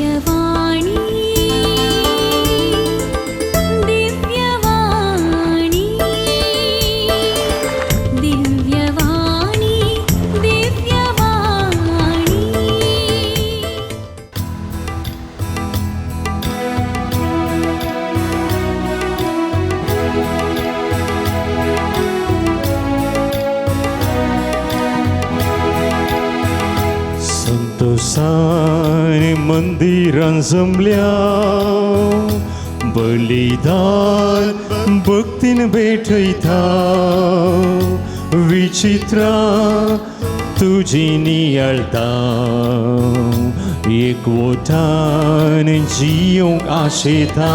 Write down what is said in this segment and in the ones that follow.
दिव्यवाणी दिव्यवाणी दिव्यवाणी दिव्यवाणी। संतोषान मंदिरां जमल्या बलिदान भक्तीन भेटयता विचित्रा तुजी नियाळता एकवटान जियोंक आशेता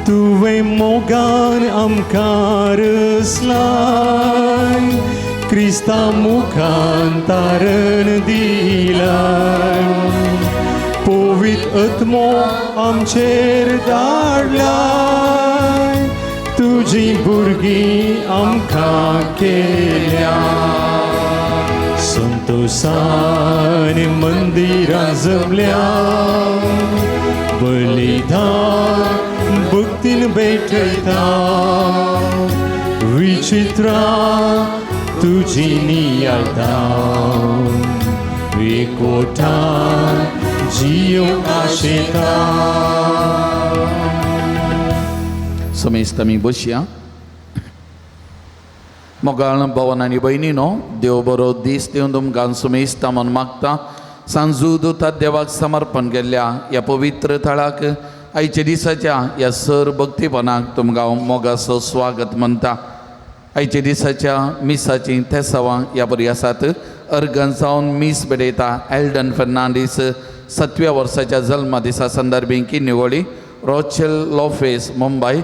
तुवें मोगान आमकां रचलाय क्रिस्ता मुखान तारण दिलाय पवित्र आत्मो आमचेर धाडलाय तुजी भुरगीं आमकां केल्या संतोषान मंदिरां जमल्या बलिदान भक्तीन भेटयता विचित्रा तुजी नियाळता एकवटान जियोंक आशेता। समेस्त आमी बसया। मोगाळ भवन आनी भयणीनो, देव बरो दीस दिवन तुमकां समेस्तां म्हूण मागता। सांजू दुतात देवाक समर्पण केल्ल्या ह्या पवित्र थळाक आयच्या दिसाच्या ह्या सर भक्तीपणाक तुमकां मोगाचो स्वागत म्हणटा। आयच्या दिसाच्या मिसाची तेसावां ह्या बरी आसात। अर्गन जावन मीस भेटयता एल्डन फर्नांडीस 7व्या वर्साच्या जल्मा दिसा संदर्भी Kinnigoli, Rochelle Lopes Mumbai,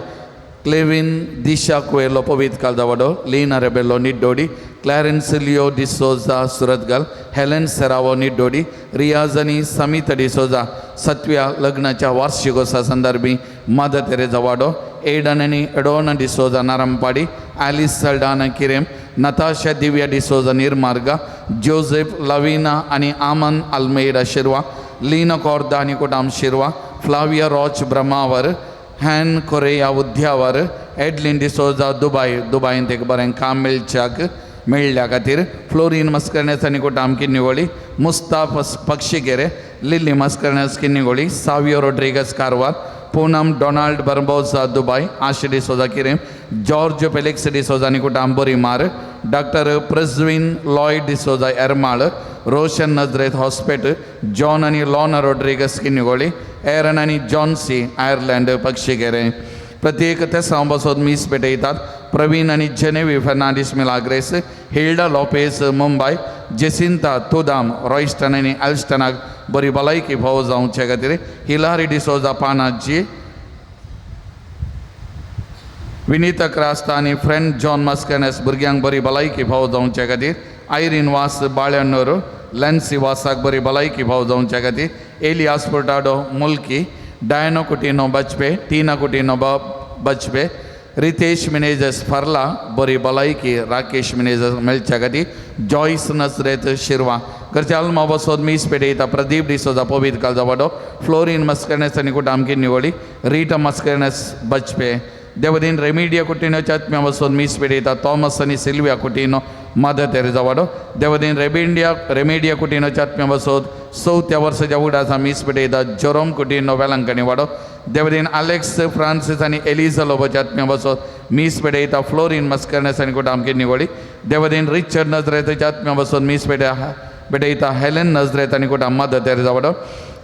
Clevin Disha Coelho Pavit Kaldavado, Leena Rebello Niddodi, Clarence Leo D'Souza Surathkal, Helen Serrao Niddodi, Riyaz आनी समिता डिसोजा 7व्या लग्नाच्या वार्षिकोत्सवा संदर्भी मदर तेरेजा वाडो, एडन आनी एडोना D'Souza नारंपाडी, Alice Saldanha Querim, Natasha Divya D'Souza Nirmarga, Joseph Lavina आनी आमन Almeida शिरवा, Leena कॉर्दा आनी कोटाम Shirva, Flavia Roach Brahmavar, Han Correa Udyavar, Edlin D'Souza Dubai, दुबायंत एक बरें काम मेळच्याक मेळ्ळ्या खातीर, फ्लोरीन मस्करण्यास आनी कोटाम Kinnigoli, Mustaf Pakshigere, Lily Mascarenhas Kinnigoli, Savio Rodrigues Karwar, Poonam Donald Barbosa Dubai, Asha D'Souza Querim, George Felix D'Souza आनी कोटाम Borimar, doctor Prajwin Lloyd D'Souza Ermal, Roshan Nazareth Hospet, John आनी लोना Rodrigues Kinnigoli, एरन आनी Johnsy Ireland पक्षीगेरे। प्रत्येक तेसांव बसोत मीस पेटयतात। प्रवीण आनी Genevieve Fernandes Milagres, Hilda Lopes Mumbai, Jacinta Tudam Royston आनी एल्स्टनाक बरी भलायकी फावो जावचे खातीर, हिलारी डिसोजा पानाजी, विनीता क्रास्ता आनी फ्रेंड जॉन मस्कनेस भुरग्यांक बरी भलायकी फावो जावचे खातीर, आयरीन वास बाळ्यानोर, लॅन्सी वासाक बरी भलायकी फावो जावचे खातीर, एलियास फुर्टाडो मुल्की, डायनो कुटिनो बचपे, टिना कुटिनो बचपे, रितेश मिनेजस फर्ला बरी भलायकी राकेश मिनेजस मेळच्या खातीर, जॉयस नजरेत शिरवा। घरच्या आल्मा बसोत मीस पेटयता प्रदीप डिसोजा पवित्र कालजावाडो, फ्लोरीन मस्करनेस आनी कुटाम किन्निवळी, रिटा मस्करनेस बचपे, देवदीन रेमिडिया कुटिनोच्या आत्म्या बसोत मीस पेटयता थॉमस आनी सिल्विया कुटिनो मदर तेरेजा वाडो, देवदीन रेमिडिया कुटिनोच्या आत्म्या बसोत 4थ्या वर्साच्या उडासा मीस पेटयता जेरोम कुटिनो वेलंकणी वाडो, देवदीन अलेक्स फ्रांसीस आनी एलिजा लोबोच्या आत्म्या बसोत मीस पेटयता फ्लोरीन मस्करनेस आनी कुटाम किन्निवळी, देवदीन रिचर्ड नजरेताच्या आत्म्या बसोत मीस पेटयता हेलेन नजरेत आनी कुटाम मदर तेरेजा वाडो,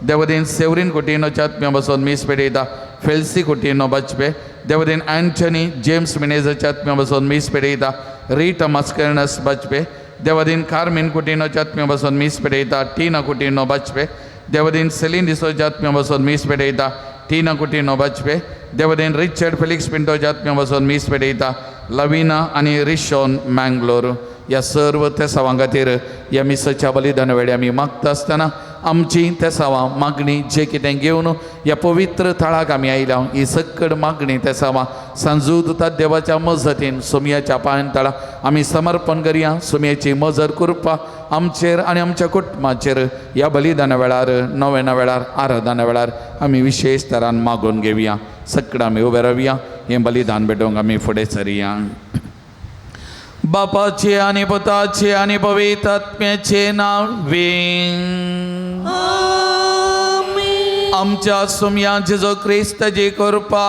देवदीन सेवरीन कुटिनोच्या आत्म्या बसोत मीस पेटयता फेल्सी कुटिनो बचपे, देवदीन अँटनी जेम्स मिनेजाच्या आत्म्या बसोत मीस पेटयता रिटा मस्करनस बचपे, देवदीन कार्मीन कुटिनोच्या आत्म्या बसोत मीस पेटयता टिना कुटिनो बचपे, देवदीन सेलीन डिसोच्या आत्म्या बसोत मीस पेटयता टिना कुटिनो बचपे, देवदीन रिचर्ड फेलिक्स पिंटोच्या आत्म्या बसोत मीस पेटयता लवीना आनी रिशोन मँगलोर। ह्या सर्व तेसावां खातीर ह्या मिसाच्या बलिदान वेळी आमी मागता आसतना आमची तेसावां मागणी जे कितें घेवन ह्या पवित्र थळाक आमी आयल्या ही सक्कड मागणी तेसावां सांजूद देवाच्या मजतीन सोमयाच्या पांयां तळा आमी समर्पण करया. सोमयाची मजत कृपा आमचेर आनी आमच्या कुटुंबाचेर ह्या बलिदाना वेळार, नव्याना वेळार, आराधना वेळार आमी विशेश तरान मागून घेवया. सक्कड आमी उबे रावया, हें बलिदान भेटोवंक आमी फुडें सरया. बापाचे आनी पुताचे आनी पवित्र आत्म्याचे नांवे आमच्या सुमया जेजू क्रिस्ताची कृपा,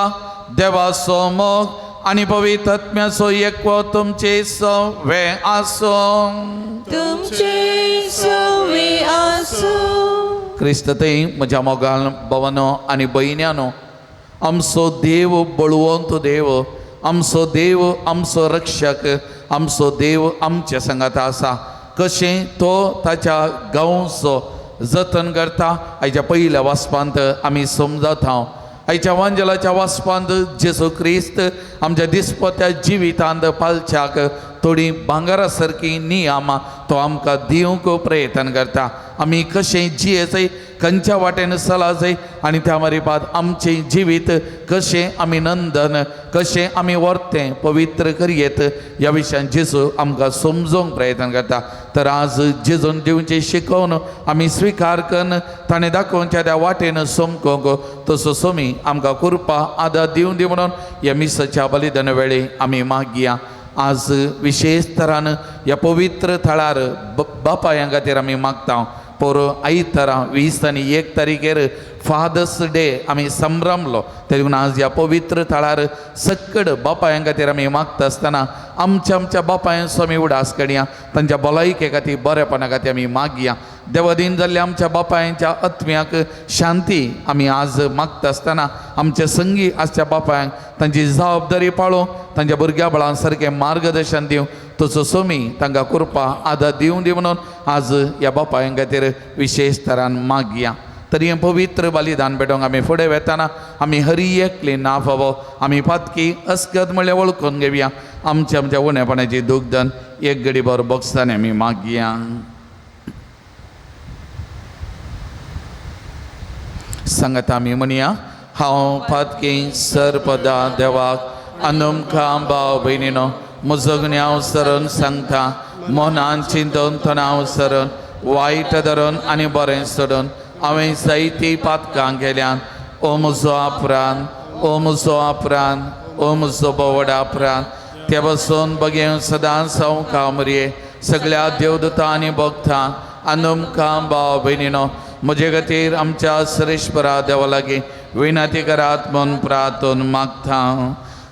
देवाचो मोग आनी पवित्र आत्म्याचो एकवो तुमचे सवे आसूं. तुमचे सवे आसूं. क्रिस्तते म्हज्या मोगान भवनो आनी भयण्यानो, आमचो देव बळवंत देव, आमचो देव आमचो रक्षक, आमचो देव आमच्या संगात आसा. कशें तो ताच्या गांवचो जतन करता आयच्या पयल्या वाचपांत आमी समजत हांव. आयच्या वांजेलाच्या वाचपांत जेजू क्रिस्त आमच्या दिसपत्या जिवितांत पालच्याक थोडी भांगरा सारकी नियमां तो आमकां दिवंक प्रयत्न करता. आमी कशें जियेचय, खंयच्या वाटेन चलाजय आनी त्या मारिपात आमचें जिवीत कशें आमी नंदन, कशें आमी व्हरतें पवित्र करयेत ह्या विशयान जेजू आमकां समजोवंक प्रयत्न करता. तर आज जेजून दिवचें शिकोवन आमी स्विकार करून ताणें दाखोवच्या त्या वाटेन समकोंक तसो सोमी आमकां कृपा आदार दिवन दी म्हणून ह्या मिसाच्या बलिदाना वेळी आमी मागया. आज विशेश तरान ह्या पवित्र थळार बापायां खातीर आमी मागता. पोर आयतारा 20 आनी 1 तारखेर फादर्स डे आमी संभ्रमलो. तेका आज ह्या पवित्र थळार सक्कड बापायां खातीर आमी मागता आसतना आमच्या आमच्या बापायांचो आमी उडास करया, तांच्या भलायके खातीर, बरेपणा खातीर आमी मागया. देवादीन जाल्ल्या आमच्या बापायांच्या आत्म्याक शांती आमी आज मागता आसतना आमच्या संगी आसच्या बापायांक तांची जबाबदारी पाळोवंक, तांच्या भुरग्या बाळां सारकें मार्गदर्शन दिवं तसो सोमी तांकां कृपा आदार दिवं दी म्हणून आज ह्या बापायां खातीर विशेश तरान मागया. तरी हें पवित्र बलिदान भेटोवंक आमी फुडें वेतना आमी हरी एकली ना फावो आमी पातकी अस्कत म्हणल्यार वळखून घेवया. आमच्या आमच्या उणेपणाची दुग्धन एक घडी भर बोगसांनी आमी मागया. सांगता आमी म्हणया, हांव पातकी सरपदा देवाक आनी भाव भयणीनो म्हजो गुन्यांव सरून सांगता, मनान चिंतून तणाव सरून वायट धरून आनी बरें सोडून हांवें जायतीं पातकां केल्यान. ओ म्हजो अपरान, ओ म्हजो अपरान, ओ म्हजो बोवडा अपरान, ते बसून बगें सदांच हांव कामरये सगळ्या देवदूतां आनी भक्तां आनी भाव भयणीनो म्हजे खातीर आमच्या सरेश्वरा देवा लागीं विनंती करात म्हूण प्रार्थून मागता.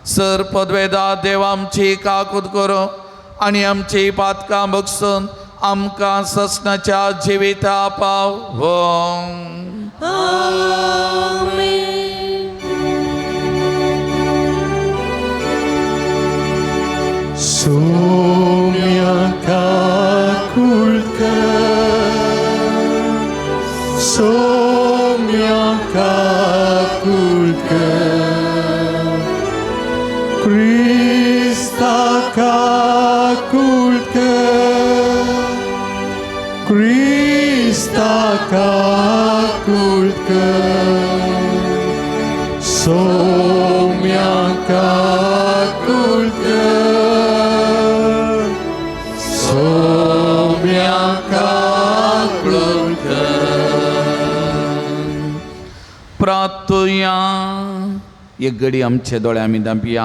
सर पदवेदा देव आमची काकूत करूं आनी आमची पातकां बगसून आमकां ससनाच्या जिविता पावों. सोम्या काकुळकर, सोम्या काकुळकर, क्रिस्ता काकुळकर, क्रिस्ता काकुळकर, सोम्या काकुळकर, सोम्या काकुळकर. प्रार्थुया. एक घडी आमचे दोळे आमी धांपया,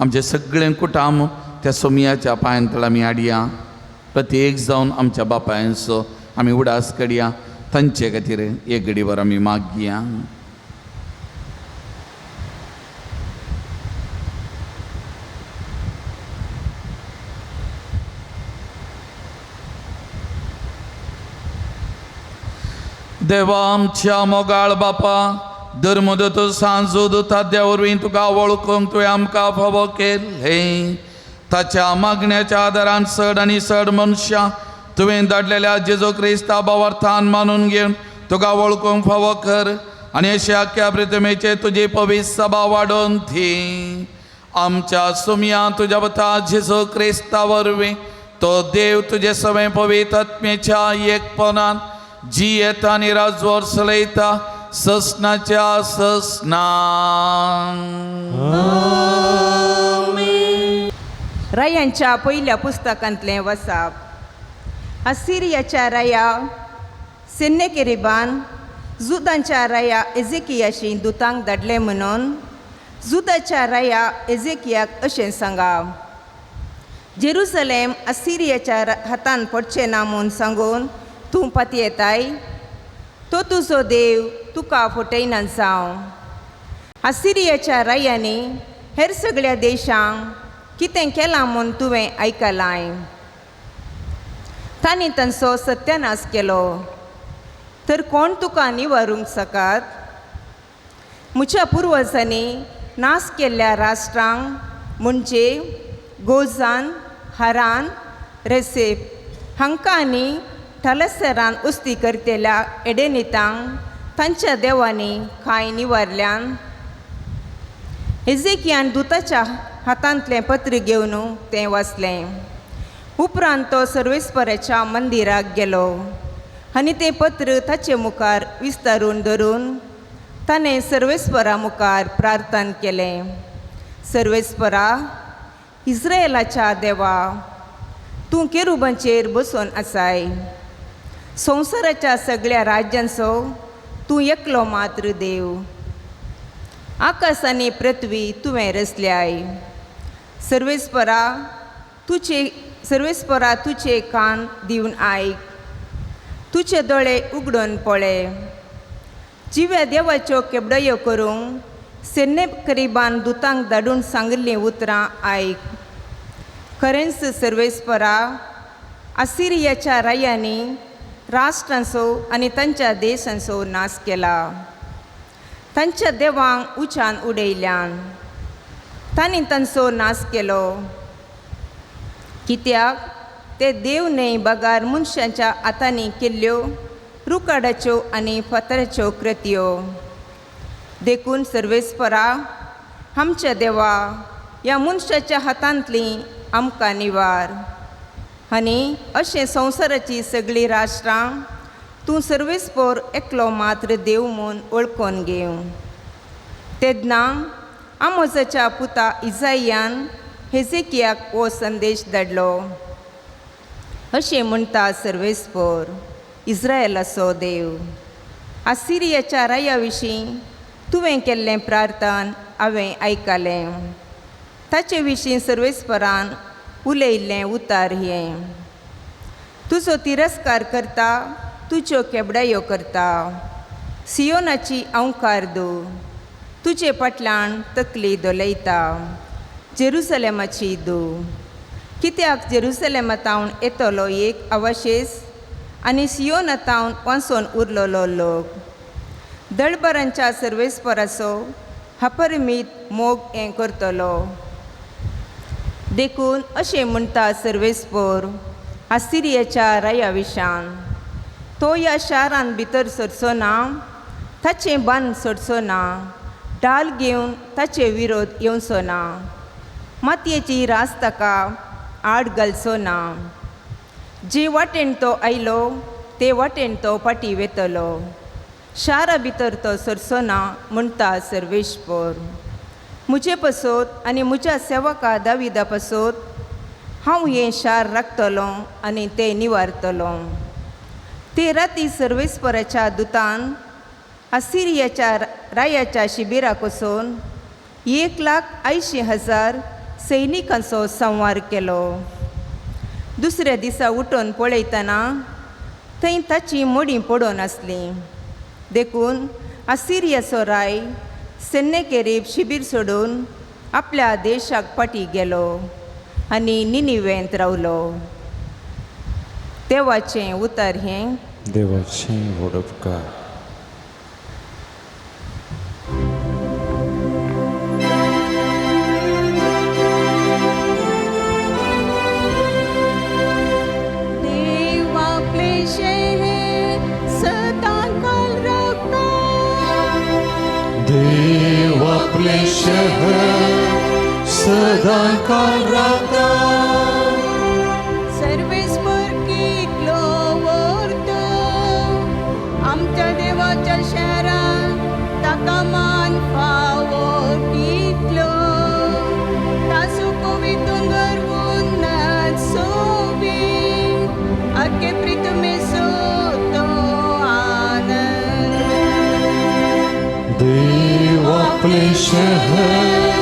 आमचे सगळें कुटाम त्या सोमयाच्या पांयां तळ आमी हाडया. प्रत्येक जावन आमच्या बापायांचो आमी उडास करया, तांचे खातीर एक घडीभर आमी मागया. देवा आमच्या मोगाळ बापा, धर्मदूत सांजू दुताद्या वरवीं तुका वळखूंक तुवें आमकां फावो केलें. ताच्या मागण्याच्या आदारान चड आनी चड मनशां तुवें धाडलेल्या जेजू क्रिस्ता भावार्थान मानून घेवन तुका वळखूंक फावो कर आनी अशा आख्या प्रितमेचे तुजी पवित्र सभा वाडोवन दी. आमच्या सुमया तुज्या वता जेजू क्रिस्ता वरवीं तो देव तुजे सगळें पवित्र आत्मेच्या एकपणान जियेता आनी राजवार चलयता ससनाच्या ससना. रायांच्या पयल्या पुस्तकांतलें वसाप. असिरियाच्या राया सेन्नेकेरिबान जुदांच्या राया एजेकियाशी दुतांक धाडले म्हणून जुदाच्या राया एजेकियाक अशें सांगा, जेरुसलेम असिरियाच्या हातान पडचें ना म्हूण सांगून तूं पातयेताय, तो तुजो देव तुका फटयना जावं. असिरियाच्या रायांनी हेर सगळ्या देशांक कितें केलां म्हूण तुवें आयकलांय, तांणी तांचो सत्यानाश केलो, तर कोण तुका निवारूंक सकात? म्हज्या पुर्वजांनी नाश केल्ल्या राष्ट्रांक म्हणजे गोजान, हरान, रेसेप हांकां आनी थलसरान उस्ती करतल्या एडेनितांक तांच्या देवांनी कांय निवारल्यान. हेजेकियान दुताच्या हातांतलें पत्र घेवन तें वाचलें. उपरांत तो सर्वेस्पराच्या मंदिराक गेलो आनी तें पत्र ताचे मुखार विस्तारून धरून ताणें सर्वेस्परा मुखार प्रार्थना केलें. सर्वेस्परा, इस्रायलाच्या देवा, तूं केरुबांचेर बसून आसाय, संवसाराच्या सगळ्या राज्यांचो तूं एकलो मात्र देव. आकाश आनी पृथ्वी तुवें रचल्याय. सर्वेस्परा सर्वेस्परा तुजे कान दिवन आयक, तुजे दोळे उगडून पळय. जिव्या देवाच्यो केबडयो करूंक सेन्नेकरिबान दुतांक धाडून सांगिल्लीं उतरां आयक. खरेंच सर्वेस्परा, असिरियाच्या रायांनी राष्ट्रांचो आनी तांच्या देशांचो नाश केला, तांच्या देवांक उचान उडयल्यान तांणी तांचो नाश केलो. कित्याक ते देव न्हय बगार मनशाच्या हातांनी केल्ल्यो रुकाडाच्यो आनी फातराच्यो कृत्यो. देखून सर्वेस्परा, आमच्या देवा, ह्या मनशाच्या हातांतली आमकां निवार. आनी अशें संवसाराची सगळीं राष्ट्रां तूं सर्वेस्पर एकलो मात्र देव म्हूण वळखून घेवं. तेन्ना आमोजाच्या पुता इजायान हेजेकियाक हो संदेश धाडलो, अशें म्हणटा सर्वेस्पर, इस्रायलाचो देव, आसिरियाच्या राया विशीं तुवें केल्लें प्रार्थन हांवें आयकलें. ताचे विशीं सर्वेस्परान उलयल्लें उतार हें, तुजो तिरस्कार करता, तुज्यो केबडायो करता, सियोनाची अंकार दू, तुजे फाटल्यान तकली धोलयता, जेरुसलेमाची दू. कित्याक जेरुसलेमातावन येतलो एक अवशेश आनी सियोनातावन वांचोन उरलेलो लोक. दळबरांच्या सर्वेस्पराचो अपरिमीत मोग हें करतलो. देखून अशें म्हणटा सर्वेस्पर आसिरियाच्या राया विशान, तो ह्या शारान भितर सरचो ना, ताचें बांद सोडचो ना, डाल घेवन ताचे विरोध येवचो ना, मातयेची रास ताका आड घालचो ना. जे वाटेन तो आयलो ते वाटेन तो फाटीं वेतलो, शारा भितर तो सरचो ना म्हणटा सर्वेस्पर. म्हजे पसत आनी म्हज्या सेवका दाविदा पसत हांव हें शार राखतलो आनी तें निवारतलो. ते राती सर्वेस्पराच्या दुतान असिरियाच्या रायाच्या शिबिराक वचून 1,80,000 सैनिकांचो संवार केलो. दुसऱ्या दिसा उठून पळयतना थंय ताची मडीं पडून आसलीं. देखून असिरियाचो राय सेन्नेकेरीब शिबीर सोडून आपल्या देशाक फाटीं गेलो आनी निनिवेंत रावलो. देवाचें उतर हें. देवाचें व्हड उपकार. देव आपले शहर सदांकाळ राखता, देव आपले शहर सदांकाळ राखता, सर्वेस्पर कितलो व्हडलो, आमच्या देवाच्या शहरान ताका मान फावो कितलो तासो पवित्र गर्वून सोबी आखे प्रितमेसो तो आनंद. देव आपले शहर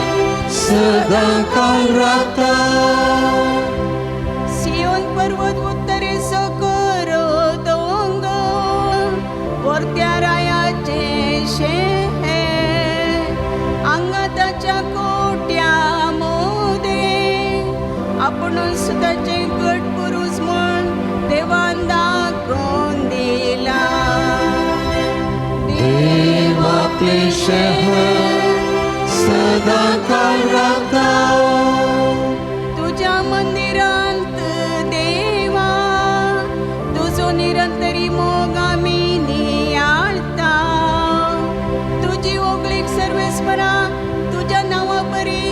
सदांकाळ रावता. सियोन पर्वत उत्तरेचो करो दोंगर वरत्या रायाचे शहर हांगा ताच्या कोट्या मोदे आपुणूच ताचे गट पुरूस म्हूण देवान दाखोवन दिला. देव आपले शहर सदांकाळ रावता. तुज्या मंदिरांत देवा तुजो निरंतरी मोग आमी नियाळता. तुजी ओगळीक सर्वेस्परा तुज्या नांवा परी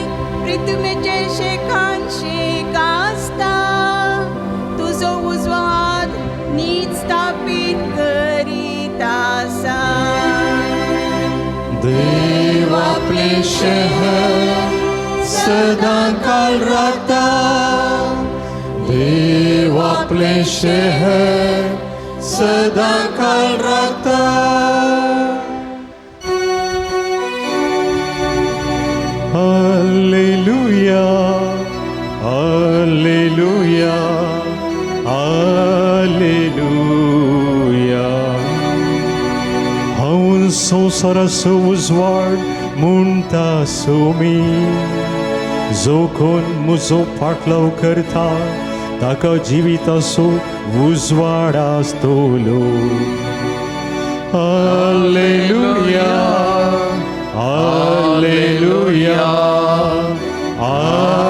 पृथ्वीचे शेखान शेक आसता. तुजो उजवो हात नीच स्थापीत करीत आसा. देव आपले शहर सदांकाळ रावता. देव आपले शहर सदांकाळ रावता. Alleluia, alleluia, alleluia. हांव संवसाराचो उजवाड म्हणटा सोमी जो कोण म्हजो फाटलाव करता ताका जिविताचो उजवाड आसतलो. Alleluia, alleluia, alleluia.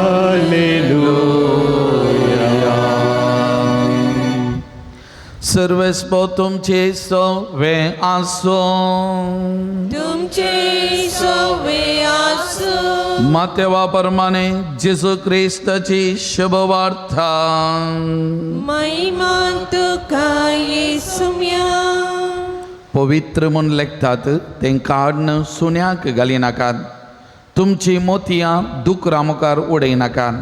सर्वेस्पो तुमचे सवे आसूं. तुमचे सवे आसूं. मातेवा परमाने जेजू क्रिस्ताची शुभवार्ता. महिमा तुका येसुम्या. पवित्र म्हूण लेखतात तें काडून सुण्याक घालिनाकात. तुमची मोतयां दुकरा मुखार उडयनाकात,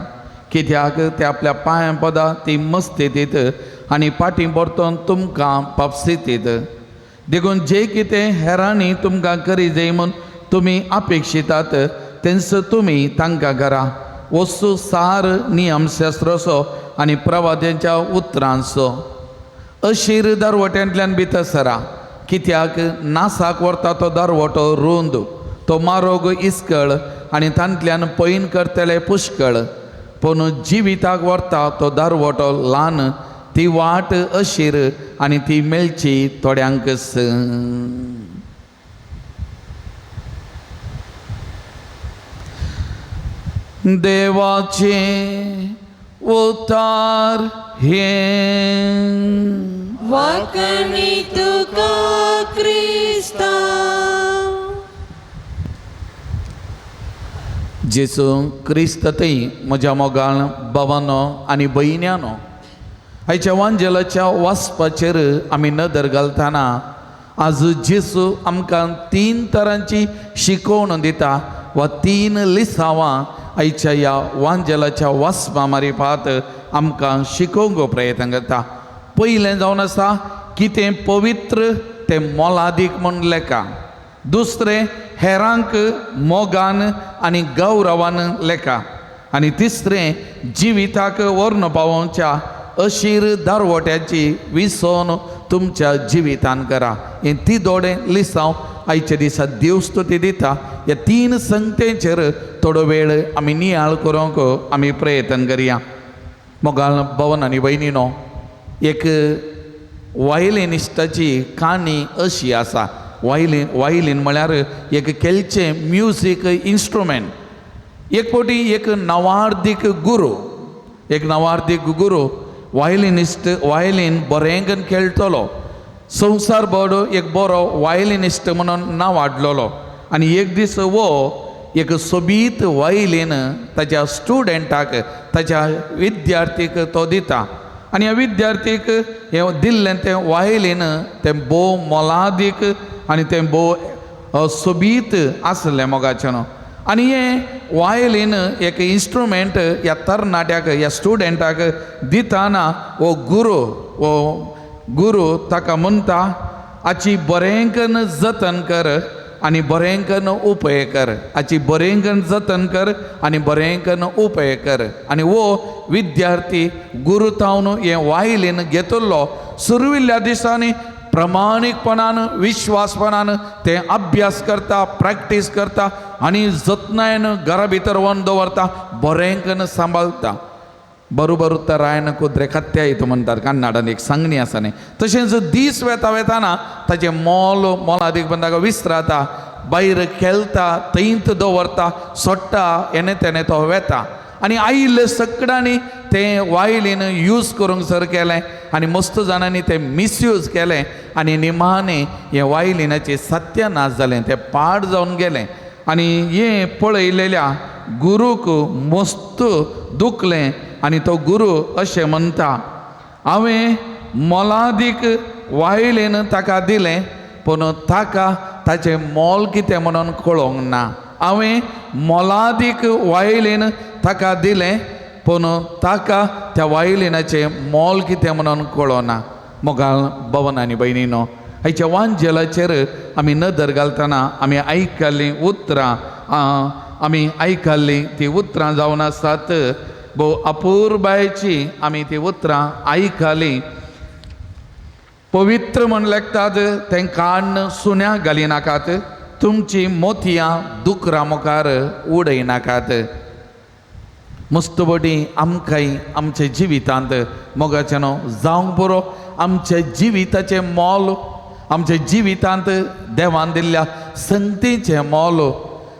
कित्याक ते आपल्या पांयां पदां ती मस्तेतीत आनी फाटीं परतून तुमकां पापसितीत. देखून जे कितें हेरांनी तुमकां करी जाय म्हूण तुमी अपेक्षितात तेंच तुमी तांकां करा. वस्तू सार नियमशास्त्राचो आनी प्रवाद्यांच्या उतरांचो. अशीर दरवट्यांतल्यान भितर सरा, कित्याक नासाक व्हरता तो दरवटो रुंद, तो मारोग इस्कळ आनी तांतल्यान पैन करतले पुष्कळ. पूण जिविताक व्हरता तो दरवटो ल्हान, ती वाट अशीर आनी ती मेळची थोड्यांकच. देवाचे उतार हे वाकणी तुका क्रिस्ता. जेजू क्रिस्त थंय म्हज्या मोगाळ बाबानो आनी भयण्यानो, आयच्या वांजेलाच्या वाचपाचेर आमी नदर घालतना आज जेजू आमकां तीन तरांची शिकवण दिता वा तीन लिसांवां आयच्या ह्या वांजेलाच्या वाचपा मारिफात आमकां शिकोवंक प्रयत्न करता. पयलें जावन आसा कितें पवित्र तें मोलादीक म्हूण लेखा. दुसरें हेरांक मोगान आनी गौरवान लेखा. आनी तिसरें जिविताक व्हरून पावोवच्या अशीर दारवट्याची विसोन तुमच्या जिवितान करा. हें ती दोडे लिसांव आयच्या दिसा देवस्तुती दिता. ह्या तीन संगतेचेर थोडो वेळ आमी नियाळ करूंक आमी प्रयत्न करया. मोगाळ भवन आनी भयणीनो, एक वायलिनिस्टाची काणी अशी आसा. वायलीन वायलीन म्हळ्यार एक खेळचें म्युजीक इन्स्ट्रुमेंट. एक फावटी एक नवार्दीक गुरू, एक नवार्दीक गुरू वायलिनिस्ट वायलीन बरें करून खेळटलो. संवसार भर एक बरो वायलिनिस्ट म्हणून नांव हाडलेलो. आनी एक दीस हो एक सोबीत वायलीन ताच्या स्टुडंटाक, ताच्या विद्यार्थीक तो दिता. आनी ह्या विद्यार्थीक हें दिल्लें तें वायलीन तें भोव मोलादीक आनी तें भोव सोबीत आसलें मोगाचें न्हू. आनी हें वायलीन एक इन्स्ट्रुमेंट ह्या तरणाट्याक ह्या स्टुडंटाक दिताना हो गुरू ताका म्हणटा हाची बरें जतन कर आनी बरें कन्न उपाय कर, हाची बरें कन्न जतन कर आनी बरें कन्न उपाय कर. आनी हो विद्यार्थी गुरू तावन हें वायलीन घेतिल्लो सुरविल्ल्या दिसांनी प्रमाणीकपणान विश्वासपणान ते अभ्यास करता, प्रॅक्टीस करता आनी जतनायन घरा भितर व्हरून दवरता, बरें कन्न सांबाळटा. बरोबर रायन कुत्रे कत्त्या येता म्हणटात कन्नाडान एक सांगणी आसा न्ही. तशेंच दीस वेता वेताना ताचें मोल मोलादीक पण ताका विसराता, भायर खेळटा, थंयच दवरता, सोडटा, हेणे तेणे तो वेता. आनी आयिल्ले सगळ्यांनी तें वायलीन यूज करूंक सर केलें आनी मस्त जाणांनी तें मिसयूज केलें आनी निमाणें हें वायलिनाचें सत्यानाश जालें, तें पाड जावन गेलें. आनी हें पळयलेल्या गुरूक मस्त दुखलें आनी तो गुरू अशें म्हणटा, हांवें मोलादीक वायलीन ताका दिलें पूण ताका ताचें मोल कितें म्हणून कळोंक ना. हांवें मोलादीक वायलीन ताका दिलें पूण ताका त्या वायलिनाचें मोल कितें म्हणून कळोना. मोगाल भवन आनी भयणीनो, आयच्या वांजेलाचेर आमी नदर घालतना आमी आयकल्लीं उतरां, आमी आयकल्लीं ती उतरां जावन आसात भोव अपुरबायेची. आमी ती उतरां आयकलीं. पवित्र म्हण लेखतात तें काण्ण सुण्याक घालिनाकात, तुमची मोतयां दुकरा मुखार उडयनाकात. मस्तबडी आमकांय आमच्या जिवितांत मोगाचें न्हू जावंक पुरो. आमच्या जिविताचें मोल, आमच्या जिवितांत देवान दिल्ल्या संगतीचें मोल,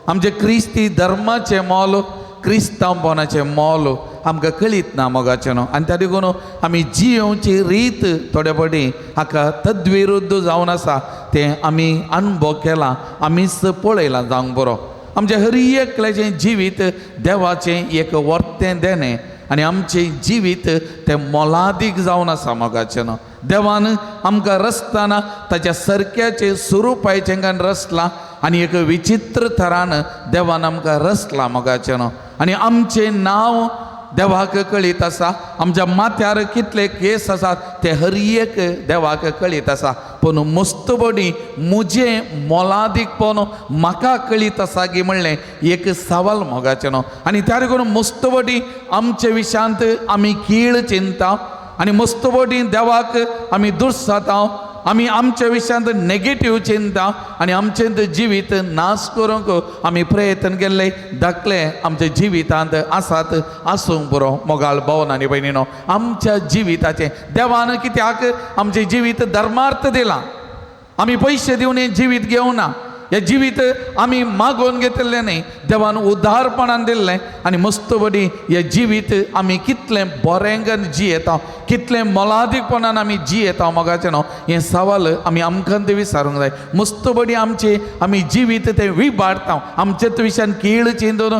आमच्या क्रिस्ती धर्माचें मोल, क्रिस्तांवपणाचें मोल आमकां कळीत ना मोगाचें न्हू. आनी त्या देखून आमी जियोवची रीत थोडे फावटी हाका तद्विरुद्ध जावन आसा तें आमी अनुभव केला, आमीच पळयलां जावंक बरो. आमचें हर एकल्याचें जिवीत देवाचें एक वर्तें देणें आनी आमचें जिवीत तें मोलादीक जावन आसा मोगाचें न्हू. देवान आमकां रचतना ताच्या सरक्याचें स्वरुपाचें रचलां आनी एक विचित्र थरान देवान आमकां रचलां मोगाचें न्हू. आनी आमचें नांव देवाक कळीत आसा, आमच्या माथ्यार कितले केस आसात ते हर एक देवाक कळीत आसा. पूण मस्तबडी म्हजें मोलादीकपण म्हाका कळीत आसा की म्हणलें एक सवाल मोगाचें न्हू. आनी त्या देखून मस्तबडी आमचे विशयांत आमी कीळ चिंता आनी मस्तबडी देवाक आमी दुर्साता, आमी आमच्या विशयांत नेगेटीव चिंता आनी आमचें जिवीत नाश करूंक आमी प्रयत्न केल्ले दाखले आमच्या जिवितांत आसात आसूंक पुरो. मोगाळ भोवन आनी भयणीनो, आमच्या जिविताचें देवान कित्याक आमचें जिवीत धर्मार्थ दिलां. आमी पयशे दिवन हें जिवीत घेवना, हें जिवीत आमी मागोवन घेतिल्लें न्ही, देवान उदारपणान दिल्लें. आनी मस्तबडी हें जिवीत आमी कितलें बरें जियेता, कितलें मोलादीकपणान आमी जियेता मोगाचें न्हू हें सवाल आमी आमकां तें विचारूंक जाय. मस्तबडी आमचें आमी जिवीत तें विबाडता, आमचेच विशयान कीळ चिंतून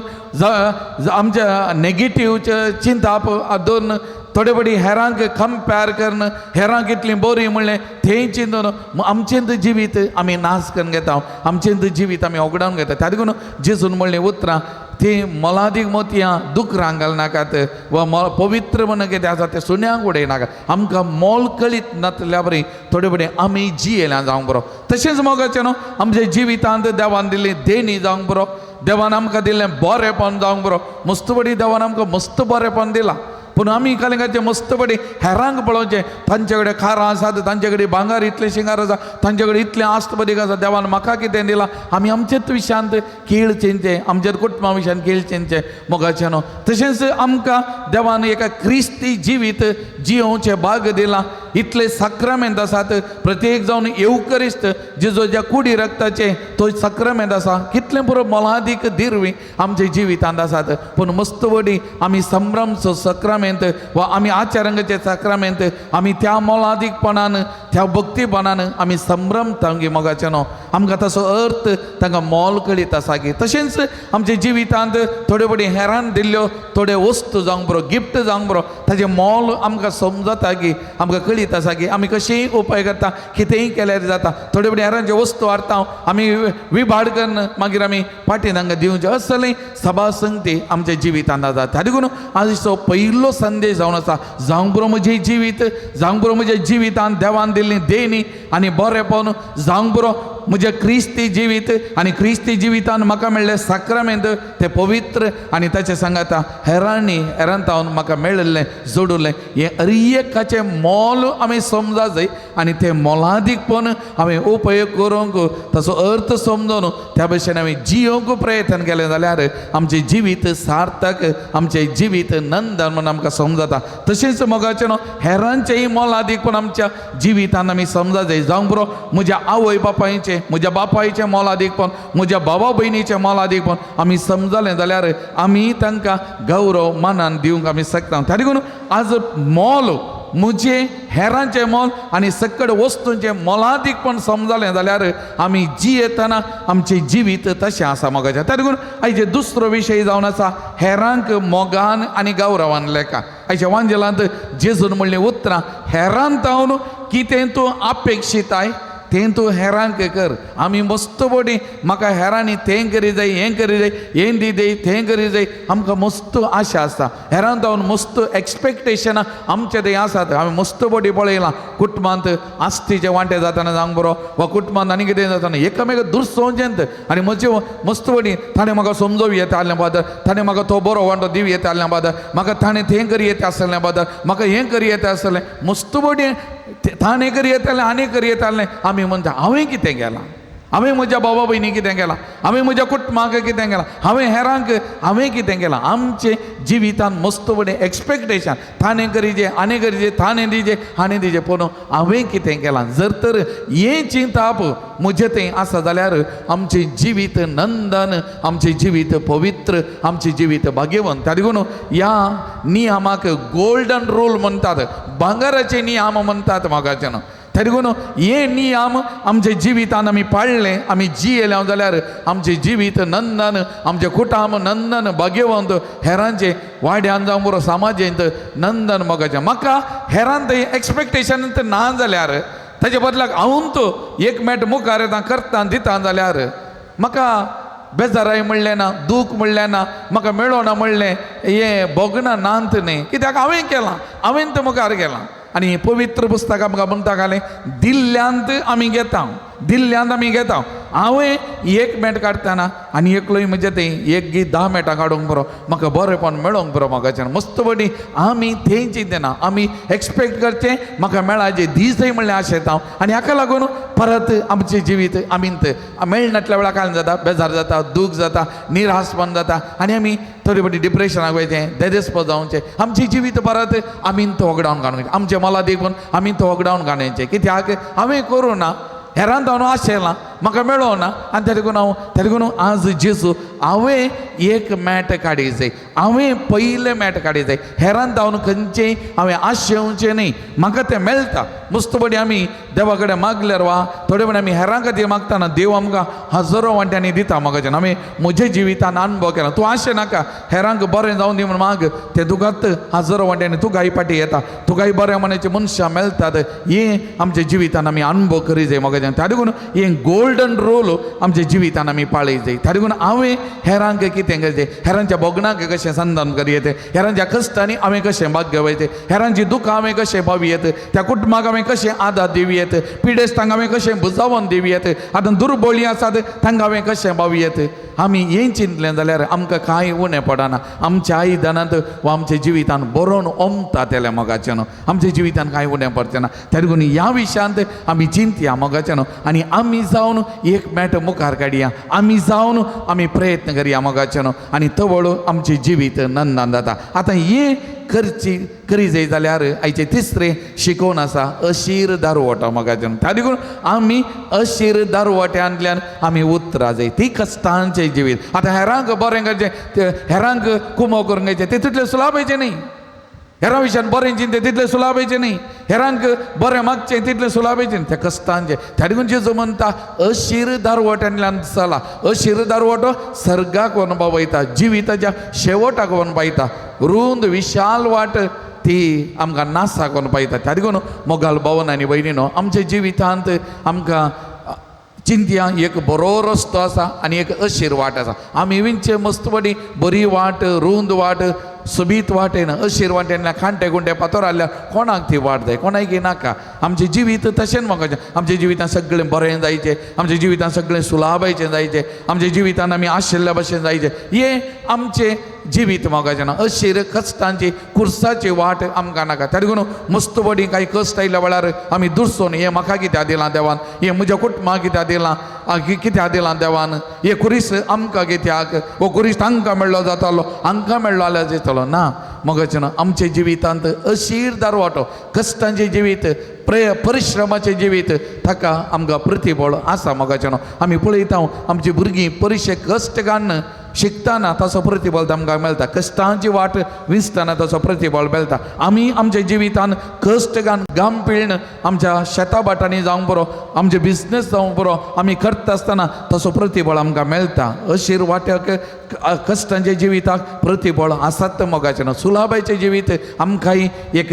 आमच्या नेगेटीव चिंताप दोन थोडे फावटी हेरांक कंपेर करून हेरांक कितलीं बरीं म्हणलें थंय चिंतून आमचें जिवीत आमी नाश करून घेता, आमचें जिवीत आमी ओगडावन घेता. त्या देखून जेजून म्हणलें उतरां तीं मोलादीक मोतयां दुकरांक घालनाकात वा पवित्र म्हण कितें आसा तें सुण्यांक उडयनाकात. आमकां मोल कळीत नातल्या बरी थोडे फावटी आमी जियेल्या जावंक बरो. तशेंच मोगाचें न्हू आमच्या जिवितांत देवान दिल्ली देणी जावंक बरो, देवान आमकां दिल्लें बरेंपण जावंक बरो. मस्तबडी देवान आमकां मस्त बरेंपण दिलां, पूण आमी कालिंगाचें मस्तपडी हेरांक पळोवचें, तांचे कडेन कारां आसात, तांचे कडेन भांगर इतलें शिंगार आसा, तांचे कडेन इतलें आस्तपदीक आसा, देवान म्हाका कितें दिलां. आमी आमचेच विशयांत खेळ चिंतचें, आमच्या कुटुंबा विशयांत खेळ चिंतचें मोगाचें न्हू. तशेंच आमकां देवान एका क्रिस्ती जिवीत जियोवचें भाग दिलां. इतले साक्रामेंत आसात. प्रत्येक जावन येवकरिस्त जेजो ज्या कुडी रक्ताचे तो साक्रामेंत आसा. कितलें पुरो मोलादीक दिरवी आमच्या जिवितांत आसात. पूण मस्त वडी आमी संभ्रमचो साक्रामेंत वा आमी आचारंगाचे साक्रामेंत आमी त्या मोलादीकपणान त्या भक्तीपणान आमी संभ्रमता गे मोगाचें न्हू. आमकां ताचो अर्थ तांकां मोल कळीत आसा गी. तशेंच आमच्या जिवितांत थोड्यो पटी हेरान दिल्ल्यो थोड्यो वस्तू जावंक बरो गिफ्ट जावंक बरो ताजें मोल आमकां समजता गी, आमकां कळीत आसा की आमी कशीय उपाय करता, कितेंय केल्यार जाता. थोडे पटी हेरांच्यो वस्तू हाडटा आमी विभाड करून मागीर आमी फाटीं तांकां दिवचें. असलें सभा संगती आमच्या जिवितांत जाता. देखून आजचो पयलो संदेश जावन आसा, जावंक बरो म्हजें जिवीत, जावंक बरो म्हज्या जिवितांत देवान दिल्ली देणी आनी बरेपण, जावंक बरो म्हजें क्रिस्ती जिवीत आनी क्रिस्ती जिवितान म्हाका मेळ्ळें साक्रामेंत तें पवित्र आनी ताचें सांगाता हेरांनी हेरांतावन म्हाका मेळिल्लें जोडिल्लें हें अरियकाचें मोल आमी समजा जाय आनी तें मोलादीकपण हांवें उपयोग करूंक ताचो अर्थ समजून त्या भशेन हांवें जियोवंक प्रयत्न केलें जाल्यार आमचें जिवीत सार्थक, आमचें जिवीत नंदन म्हूण आमकां समजता. तशेंच मोगाचें न्हू हेरांचेंय मोलादीकपण आमच्या जिवितान आमी समजा जाय. जावंक बरो म्हज्या आवय बापायचें, म्हज्या बापायचें मोलादीकपण, म्हज्या भावा भयणीचें मोलादीकपण आमी समजलें जाल्यार आमी तांकां गौरव मानान दिवंक आमी शकता. देखून आज मोल म्हजें हेरांचें मोल आनी सकड वस्तूंचें मोलादीकपण समजलें जाल्यार आमी जियेतना आमचें जिवीत तशें आसा मोगाचें. देखून आयचे दुसरो विशय जावन आसा हेरांक मोगान आनी गौरवान लेखा. आयच्या वांजेलांत जेजून म्हणलीं उतरां, हेरांत जावन कितें तूं अपेक्षीताय तें तूं हेरांक कर. आमी मस्त बोडी म्हाका हेरांनी तें करी जाय, हें करी जाय, हें दी जाय, तें करी जाय, आमकां मस्त आशा आसता. हेरांत जावन मस्त एक्सपेक्टेशनां आमचे थंय आसात. आमी मस्त बोडी पळयलां कुटुंबांत आस्तीचे वांटे जातना जावंक बरो वा कुटुंबांत आनी कितें जातना एकामेका दुरसोवचेंत आनी म्हजे मस्त बोडी ताणें म्हाका समजोवं येता आसलें बादर, ताणें म्हाका तो बरो वांटो दिवं येता आसलें बादर, म्हाका ताणें तें करी येता आसलें बादर, म्हाका हें करी येता आसलें, मस्त बोडी ताणें करी येतालें आनी करी येतालें. आमी म्हणटा हांवें कितें केलां, हांवें म्हज्या बाबा भयणी कितें केलां, हांवें म्हज्या कुटुंबाक कितें केलां, हांवें हेरांक हांवें कितें केलां. आमचें जिवितान मस्त व्हडलें एक्सपेक्टेशन, ताणें करीजे आनी करीजे, ताणें दिजे आनी दिजे, पूण हांवें कितें केलां. जर तर हें चिंताप म्हजें थंय आसा जाल्यार आमचें जिवीत नंदन, आमचें जिवीत पवित्र, आमचें जिवीत भाग्यवंत. देखून ह्या नियमाक गोल्डन रूल म्हणटात, भांगराचे नियम म्हणटात मोगाचें. देखून हे नियम आमच्या जिवितान आमी पाळ्ळें, आमी जियेले जाल्यार आमचें जिवीत नंदन, आमचें कुटुंब नंदन भाग्यवंत, हेरांचें वाड्यान जावं बरो समाजेंत नंदन मोगाचें. म्हाका हेरान थंय एक्सपेक्टेशन ना जाल्यार ताजे बदलाक हांव तो एक मेट मुखार येता करता दिता जाल्यार म्हाका बेजाराय म्हणलें ना, दूख म्हणलें ना, म्हाका मेळोना म्हणलें, हें भोगना नांत न्ही, कित्याक हांवें केलां, हांवें तें मुखार केलां. आनी पवित्र पुस्तक आमकां म्हणटा घालें, दिल्ल्यांत आमी घेता, दिल्ल्यांत आमी घेता. हांवें एक मेट काडटना आनी एकलोय म्हजें तें एक गी 10 मेटां काडूंक बरो, म्हाका बरेंपण मेळोंक बरो म्हाकाच्यान. मस्त बडी आमी थंय चिंतना आमी एक्सपेक्ट करचें म्हाका मेळाचें दीसय म्हणलें आशेता हांव. आनी हाका लागून परत आमचें जिवीत आमी मेळनातल्या वेळार कांय जाता, बेजार जाता, दूख जाता, निराशपण जाता आनी आमी थोडी फावटी डिप्रेशनाक वयचें, देदेस्पोज जावचें. आमचें जिवीत परत आमी तो वगडावन काडूंक, आमचें मला देखून आमी तो वगडावन काडचें. कित्याक हांवें करूं ना, हेरांत हांव आशेलां, म्हाका मेळोना आनी तेका लागून हांव, तेका लागून आज जेजू हांवें एक मॅट काडी जाय, हांवें पयलें मॅट काडी जाय. हेरांत हांव खंयचें हांवें आशेवचें न्ही, म्हाका तें मेळटा. मस्त बडी आमी देवा कडेन मागल्यार वा थोडे बडी आमी हेरां खातीर मागतना देव आमकां हजारो वांट्यांनी दिता. म्हाका हांवें म्हज्या जिवितान अनुभव केला. तूं आशें नाका हेरांक बरें जावन दी म्हूण माग, तें तुकाच हजारो वांट्यांनी तुकाय फाटी येता, तुकाय बरें मनाचे मनशां मेळटात. हें आमच्या जिवितान आमी अनुभव करी जाय म्हाका. त्या देखून हें गोल्डन रोल आमच्या जिवितान आमी पाळी जाय. त्या देखून हांवें हेरांक कितें करचें, हेरांच्या भोगणाक कशें संदान करी येते, हेरांच्या कश्टांनी हांवें कशें भाग्य वयतें, हेरांची दुखां हांवें कशें पावी येत, त्या कुटुंबाक हांवें कशें आदार दिवं येत, पिडेस्तांक हांवें कशें बुजावन दिवं येत, आतां दुर्बळी आसात तांकां हांवें कशें पावी येत. आमी हें चिंतलें जाल्यार आमकां कांय उणें पडना. आमच्या आयदनांत वा आमच्या जिवितान बरोवन ओमता तेलें मोगाचें न्हू, आमच्या जिवितान कांय उणें पडचें ना. त्या देखून ह्या विशयांत आमी चिंतया मोगाचें. मोगाच्यानो आनी आमी जावन एक मेट मुखार काडया, आमी जावन आमी प्रयत्न करया मोगाच्यानो आनी तवळ आमचें जिवीत नंदन जाता. आतां हें करची करी जाय जाल्यार आयचें तिसरें शिकोवन आसा अशीर दारवटो मोगाच्यानो. त्या देखून आमी अशीर दारवट्यांतल्यान आमी उतरां जाय ती कश्टांचें जिवीत. आतां हेरांक बरें करचें, हेरांक कुमो करूंक घेवचें तें तितलें सुलाभेचें न्ही, हेरां विशयान बरें चिंतें तितलें सुलाभेचें न्ही, हेरांक बरें मागचें तितलें सुलाभेचें न्ही, तें कश्टांचें. त्या देखून जेजू म्हणटा अशीर दारवट्यांतल्यान चला. अशीर दारवटो सर्गाक वचपा वयता, जिविताच्या शेवटाक वचपा वयता. रूंद विशाल वाट ती आमकां नासाक वचपा वयता. त्या देखून मोगाल भावन आनी भयणीनो आमच्या जिवितांत आमकां चिंतया एक बरो रस्तो आसा आनी एक अशीर वाट आसा. आमी विंचे मस्तपणी बरी वाट, रूंद वाट, सोबीत वाटेन अशीर वाटेन खांटे गुंटे पातोर आसल्यार कोणाक ती वाट जाय, कोणाक नाका. आमचें जिवीत तशेंच म्हाका आमच्या जिवितांत सगळें बरें जायचें, आमच्या जिवितांत सगळें सुलाभायचें जायचें, आमच्या जिवितांत आमी आशिल्ल्या भशेन जायचें. हें आमचें जिवीत मोगाचें ना. अशीर कश्टांची कुर्साची वाट आमकां नाका. त्या देखून मस्तपणी कांय कश्ट आयल्या वेळार आमी दुरसोन हें म्हाका कित्याक दिलां देवान, हें म्हज्या कुटुंबाक कित्याक दिलां, कित्याक दिलां देवान, हे कुरीस आमकां कित्याक, हो कुरीस तांकां मेळ्ळो जातालो, हांकां मेळ्ळो जाल्यार जातलो ना. मोगाचें ना. आमच्या जिवितांत अशीर दारवाटो कश्टांचें जिवीत, परिश्रमाचें जिवीत ताका आमकां प्रतिबळ आसा मोगाचें ना. आमी पळयता आमची भुरगीं परिशे कश्ट काडून शिकतना ताचो प्रतिबळ आमकां मेळटा, कश्टांची वाट विंचतना ताचो प्रतिबळ मेळटा. आमी आमच्या जिवितान कश्ट घालून गाम पिळण आमच्या शेता भाटांनी जावंक पुरो, आमचे बिजनेस जावंक पुरो, आमी करता आसतना ताचो प्रतिबळ आमकां मेळटा. अशीर वाट्याक कश्टांच्या जिविताक प्रतिबळ आसात मोगाचें ना. सुलाभायचें जिवीत आमकांय एक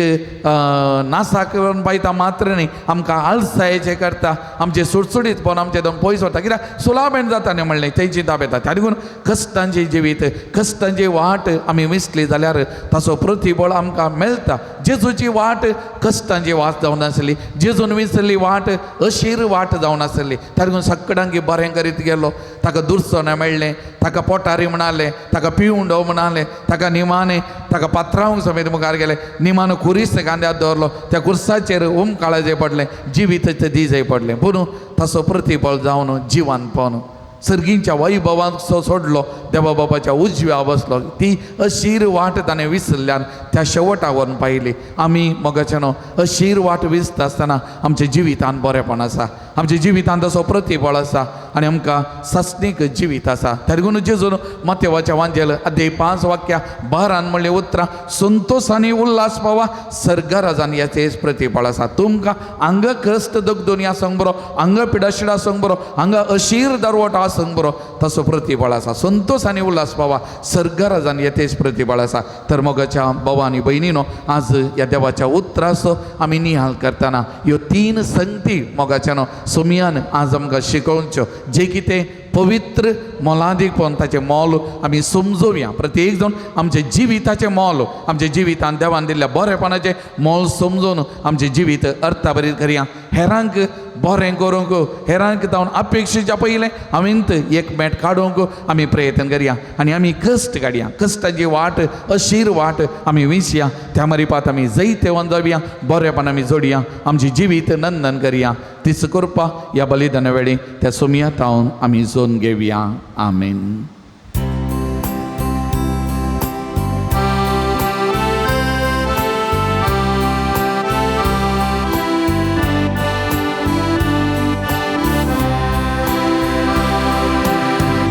नासाक पायता मात्र न्ही, आमकां आळसायेचें करता, आमचें सुडसुडीतपण आमचें दोन पयस वता, कित्याक सुलाभेन जाता न्ही म्हणलें तेंची दाब येता. त्या देखून कश्टांचें जिवीत, कश्टांची वाट आमी विसली जाल्यार ताचो प्रतिबळ आमकां मेळटा. जेजूची वाट कश्टांची वाट जावन आसली, जेजून विसरली वाट अशीर वाट जावन आसली. त्या देखून सगळ्यांक बरें करीत गेलो, ताका दुरसोना मेळ्ळें, ताका पोटारी म्हणाले, ताका पिवंडो म्हणाले, ताका निमाणे ताका पात्रावंक समेत मुखार गेले, निमानो कुरीस खांद्यार दवरलो, त्या कुर्साचेर उमकाळाचें पडलें, जिवीताचें दीजय पडलें. पूण ताचो प्रतिबळ जावन जिवान पावन सर्गींच्या वैभवांत सोडलो, देवा बाबाच्या उजव्या बसलो. ती अशीर वाट ताणें विसरल्यान त्या शेवटा व्हरून पायली. आमी मोगाच्यानो अशीर वाट विसता आसतना आमच्या जिवितांत बरेंपण आसा, आमच्या जिवितांत तसो प्रतिबळ आसा आनी आमकां सासणीक जिवीत आसा. त्या देखून जेजून मातेवाच्या वांजेल अध्याय 5 वाक्या 12 म्हणलें उतरां संतोश आनी उल्हास पावा सर्गराजान याचेच प्रतिबळ आसा. तुमकां हांगा कश्ट दगदोनी आसूंक बरो, हांगा पिडाशिड आसूंक बरो, हांगा अशीर दरवट आसूंक बरो, तसो प्रतिबळ आसा. संतोश आनी उल्हास पावा सर्गराजान येतेच प्रतिबळ आसा. तर मोगाच्या भावा आनी भयणीनो आज ह्या देवाच्या उतराचो आमी निहाल करतना ह्यो 3 संगती मोगाच्यानो सोमियान आज आमकां शिकोवच्यो, जे कितें पवित्र मोलादीकपण ताचें मोल आमी समजोवया. प्रत्येक जाण आमच्या जिविताचें मोल, आमच्या जिवितान देवान दिल्ल्या बरेपणाचें मोल समजून आमचें जिवीत अर्थाभरीत करया. हेरांक बरें करूंक, हेरांक जावन अपेक्षेच्या पयलें हांवें एक मेट काडूंक आमी प्रयत्न करया आनी आमी कश्ट काडया. कश्टाची वाट अशीर वाट आमी विसया, त्या मरिपात आमी जैतेवन जावया, बरेपण आमी जोडया, आमचें जिवीत नंदन करया. तीच करपा ह्या बलिदाना वेळी त्या सोमया तावन आमी जोन घेवया. आमेन.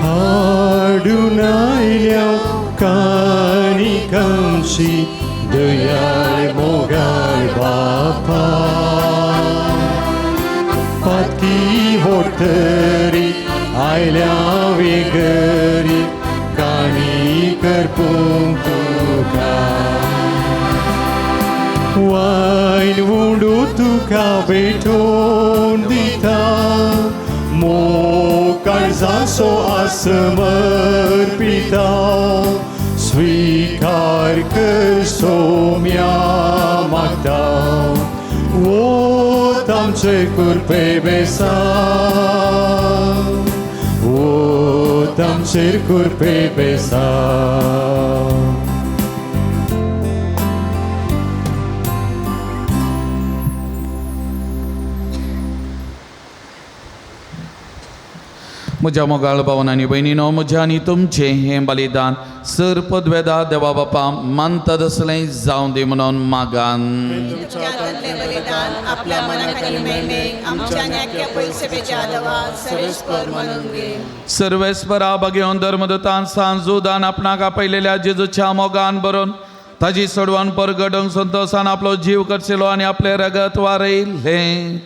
हाडून आयल्या कानिकांची दयाळ मोगाळ बापा, पातकी होटरी आयल्या वेगरी काणी करपूंक तुका, वायन उंडू तुका भेटोवन दिता, मोग काळजाचो आसमर्पिता, स्वीकार कर सोम्या मागता, वोत आमचे कृपे बेसा, वोत आमचेर कृपे बेसा. म्हज्या मोगाळ भावन आनी भयणीनो, म्हज्या आनी तुमचें हें बलिदान सर पदवेदा देवा बापा मानता तसलें जावं दी म्हणून मागान. तुमच्या हातांतलें बलिदान आपल्या मनाक आनी मेळणे आमच्या आनी पयशेच्या देवा सर्वेस्पर मानून घे. सर्वेस्परा बघेवन धर्मदूतान सांजुदान आपणाक आपयलेल्या जेजूच्या मोगान बरोवन ताजी सोडवान परगडोवंक संतोसान आपलो जीव करचेलो आनी आपलें रगत वारयलें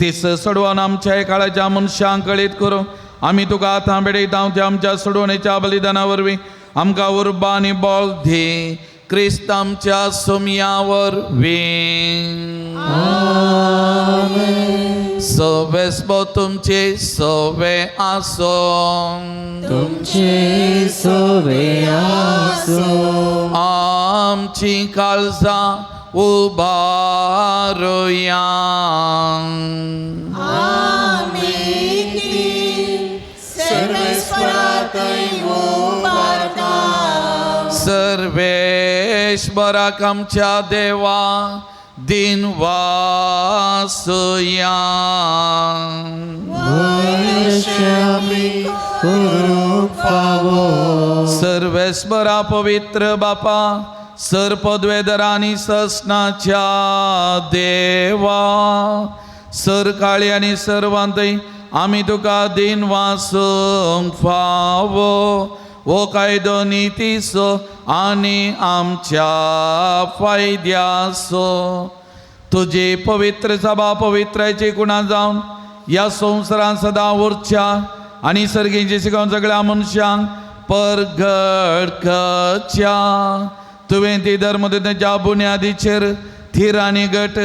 तीस सोडवान आमच्या काळाच्या मनशांक कळीत करूं आमी तुका आतां बेडयता त्या आमच्या सोडवणेच्या बलिदाना वरवीं आमकां उर्बा आनी बळ दी क्रिस्त आमच्या सोमया वरवीं. सवेस्पो तुमचे सवे आसो, तुमचे सवे आसो. आमची काळजां उबारुया. सर्वेश्वराक आमच्या देवा दिन वासुया. सर्वेश्वरा पवित्र बापा सर पदवेदरा आनी ससनाच्या देवा सर काळी आनी सर्वांतय आमी तुका दिन वासूंक फावो हो कायदो नितीचो आनी आमच्या फायद्याचो. तुजी पवित्र सभा पवित्रायची गुणां जावन ह्या संवसारांत सदां उरच्या आनी सर्गींची शिकोवन सगळ्या मनशांक परगट करच्या. तुवें ती धर्मदूतांच्या बुन्यादीचेर थीर आनी गट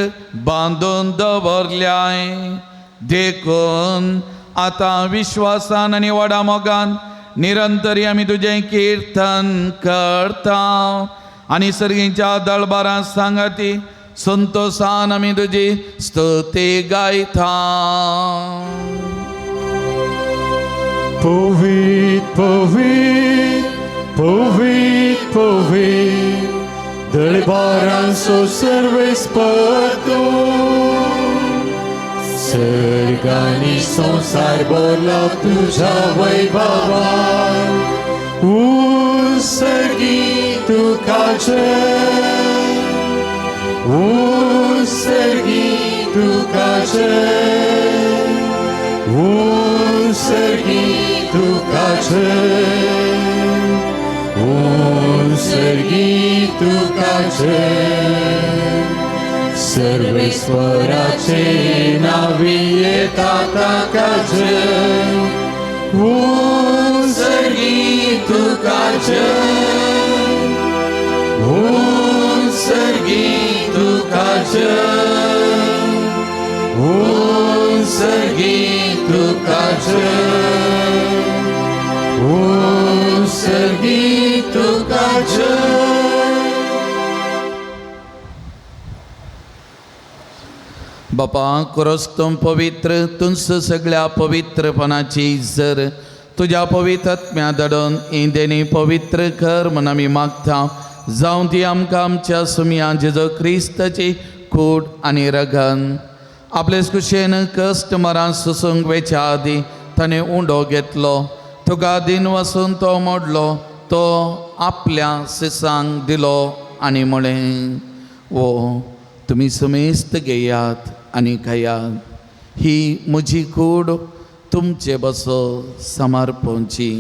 बांदून दवरल्याय. देखून आतां विश्वासान आनी व्हडा मोगान निरंतरी आमी तुजें किर्तन करता आनी सर्गींच्या दळबारां सांगाती संतोसान आमी तुजी स्तुती गायता. पवित पवित पवित पवित दळबारांचो सर्वेस्पर तूं, सर्गांनी संवसार भरला तुज्या वैभवान. उत्सर्गी तुका जय, उत्सर्गी तुका जय, उत्सर्गी तुका जय, उत्सर्गी तुका जय. सर्वेश्वराचे नावी येता ताका जय, उत्सर्गी तुका जय, उत्सर्गी तुका जय, उत्सर्गी तुका जय, उत्सर्गी तुका जय. बापा क्रोस्तम पवित्र तुंस सगळ्या पवित्रपणाची जर तुज्या पवित्र आत्म्या धाडून इंदेनी पवित्र कर म्हण आमी मागता. जावं ती आमकां आमच्या सुमया जेजो क्रिस्ताची कूड आनी रगन. आपले कुशेन कश्ट मरां सोसूंक वेच्या आदीं ताणें उंडो घेतलो, तुका दिन वसून तो मोडलो, तो आपल्या सिसांक दिलो आनी म्हळें, ओ तुमी समेस्त घेयात आनी खायात, ही म्हजी कूड तुमचे बसो समर्पणची.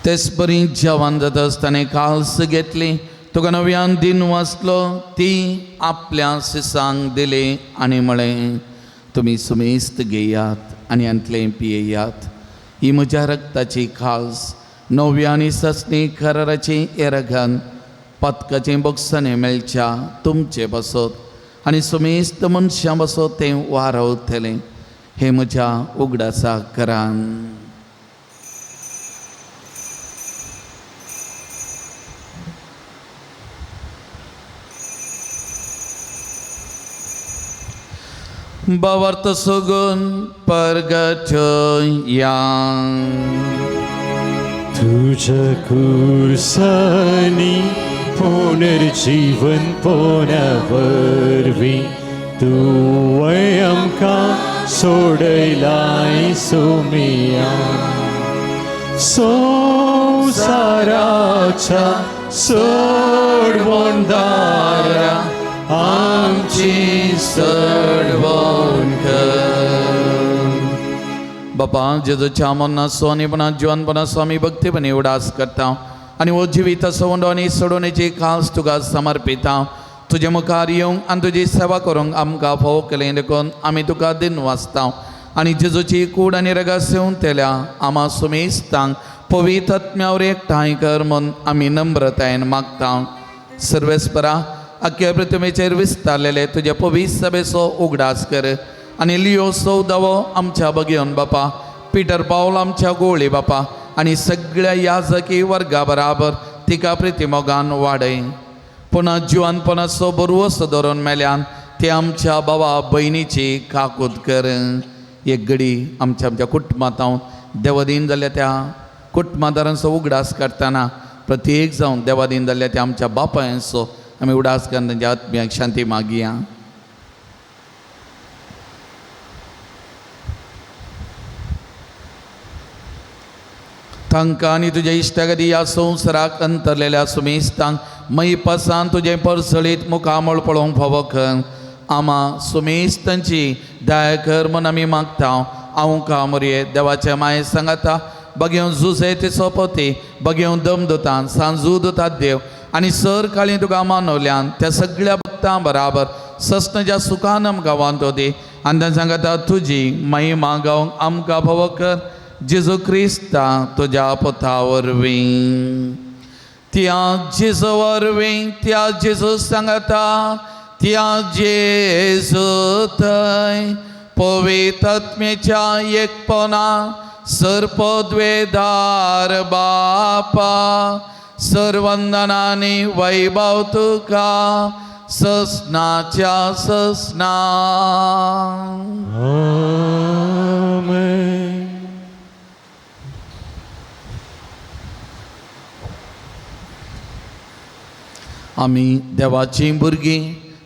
तेच परी जेवण जाता आसतना काल्स घेतली, तुका नव्यान दिन वाचलो, ती आपल्या सिसांक दिली आनी म्हळें, तुमी सुमेस्त घेयात आनी हांतलें पियेयात, ही म्हज्या रक्ताची खास नव्या आनी ससणी कराराची एरगन पदकाचें बोगसणें मेळच्या तुमचे बसत आनी सुमेस्त मनशां बसत तें वारवतलें. हें म्हज्या उगडासा करान. भावार्थ सगून परगटया. तुझ्या कुर्सानी पुनर्जीवन पोन्या वरवीं तुवें आमकां सोडयलाय सोमिया. संवसाराच्या सोडवणदारा आमची सडवण कर. बापा जेजूच्या मरणाचो आनी पुन्हा जिवनपणाचो आमी भक्तीपणी उडास करता आनी हो जिवीत उंडो आनी सोडवणेची खास तुका समर्पिता. तुजे मुखार येवंक आनी तुजी सेवा करूंक आमकां फावो केलें देखून आमी तुका दिन वाचता आनी जेजूची कूड आनी रगास येवन तेल्या आमा सुमेस्तांक पवित्र आत्म्यावर एकठांय कर म्हूण आमी नम्रतायेन मागता. सर्वेस्परा आख्या प्रतिमेचेर विस्तारलेले तुजे पवित्र सभेचो उगडास कर आनी लियो सौदावो आमच्या बगेवन बापा, पिटर पावल आमच्या गोळी बापा आनी सगळ्या याजकी वर्गा बराबर तिका प्रितिमोगान वाडय. पुन्हा जिवानपणाचो बरवस धरून मेल्यान ते आमच्या बाबा भयणीची काकूत कर. एक घडी आमच्या आमच्या कुटुंबांत हांव देवादीन जाल्ल्या त्या कुटुंबादारांचो उगडास काडटना प्रत्येक जावन देवादीन जाल्ल्या त्या आमच्या बापायांचो आमी उगडास करून तांच्या आत्म्याक शांती मागया. तांकां आनी तुज्या इश्टागती ह्या संवसाराक अंतरलेल्या सुमेस्तांक मैपासान तुजें परसळीत मुखामळ पळोवंक फावो कर. आमा सुमेस्तांची दया कर म्हूण आमी मागता. हांव कामरये देवाच्या माये सांगाता बगेवन जुजे ते सोपती बगेवन दम दोतान सांजू दोतात देव आनी सर काळी तुका मानवल्यान त्या सगळ्या भक्तां बराबर सस्नच्या सुखान आमकां वांतो दी आनी तांकां सांगाता तुजी महिमा गावंक आमकां फावो कर. जेजू क्रिस्ता तुज्या पुता वरवीं. त्या जेजू वरवीं, त्या जेजू सांगता, त्या जेजू थंय पवित्र आत्म्याच्या एकपणा सर्पद्वेदार बापा सर्वंदनानी वैभव तुका ससनाच्या ससना. आमेन. आमी देवाचीं भुरगीं,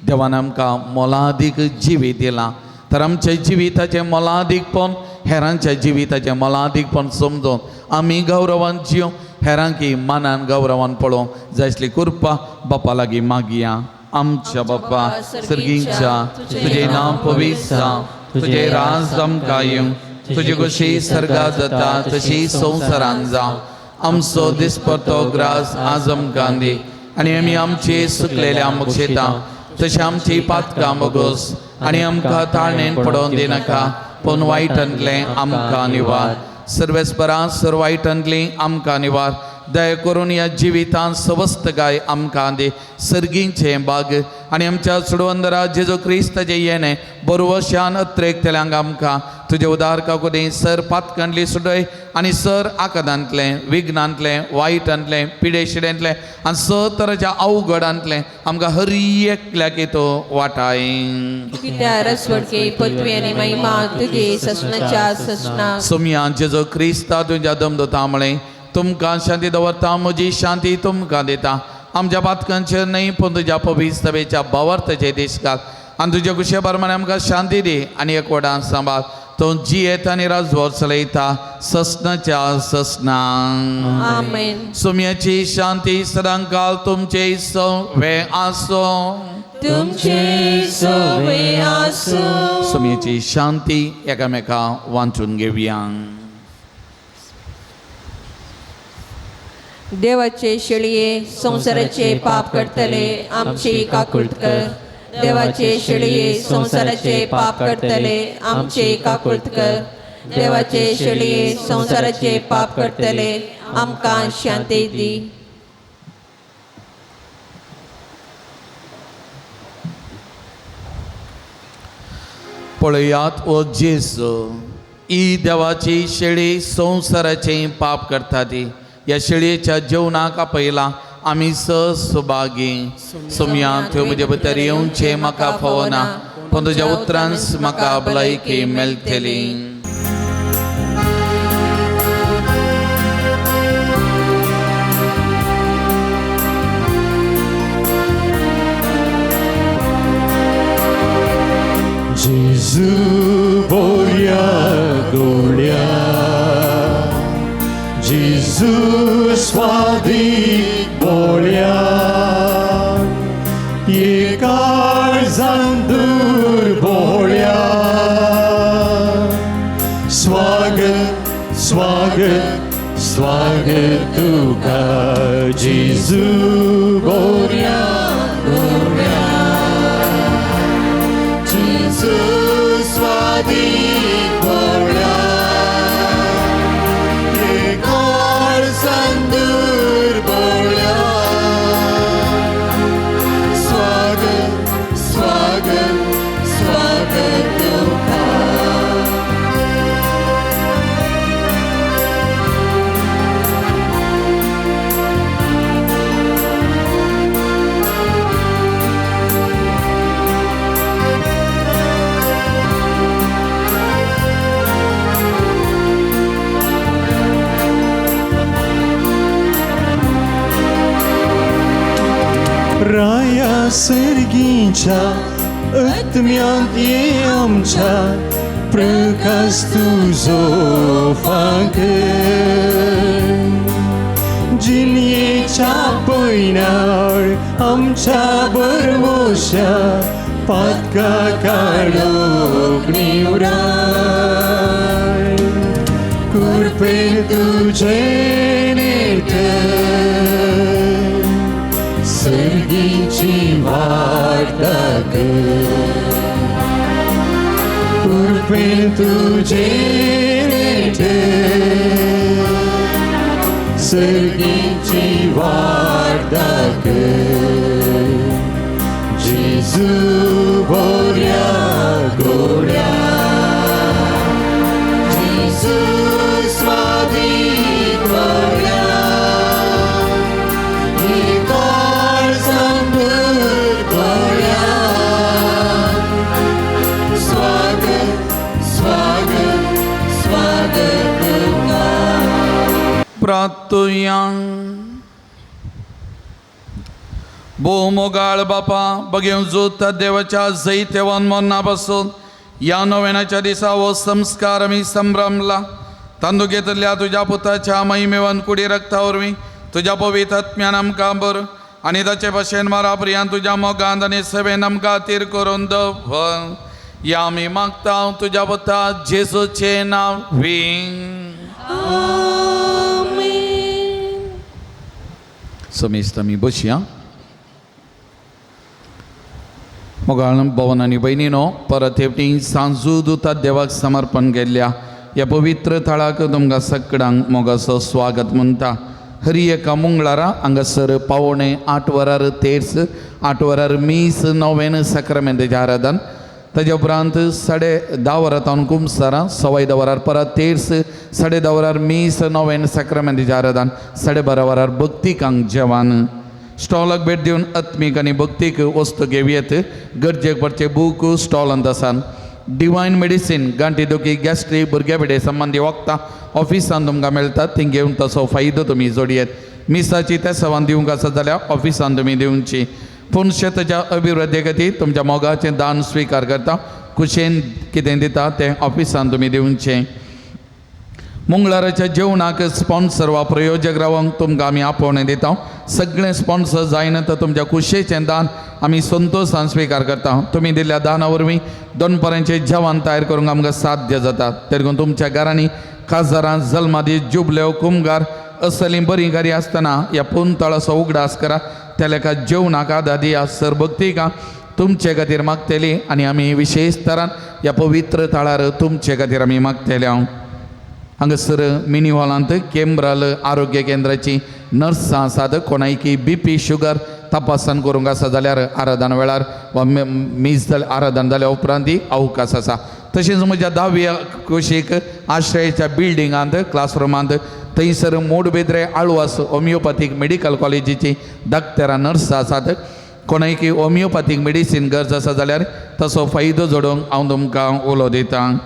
देवान आमकां मोलादीक जिवीत दिलां तर आमच्या जिविताचें मोलादीकपण हेरांच्या जिविताचें मोलादीकपण समजून आमी गौरवान जिवंक हेरांकी मानान गौरवान पळोवंक जाय आसली कृपा बापा लागीं मागया. आमच्या बापा सर्गींच्या तुजें नांव पवित्र जावं, तुजें राज आमकां येवं, तुजी खुशी सर्गात जाता तशी संवसारान जावं. आमचो दिसपट्टो ग्रास आज आमकां दी आनी आमी आमचे सुकलेल्या मोक्षेता तशें आमची पातकां मोगोस आनी आमकां ताळणेन पडोवन दिनाका पूण वायटांतलें आमकां निवार. सर्वेस्परा सर वायटांतली आमकां निवार. दया करून ह्या जिवितांत सवस्त गाय आमकां दी सर्गींचें बाग आनी आमच्या चुडवंदरा जेजू क्रिस्ताचें येणें बरवशान अत्रेकतल्यांक आमकां तुजे उदार काकुदी सर पातकांतली सुडय आनी सर आकादांतलें विघ्नांतलें वायटांतलें पिडेशिडेंतलें आनी सर तराच्या अवघडांतलें आमकां हर एकल्याक तो वाटाय. कित्याक रसवडके पृथ्वी आनी महिमा तुगे ससनाच्या ससना. सोमया जेजू क्रिस्ता तुज्या दमदोता म्हळें तुमकां शांती दवरता म्हजी शांती तुमकां दिता. आमच्या पातकांचेर न्हय पूण तुज्या पवित्र सभेच्या भावार्थाचे देश घाल आनी तुज्या कुशे प्रमाणे आमकां शांती दी आनी एकवटान सांबाळ. तूं जियेत आनी राजवट चलयता ससनाच्या ससना. आमेन. सुम्याची शांती सदांकाल तुमचे सवे आसो. तुमचे सवे आसो. सुम्याची शांती एकामेका वांचून घेवया. देवाचे शेळये संवसाराचे पाप करतले आमची काकूट कर. देवाचे शेळये संवसाराचे पाप करतले आमची काकूट कर. देवाचे शेळये संवसाराचे पाप करतले आमकां शांती दी. पळयात ओ जेजू, ही देवाची शेळी संवसाराचे पाप करता ती. ह्या शेळयेच्या जेवणाक आपयला आमी सुभागी. सोमया त्यो म्हजे भितर येवचें म्हाका फावना पूण तुज्या उतरान म्हाका भलायकी मेळटली. जेजू स्वादीक बोळ्या एकाळजान दुर्बोळ्या स्वागत स्वागत स्वागत तुका जेजू गोऱ्या गोऱ्या जेजू स्वादीक बोळ्या एकाळजान दुर्बोळ्या स्वागत स्वागत स्वागत तुका. राया सर्गीच्या आत्म्यांत ये आमच्या प्रकाश तुजो फांकर जिणयेच्या पयनार आमच्या बरवोशा पातका काडोक निवराय कृपेन तुझे नेट सर्गीची वाट दाखय कृपेन तुझे नेट सर्गीची वाट दाखय जेजू बोऱ्या गोड्या जेजू स्वादीक बोळ्या एकाळजान दुर्बोळ्या स्वागत स्वागत स्वागत तुका. प्रातुया. भोव बापा बघेवन जोत देवाच्या जैत्यवान मरना पासून ह्या नव्याच्या दिसा हो संस्कार आमी संभ्रमला. तांदू घेतल्या तुज्या पुताच्या महिमेवन कुडी रक्ता वरवीं तुज्या पवित्र आत्म्यान आमकां बर आनी ताचे भशेन मारा प्रियान तुज्या मोगांत आनी सेवेन आमकां तीर करून दवर. ह्या आमी मागता तुज्या पुता जेजूचें नांव वीं. समेस्त आमी बसया. मोगाळ भवन आनी भयणीनो, परत एकटी सांजू दुता देवाक समर्पण केल्ल्या ह्या पवित्र थळाक तुमकां सगळ्यांक मोगाचो स्वागत म्हणटा. हरी एका मंगळारा हांगासर 7:45 वरार तेर्स, 8 वरार मीस, नोवेन साक्रामेंताचें आराधन. ताज्या उपरांत 10:30 वरां तावन कुमसारां, 10:15 वरार परत तेर्स, 10:30 वरार मीस, नोवेन साक्रामेंताचें आराधन, 12:30 वरार भक्तिकांक जेवण. स्टॉलाक भेट दिवन आत्मीक आनी भक्तीक वस्तू घेवयेत. गरजेक पडचे बूक स्टॉलांत आसात. डिवायन मेडिसीन गांठी दुखी गॅस्ट्रीक भुरग्या पेडे संबंदी वखदां ऑफिसान तुमकां मेळटात, ती घेवन तसो फायदो तुमी जोडयेत. मिसाची त्या सवान दिवंक आसत जाल्यार ऑफिसान तुमी दिवची. पूण शेताच्या अभिवृद्धी खातीर तुमच्या मोगाचें दान स्विकार करता. कुशेन कितें दिता तें ऑफिसान तुमी दिवचें. मंगळाराच्या जेवणाक स्पॉन्सर वा प्रयोजक रावंक तुमकां आमी आपोवणें दिता. सगळें स्पॉन्सर जायना तर तुमच्या कुशेचें दान आमी संतोशान स्विकार करता. तुमी दिल्ल्या दाना वरवीं दनपारांचें जेवण तयार करूंक आमकां साध्य जाता. देखून तुमच्या घरांनी काजारां, जल्मादीस, जुबल्यो, कुमगार असलीं बरीं कार्यां आसतना ह्या पुनतळाचो उगडास करा. त्या लेखा जेवणाक आदार दिया. सरभक्तिका तुमचे खातीर मागतली आनी आमी विशेश तरान ह्या पवित्र थळार तुमचे खातीर आमी मागतले. हांगासर मिनी हॉलांत केंब्राल आरोग्य केंद्राची नर्सां आसात. कोणायकी बी पी शुगर तपासण करूंक आसा जाल्यार आराधन वेळार वा मीस जाल्यार आराधन जाल्या उपरांत अवकाश आसा. तशेंच म्हज्या दाव्या कुशीक आश्रयाच्या बिल्डिंगांत क्लासरुमांत थंयसर मोडबेद्रे आळवास होमियोपॅथीक मेडिकल कॉलेजीची डाक्टरां नर्सां आसात. कोणायकी होमियोपॅथीक मेडिसीन गरज आसा जाल्यार तसो फायदो जोडूंक हांव तुमकां उलो दितां.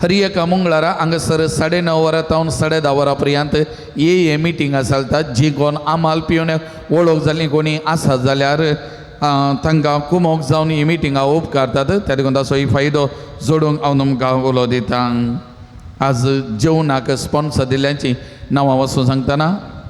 हरी एका मंगळारा हांगासर 9:30 वरां तावन 10:30 वरां पर्यंत ए मिटींग चलता. जी कोण आमाल पिवन वळख जाल्ली कोणी आसा जाल्यार तांकां कुमोक जावन ही मिटिंगां उपकारतात. त्या देखून ताचो ही फायदो जोडूंक हांव तुमकां उलो दितां. आज जेवणाक स्पॉन्सर दिल्ल्याची नांवां वचून सांगतना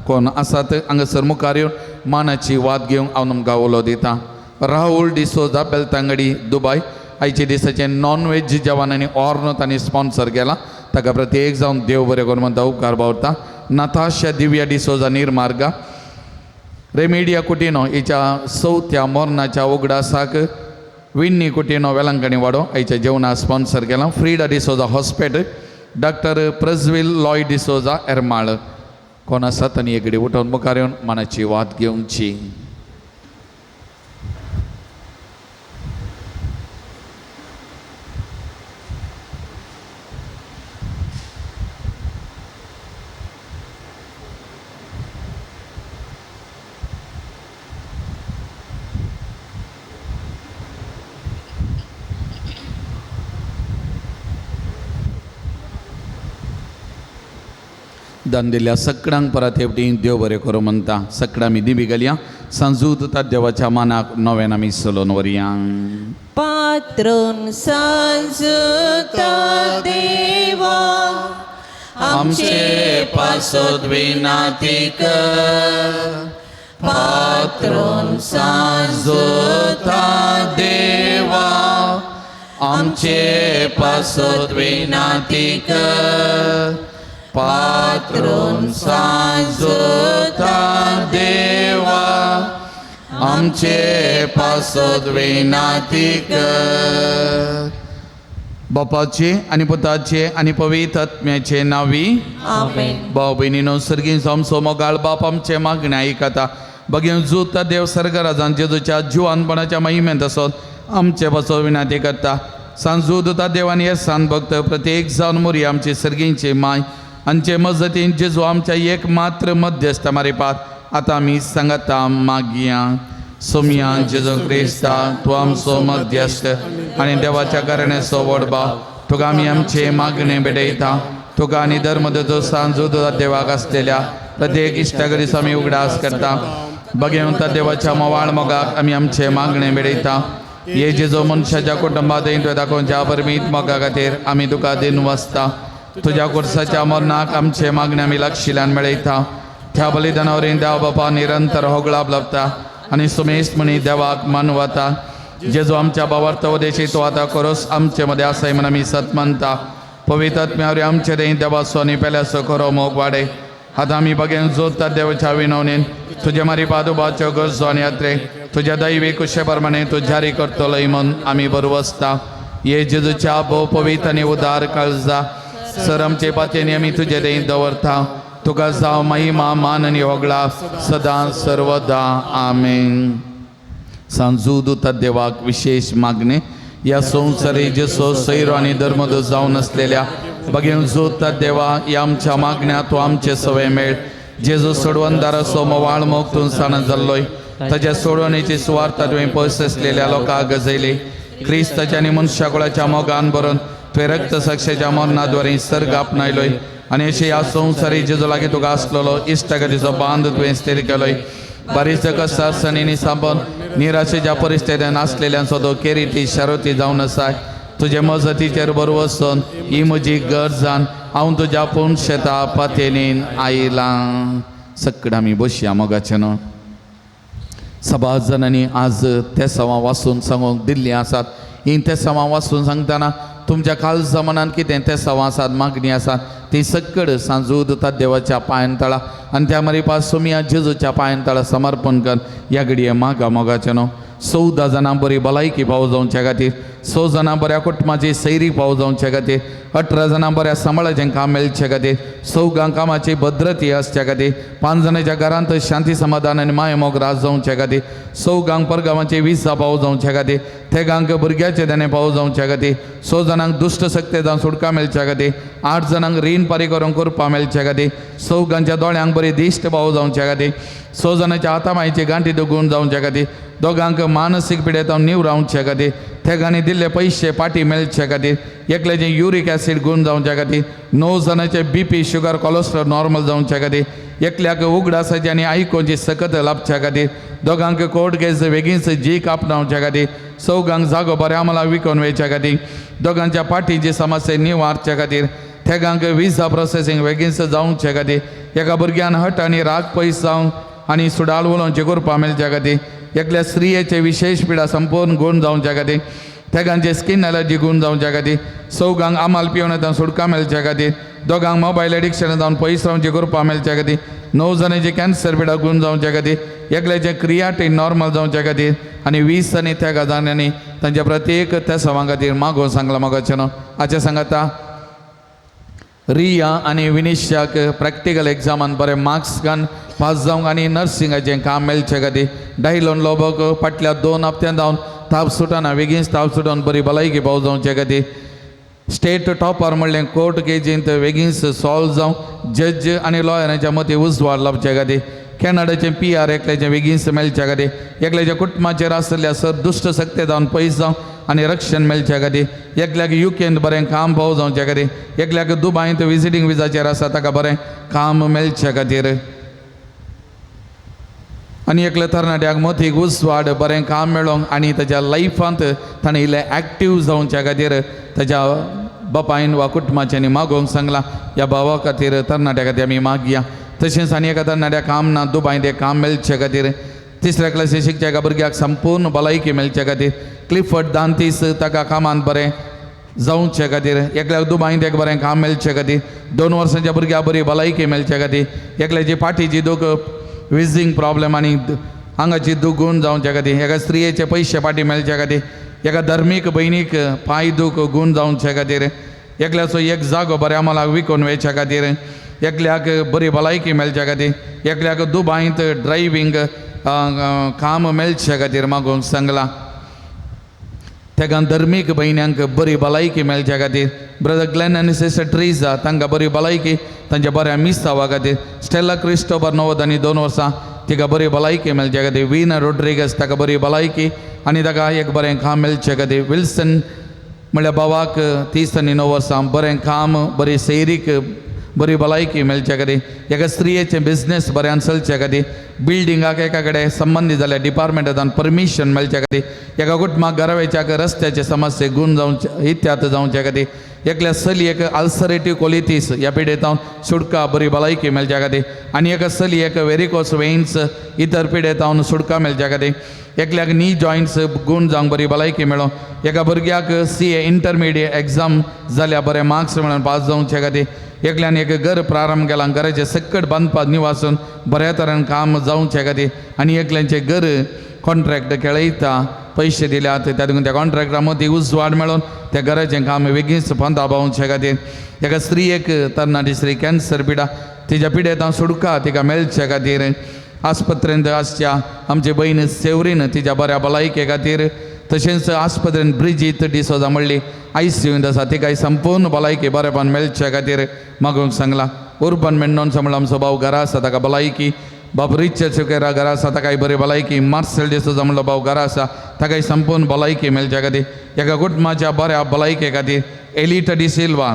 कोण आसात हांगासर मुखार येवन मानाची वाद घेवंक हांव तुमकां उलो दितां. राहुल डिसोजा, बेलतांगडी, दुबाय. आयच्या दिसाचें नॉन वेज जेवण आनी ऑर्न तांणी स्पॉन्सर केला, ताका प्रत्येक जावन देव बरें करूं म्हणटा, उपकार बावरता. नताशा दिव्या डिसोजा, निर्मार्गा. रेमेडिया कुटिनो हिच्या चवथ्या मोरनाच्या उगडासाक विन्नी कुटिनो, वेलंकणी वाडो, आयच्या जेवणा स्पॉन्सर केला. फ्रिडा डिसोजा, हॉस्पेट. डॉक्टर प्रज्वील लॉय डिसोजा, एरमाळ. कोण आसा तांणी एकडे उठोवन मुखार येवन मनाची वाद घेवची. दान दिल्ल्या सगळ्यांक परत हेवटी देव बरें करूं म्हणटा. सगळ्यां आमी दिमी घालया. सांजू तुता देवाच्या मानाक नव्यान आमी चलोवन व्हरया. पात्रोन सांजुता देवा आमचे पासत विनाती कर, पात्रोन सांजुता देवा आमचे पासत विनाती कर, पात्रोन सांजुता देवा आमचे पासत विनाती कर. बापाचे आनी पुताचे आनी पवित्र आत्म्याचे नावी आमेन. भाव भयणीनो, सर्गीं आमचो मोगाळ बाप आमचे मागणे आयकता. बगेन जुता देव सर्गराजान जेजूच्या जिवानपणाच्या महिमेंत आसत आमचे पासत विनाती करता. सांजू दुता देवान हे सान भक्त प्रत्येक जावन मोरी आमचे सर्गींचे माय आमचे मजतीन जेजू आमच्या एक मात्र मध्यस्थ मारिपात आतां आमी सांगता मागया. सोमया जेजू क्रिस्ता, तूं आमचो मध्यस्थ आनी देवाच्या कारणाचो व्हड भाव, तुका आमी आमचे मागणे भेटयता. तुका आनी धर्मदूत सांजू देवाक आसलेल्या प्रत्येक इश्टागरीचो आमी उगडास करता. बगेवन देवाच्या मोवाळ मोगाक आमी आमचे मागणे भेटयता. हे जेजू मनशाच्या कुटुंबात तुवें दाखोवच्या परमीत मोगा खातीर आमी तुका दिन वसता. तुज्या कुर्साच्या मरणाक आमचे मागणे आमी लागशिल्ल्यान मेळयता. त्या बलिदाना वरवीं देव बापा निरंतर होगळाप लाबता आनी सुमेश म्हणी देवाक मानवता. जेजू आमच्या बाबार्थ उदेशी तो आतां खरोच आमचे मदें आसाय म्हण आमी सत मानता. पवित्र आत्म्या वरवीं आमचे दें देवाचो आनी पेल्याचो खरो मोग वाडय. आतां आमी बगेन जोडटा देवाच्या विनवणेन तुजे मारी पादुबाच्यो गरजो आनी यात्रे तुज्या दैवी कुशे प्रमाणे तूं जारी करतलोय म्हण आमी बरवसता. हे जेजूच्या भोव पवित्र आनी उदार काळजा सर आमचे पातयेनी आमी तुजे दें दवरता. तुका जावं महिमा मान आनी होगळा सदां सर्वदा. आमेन. सांजू दुता देवाक विशेष मागणे ह्या संवसारी जेसो सैरो आनी धर्मदूत जावन आसलेल्या बगेन जोडटा देवा ह्या आमच्या मागण्या तूं आमचे सवय मेळ. जेजू सोडवणदाराचो मोवाळ मोग तूं साण जाल्लोय ताच्या सोडवणेची सुवार्ता तुवें पयस आसलेल्या लोकांक गजयली. क्रिस्ताच्या आनी मनशाकुळाच्या मोगान भरून तुवें रक्तसाक्षेच्या मरणाद्वारे सर्ग आपणायलोय आनी अशें ह्या संवसारी जेजू लागीं तुका आसलेलो इश्टागतीचो बांद तुवें स्थिर केलोय. बारीच कसा सणींनी सांबून निराशेच्या परिस्थितीन आसलेल्यांचो तो केरिती शारोती जावन आसाय. तुजे मजतीचेर बरो वचून ही म्हजी गरज जावन हांव तुज्या पूण शेता पातयेन आयलां. सगळें आमी बसया मोगाचें न्हू. सभा जाणांनी आज तेसांवां वाचून सांगूंक दिल्लीं आसात. हीं तेसांवां वाचून सांगतना तुमच्या काळजा मनान कितें तेसांवां आसात, मागणी आसात ती सगळं सांजू दुता देवाच्या पांयान तळा आनी त्या मारी सोमिया जेजूच्या पांयान तळा समर्पण कर. ह्या घडये मागा मोगाचें न्हू. 14 जाणां बरी भलायकी पाव जावच्या खातीर, 6 जाणां बऱ्या कुटुंबाची सैरी पाव जावच्या खातीर, 18 जाणां बऱ्या सांबाळाचें काम मेळचे खातीर, 4 कामाची भद्रती आसच्या खातीर, 5 जाणांच्या घरांत शांती समाधान आनी मायमोग राज जावच्या खातीर, 4 परगांवाची विसा पाव जावच्या खातीर, 3 भुरग्याचे देणें पाव जावच्या खातीर, 6 जाणांक दुश्ट शक्ती जावन सुटका मेळच्या खातीर, 8 जाणांक रीण पारी करूंक करपा मेळच्या खातीर, 4 दोळ्यांक बरी दिश्ट पाव जावच्या खातीर, 6 जाणांच्या हातामायची गांठी दुगून जावच्या खातीर, 2 मानसीक पिडेतावन निवरावच्या खातीर, 3 दिल्ले पयशे पाटी मेळचे खातीर, एकल्याचे युरीक ॲसिड गुण जावच्या खातीर, 9 जाणांचे बीपी शुगर कोलेस्ट्रॉल नॉर्मल जावच्या खातीर, एकल्याक उगडासाची आनी आयकोची सकत लाभच्या खातीर, 2 कोर्ट केस बेगीनच जीक आपणावच्या खातीर, 4 जागो बऱ्या मला विकून वयच्या खातीर, 2 पाठीची समस्या निवारच्या खातीर, थेगांक विजा प्रोसेसींग बेगीनच जावचे खातीर, एका भुरग्यान हट आनी राग पयस जावंक आनी सुडाळ उलोवचे कृपा मेळच्या खातीर, एकल्या स्त्रियेचे विशेश पिडा संपूर्ण गुण जावच्या खातीर, तेगांचे स्कीन एलर्जी गुण जावच्या खातीर, चौगांक आमाल पिवन जावन सुटका मेळच्या खातीर, दोगांक मोबायल एडिक्शन जावन पयस रावची कृपा मेळच्या खातीर, 9 जाणांचे कॅन्सर पिडा गुण जावच्या खातीर, एकल्याचे क्रियाटीन नॉर्मल जावच्या खातीर आनी 20 आनी तेगा जाणांनी तांच्या प्रत्येक त्या सवां खातीर मागोवन सांगलां मागोवचें न्हू. हाचें सांगाता रिया आनी विनिशाक प्रॅक्टिकल एग्जामान बरे मार्क्स घालून पास जावंक आनी नर्सिंगाचें काम मेळचे खातीर, डायलोन लोबोक फाटल्या 2 हप्त्यान जावन ताप सुटना बेगीनच ताप सुटून बरी भलायकी पाव जावचे खातीर, स्टेट टॉपर म्हणलें कोर्ट केजींत बेगीनच सॉल्व जावं जज आनी लॉयरांच्या मतीं उजवाड लावचे खातीर, कॅनडाचें PR एकल्याचें बेगीनच मेळच्या खातीर, एकल्याच्या कुटुंबाचेर आसलेल्या सर दुश्ट शक्ती जावन पयस जावं आनी रक्षण मेळच्या खातीर, एकल्याक युकेंत बरें काम पाव जावचे खातीर, एकल्याक दुबायंत विजिटींग विजाचेर आसा ताका बरें काम मेळच्या खातीर आनी एकल्या तरणाट्याक मतीक उजवाड बरें काम मेळोंक आनी ताच्या लायफांत ताणें इल्लें एक्टीव जावच्या खातीर ताच्या बापायन वा कुटुंबाच्यांनी मागोवंक सांगलां. ह्या भावा खातीर तरणाट्या खातीर आमी मागया. तशेंच आनी एका तरणाट्याक काम ना दुबायंत एक काम मेळचे खातीर, 3ऱ्या क्लासी शिकच्या एका भुरग्याक संपूर्ण भलायकी मेळचे खातीर, क्लिफर्ड दांतीस ताका कामांत बरें जावचे खातीर, एकल्याक दुबायंत एक बरें काम मेळचे खातीर, 2 वर्सांच्या भुरग्याक बरी भलायकी मेळचे खातीर, एकल्याची फाटीची दूख विजींग प्रॉब्लेम आनी आंगाची दूख गूण जावच्या खातीर, एका स्त्रियेचे पयशे फाटी मेळच्या खातीर, एका धर्मीक भयणीक पांय दूख गूण जावचे खातीर, एकल्याचो एक जागो बऱ्या मोलाक विकून वयच्या खातीर, एकल्याक बरी भलायकी मेळच्या खातीर, एकल्याक दुबायंत ड्रायव्हींग काम मेळचे खातीर मागोवंक सांगलां. तेगान धर्मीक भयण्यांक बरी भलायकी मेळच्या खातीर, ब्रदर ग्लॅन आनी सिस्टर ट्रिजा तांकां बरी भलायकी तांच्या बऱ्या मिसावा खातीर, स्टेला क्रिस्टोबर 92 वर्सां तिका बरी भलायकी मेळच्या खातीर, विना रोड्रिगस ताका बरी भलायकी आनी ताका एक बरें काम मेळचे खातीर, विल्सन म्हणल्यार भावाक 39 वर्सां बरें काम बरी सैरीक बरी भलायकी मेळच्या खातीर, एका स्त्रियेचें बिजनेस बऱ्यान चलचे खातीर, बिल्डिंगाक एका कडेन संबंदीत जाल्यार डिपार्टमेंटान परमिशन मेळच्या खातीर, एका कुटुंबाक घरावेच्या रस्त्याचे समस्ये गुण जावचे इत्याद जावचे खातीर, एकल्या चलयेक अल्सरेटीव कोलिटीस ह्या पिडेंत सुटका बरी भलायकी मेळच्या खातीर आनी एका चलयेक वेरिकोस वेन्स इतर पिडेंत सुटका मेळच्या खातीर, एकल्याक नी जॉयंट्स गूण जावंक बरी भलायकी मेळो, एका भुरग्याक CA intermediate exam जाल्यार बरे मार्क्स मेळून पास जावचे खातीर, एकल्यान एक घर प्रारंभ केला घराचें सकट बांदपाक निवासून बऱ्या तरेन काम जावचे खातीर आनी एकल्यांचें घर कॉन्ट्रॅक्ट खेळयता पयशे दिल्यात त्या देखून त्या कॉन्ट्रॅक्टा मदीं उजवाड मेळोन त्या घराचें काम बेगीनच पंदा पावचे खातीर, एका स्त्रियेक तरणाटी स्त्री कॅन्सर पिडा तिच्या पिडेंत सुटका तिका मेळचे खातीर, आस्पत्रेंत आसच्या आमचे भयण सेवरीन तिच्या बऱ्या भलायके खातीर, तशेंच आस्पत्रेंत ब्रिजीत डिसोजा म्हणली ICUंत आसा तिका संपूर्ण भलायकी बरेपण मेळचे खातीर मागूंक सांगलां. उर्बन मेंडोन्सा म्हणल्यार आमचो भाव घरा आसा ताका भलायकी, बाब रिचर्ड सुकेरा घरा आसा ताकाय बरी भलायकी, मार्सेल डिसोजा म्हणलो भाव घरा आसा ताकाय संपूर्ण भलायकी मेळच्या खातीर, एका कुटुंबाच्या बऱ्या भलायके खातीर, एलिटा डिसिल्वा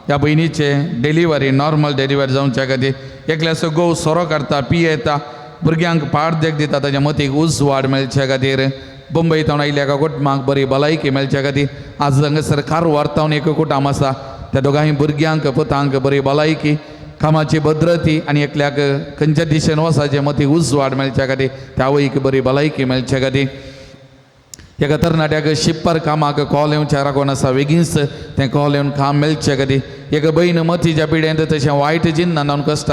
ह्या भयणीचे डिलिव्हरी नॉर्मल डिलिव्हरी जावच्या खातीर, एकल्याचो घोव सोरो काडटा पियेता भुरग्यांक पाड देख दिता ताच्या मतीक उजवाड मेळच्या खातीर, बंबई तावन आयिल्ल्या एका कुटुंबाक बरी भलायकी मेळच्या खातीर, आज हांगासर कारवार तावन एक कुटुंब आसा त्या दोगांय भुरग्यांक पुतांक बरी भलायकी कामाची भद्रती आनी एकल्याक खंयच्या दिशेन वचाचें मतीक उजवाड मेळच्या खातीर त्या आवयक बरी भलायकी मेळच्या खातीर, एका तरणाट्याक शिप्पर कामाक कॉल येवच्या राखून आसा बेगीनच तें कॉल येवन काम मेळचे खातीर, एका भयण मतीच्या पिड्यांत तशें वायट जिन्नान जावन कश्ट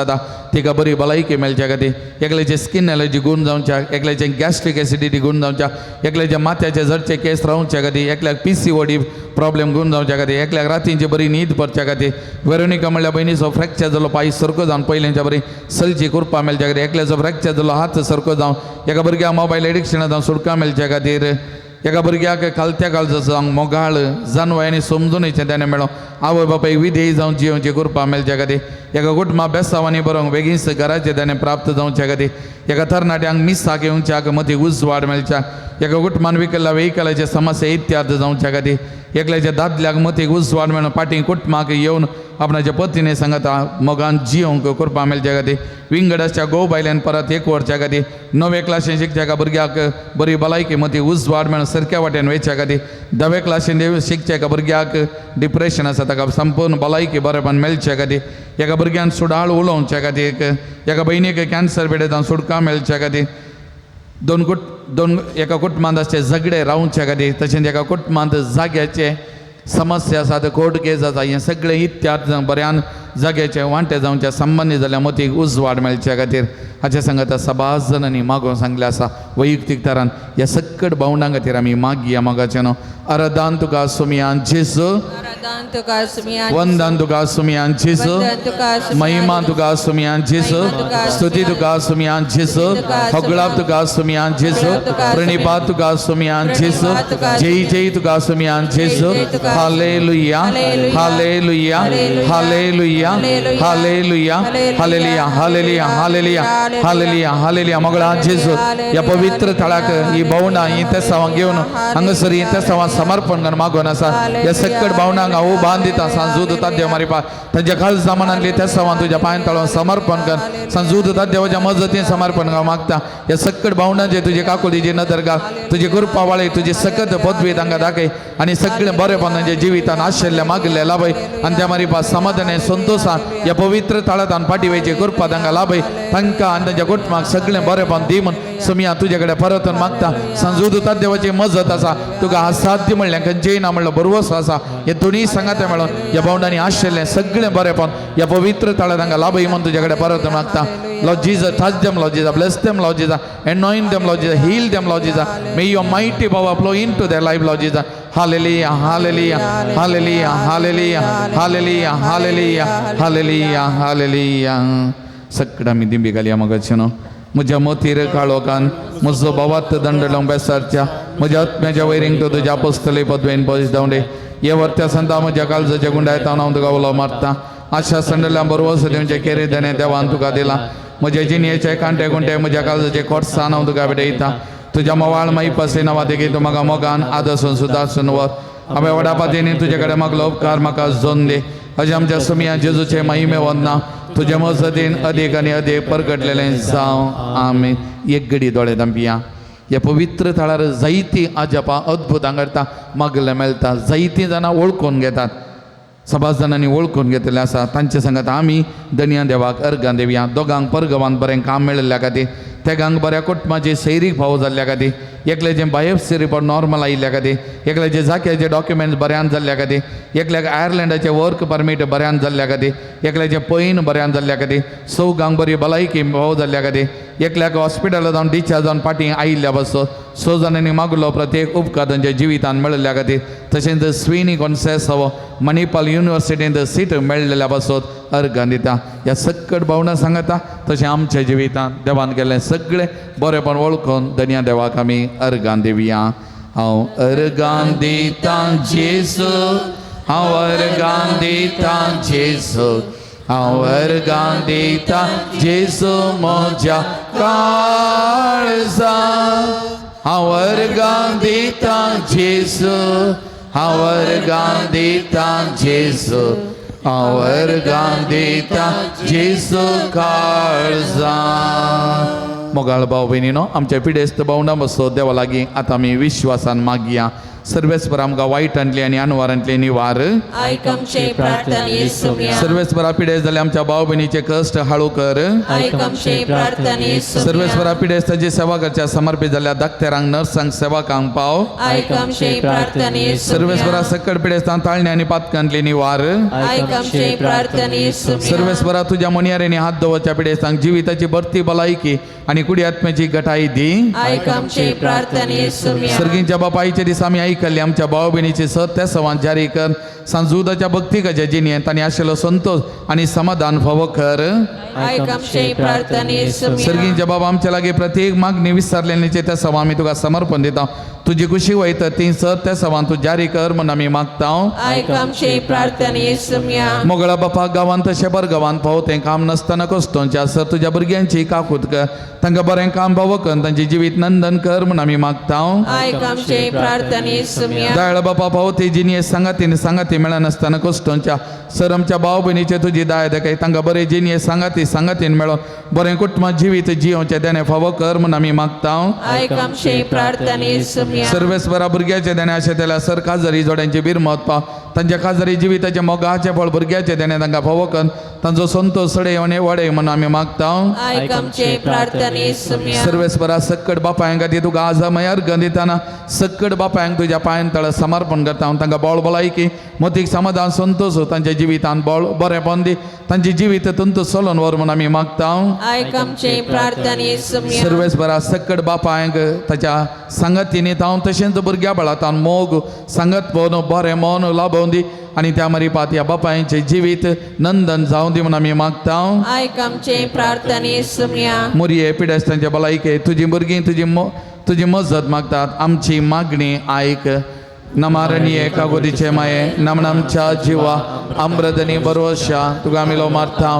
तिका बरी भलायकी मेळच्या खातीर, एकल्याचे स्कीन एलर्जी गूण जावच्या, एकल्याचे गॅस्ट्रीक एसिडिटी गूण जावच्या, एकल्याच्या माथ्याचे झडचे केस रावच्या खातीर, एकल्याक PCOD problem गूण जावच्या खातीर, एकल्याक रातींची बरी न्हीद पडच्या खातीर, वेरोनिका म्हणल्यार भयणीचो फ्रॅक्चर जालो पांय सारको जावन पयलींच्या बरी सलची कुरपा मेळच्या खातीर, एकल्याचो फ्रॅक्चर जालो हात सारको जावन, एका भुरग्याक मोबायल एडिक्शना जावन सुटका मेळच्या खातीर, एका भुरग्याक कालत्या काळजाचो जावंक मोगाळ जानवाय आनी समजुणेचें तेणें मेळो आवय बापायक विधेय जावन जियोवची कृपा मेळच्या खातीर, एका कुटुंबा बेसावांनी बरोवंक बेगीनच घराचें तेणें प्राप्त जावच्या खातीर, एका तरणाट्यांक मिसाक येवच्याक मतीक उजवाड मेळच्या, एका कुटुंबान विकल्ल्या वेहिकलाचे समस्या इत्याद जावच्या खातीर, एकल्याच्या दादल्याक मतीक उजवाड मेळून फाटीं कुटुंबाक येवन आपणाच्या पतीने सांगता मोगान जियोवंक कृपा मेळच्या खातीर, विंगडाच्या गोव बायल्यान परत एक वरच्या खातीर णवे क्लासीन शिकच्या एका भुरग्याक बरी भलायकी मती उजवाड मेळून सारक्या वाटेन वयच्या खातीर धावे क्लासीन शिकच्या एका भुरग्याक डिप्रेशन आसा ताका संपूर्ण भलायकी बरेपण मेळच्या खातीर एका भुरग्यान सुडाळ उलोवच्या खातीर एका भयणीक कॅन्सर पिडेतान सुटका मेळच्या खातीर दोन एका कुटुंबांत आसचे झगडे रावच्या खातीर तशेंच एका कुटुंबांत जाग्याचे समस्या आसा कोर्ट केस आसा हें सगळें इत्याद बऱ्यान जाग्याचे वांटे जावच्या संबंदी जाल्यार मतीक उजवाड मेळच्या खातीर हाचे सांगता सबाज जाणांनी मागोवन सांगलें आसा वैयक्तीक तरान ह्या सकट भावंडां खातीर आमी मागया मागाचें न्हू. आराधन तुका सुमयान जेजू, वंदन तुका सुमयान जेजू, महिमा तुका सुमयान जेजू, स्तुती तुका सुमयान जेजू, होगळाप तुका सुमयान जेजू, प्रणिपात तुका सुमयान जेजू, जय जय तुका सुमयान जेजू. Hallelujah, hallelujah, hallelujah, hallelujah, hallelujah, hallelujah, hallelujah, hallelujah, hallelujah. मोगळा जेजू ह्या पवित्र थळाक ही भावंडां ही तेसांवां घेवन हांगासर ही तेसांवां समर्पण करून मागून आसा. ह्या सकट भावंडांक हांव बांद दिता सांजूद देव मारिपा तांच्या खास जमानांतली तेसांवां तुज्या पांयान तळोवन समर्पण कर सांजूद देवाच्या मजतीन समर्पण कर मागता. ह्या सकट भावंडांचे तुजे काकुलीची नदर घाल, तुजी कृपा वाळय, तुजी सकत पदवी तांकां दाखय आनी सगळें बरेपण तांच्या जिवितान आशिल्लें मागिल्लें लाभय आनी त्या मारिपा समाधान संतोषान ह्या पवित्र थळांत फाटी वयची कृपा तांकां लाभय. तांकां आनी तांच्या कुटुंबाक सगळें बरेपण दी म्हूण सुमया तुजे कडेन परतून मागता. सांजूद देवाची मजत आसा तुका असाध्य म्हणलें खंयचेय ना म्हणलो बरवस आसा. हे दोनूय सांगाते मेळून ह्या भावंडांनी आशिल्लें सगळें बरेपण ह्या पवित्र थळांत तांकां लाभय म्हूण तुजे कडेन परतून मागता. Lord Jesus, touch them, Lord Jesus, bless them, Lord Jesus, anoint them, Lord Jesus, heal them, Lord Jesus. May your mighty power flow into their life, Lord Jesus. Hallelujah, hallelujah, hallelujah, hallelujah, hallelujah, hallelujah, hallelujah, hallelujah. सगळं आमी दिंबी घालया मगाचे न्हू. म्हज्या मोतीर काळोखान म्हजो भावात दंड लावंक बेसारच्या म्हज्या आत्म्याच्या वैरींक तूं तुज्या पोसतले पदवेन पयस धांवडे. हे वर्त्या संता म्हज्या काळजाच्या गुंडायता हांव तुका उलो मारता. आशा संडल्या बरवस दिवचे केरे देणे देवान तुका दिला. म्हज्या जिणयेचे कांटे गुंटे म्हज्या काळजाचे खोटसान हांव तुका भेटयता. तुज्या मवाळ माई नांवा देखी तूं म्हाका मोगान आदसून सुदासून वर. हांवें व्हडा पातीनी तुजे कडेन मागलो उपकार म्हाका जोन दी. अशें आमच्या सुमया जेजूचे महिमे वंदना तुज्या मजतीन अदीक आनी अदीक परगटलेलें जावं. आमी एक घडी दोळे धांपिया. ह्या पवित्र थळार जायतीं अजापां अद्भुतां घडटा मागलें मेळटा. जायतीं जाणां वळखून घेतात, सबाज जाणांनी वळखून घेतलें आसा. तांचे सांगात आमी दनया देवाक अर्गां देवया. दोगांक परगवान बरें काम मेळिल्ल्या खातीर, तेगांक बऱ्या कुटुंबाची सैरीक फावो जाल्ल्या खातीर, एकल्याचें बायोप्सी रिपोर्ट नॉर्मल आयिल्ल्या खातीर, एकल्याचे जाक्याचे डॉक्युमेंट्स बऱ्यान जाल्ल्या खातीर, एकल्याक आयर्लंडाचें वर्क परमीट बऱ्यान जाल्ल्या खातीर, एकल्याचें पैन बऱ्यान जाल्ल्या खातीर, चौगांक बरी भलायकी फावो जाल्ल्या खातीर, एकल्याक हॉस्पिटलां जावन डिस्चार्ज जावन फाटीं आयिल्ल्या पासत स जाणांनी मागलो प्रत्येक उपकार तांच्या जिवितान मेळिल्ल्या खातीर. तशेंच स्विनी कॉन्सेसो मणिपाल युनिवर्सिटींत सीट मेळिल्ल्या पासत अर्गां दिता. ह्या सकट भावना सांगता तशें आमच्या जिवितान देवान केल्लें सगळें बरेंपण वळखून दनया देवाक आमी अर्गां दिवया. हांव अर्गां दितां जेजू, हांव अर्गां दितां जेजू, हांव अर्गां दितां जेजू म्हज्या काळजा. हांव अर्गां दितां जेजू, हांव अर्गां दितां जेजू, हांव अर्गां दितां जेजू काळजा. मोगाळ भाव भयणीनो, आमच्या पिडेस्त भावंडां बसो देवा लागीं आतां आमी विश्वासान मागया. सर्वेस्पर आमकां वायटांतली आनी अनवारांतली निवार. आयक आमचे प्रार्थने सुम्या. सर्वेस्परा पिडेस्त जाले आमच्या भाव भयणीचे कश्ट हाळू कर. आयक आमचे प्रार्थने सुम्या. सर्वेस्परा पिडेस्ताची सेवा करच्या समर्पित जाल्या दाक्तेरांक, नर्सांक, सेवकांक पाव. आयक आमचे प्रार्थने सर्वेस्परा सुम्या. सकट पिडेस्तांक ताळणे आनी पातकांतली निवार. आयक आमचे प्रार्थने सुम्या. सर्वेस्परा तुज्या मोनयारेनी हात दवरच्या पिडेस्तांक जिविताची भरती भलायकी आनी कुडी आत्म्याची घटाई दी. आयक आमचे प्रार्थने सुम्या. सर्गींच्या बापायचे दिसा आमी आयकल्ले आमच्या भाव भयणीची सत त्या सवान जारी कर. सांजुदाच्या भक्तिकाच्या जिणेंत तांणी आशिल्लो संतोष आनी समाधान फावो कर. आयक आमचे प्रार्थने सुम्या. सर्गींच्या बाबा आमच्या लागीं प्रत्येक मागणी विसरलेल्याचे त्या सवा आमी तुका समर्पण दिता. तुजी कुशी वयता ती सर त्या सवान तूं जारी कर म्हूण आमी मागता. आयक आमचे प्रार्थने सुम्या. मोगळा बापा गांवांत तशें बर गांवांत पाव तें काम नासतना कश्टोंचें आसत तुज्या भुरग्यांची काकूत कर, तांकां बरें काम पावो कर, तांचें जिवीत नंदन कर म्हूण आमी मागता. आयक आमचे प्रार्थने सुम्या. दयाळ बापा पाव ती जिनियस सांगाती सांगाती मेळनासतना कश्टोंच्या सर आमच्या भाव भयणीचे तुजी दया दाखय, तांकां बरें जिनियस सांगाती सांगातीन मेळोन बरें कुटुंब जिवीत जियोवचें देणें फावो कर म्हूण आमी मागता. आयक आमचे प्रार्थने सुम्या. सर्वेस्परा भुरग्याचे देणें आशें तेल्या सर काजारी जोड्यांची बिरमत पाव, तांच्या काजारी जिविताचें मोगाचें फळ भुरग्याचें देणें तांकां फावो कर, तांचो संतोश सडे आनी वाडय म्हूण आमी मागता. आयक आमचे प्रार्थने सुम्या. सर्वेस्परा सक्कड बापायांक खातीर तुका आजा मयार गन दितना सक्कड बापायांक तुज्या पांयान तळ समर्पण करता, तांकां बळ भलायकी मतीक समाधान संतोश तांच्या जिवितान बळ बरेंपण दी, तांचें जिवीत तुंत चलोवन व्हर म्हूण आमी मागता. आयक आमचे प्रार्थने सुम्या. सर्वेस्परा सक्कड बापायांक ताच्या सांगातीनी तावन तशेंच भुरग्या बळातान मोग सांगत पळोवन बरें मन लाभोवन दी आनी त्या मरिपात ह्या बापायांचें जिवीत नंदन जावं दी म्हूण आमी मागता. आयक आमचे प्रार्थने सुम्या. मुरये पिडेस्तांचे भलायके तुजी भुरगीं तुजी मजत मागतात, आमची मागणी आयक. नमारणीये कागोदीचे माये नमनामच्या जिवा अमृतनी बरोवशा तुका आमी लो मारता.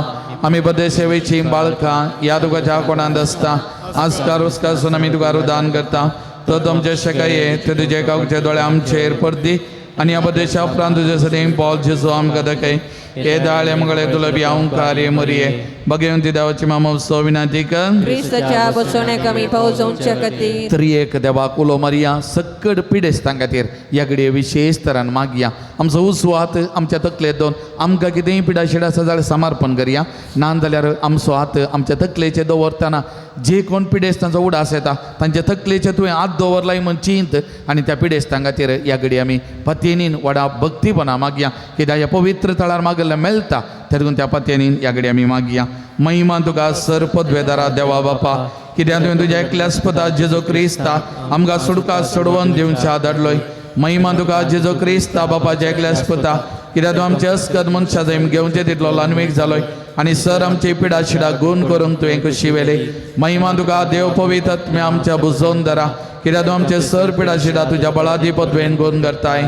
आमी बदे सेवेची बाळकां ह्या तुका कोणांत आसता आजकार उसकासून आमी तुका रुदान करता. तो तुमचे शकाये ते तुजे कागचे दोळे आमचेर परदी आनी ह्या बदेशा उपरांत तुजे सदें पॉल जेजू आमकां दाखय. हे दाळे मंगळे दुलबी अंकारे मुरये बगेवन ती देवाची मामोत्सव विनंती कर. क्रिस्ताच्या बसवण्याक आमी पावजोवच्या खातीर त्रियेक देवाक उलो मारया सक्कड पिडेस्तां खातीर ह्या घडये विशेश तरान मागया. आमचो उजवो हात आमच्या तकलेंत दोन आमकां कितेंय पिडा शिडा आसा जाल्यार समर्पण करया, ना जाल्यार आमचो हात आमच्या तकलेचेर दवरतना जे कोण पिडेस्तांचो उडास येता तांच्या तकलेचेर तुवें हात दवरलाय म्हूण चिंत आनी त्या पिडेस्तां खातीर ह्या घडये आमी पतयेनीन व्हडा भक्तीपणा मागया कित्याक ह्या पवित्र थळार मागल्लें मेळटा तेदून त्या पतयेनीन ह्या घडये आमी मागया. महिमा तुका सर पदवेदारा देवा बापा, कित्याक तुवें तुज्या एकल्याच पदा जेजो क्रिस्ता आमकां सुडका सोडोवन दिवच्या धाडलोय. महिमा तुका जेजो क्रिस्ता बापाच्या एकल्याच पदा, कित्याक तूं आमचे अस्कत मनशा जैम घेवचे तितलो ल्हानवीक जालोय आनी सर आमची पिडा शिडा गुण करूंक तुवें खुशी वेली. महिमा तुका देव पवित्र आत्म्या आमच्या बुजोवन धरा, कित्याक तूं आमचे सर पिडा शिडा तुज्या बळादी पदवेन गुण करताय.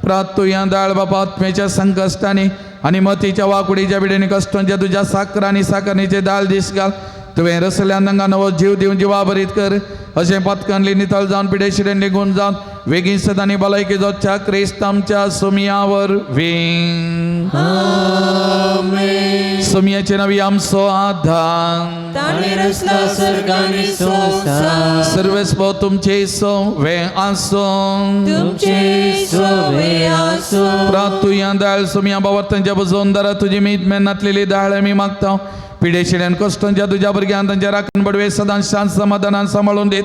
प्रात तुया दाळ बापा आत्म्याच्या संकश्टांनी आनी मतीच्या वाकुडीच्या पिडेनी कश्टांच्या तुज्या साकर आनी साकरणीचे दाल दीस घाल. तुवें रसल्यान तांकां नवो जीव दिवन जिवा भरीत कर, अशें पातकांली नितळ जावन पिडे शिडेन गुण जावन वेगीं सदांनी भलायकी जोडच्या क्रिस्त आमच्या सुमयावर वीं. सुमयाचे नवी आमचो आधार सर्वेस्पो तुमचे वे आसूं. प्रातुया दाळ सुमया बाबर तांच्या बजोवन दारा तुजी मीत मेन्नातलेली दाळ आमी मागता. पिडेशिड्यान कश्टांच्या तुज्या भुरग्यान तांच्या राखण बडवे सदां शांत समाधानान सांबाळून दीत,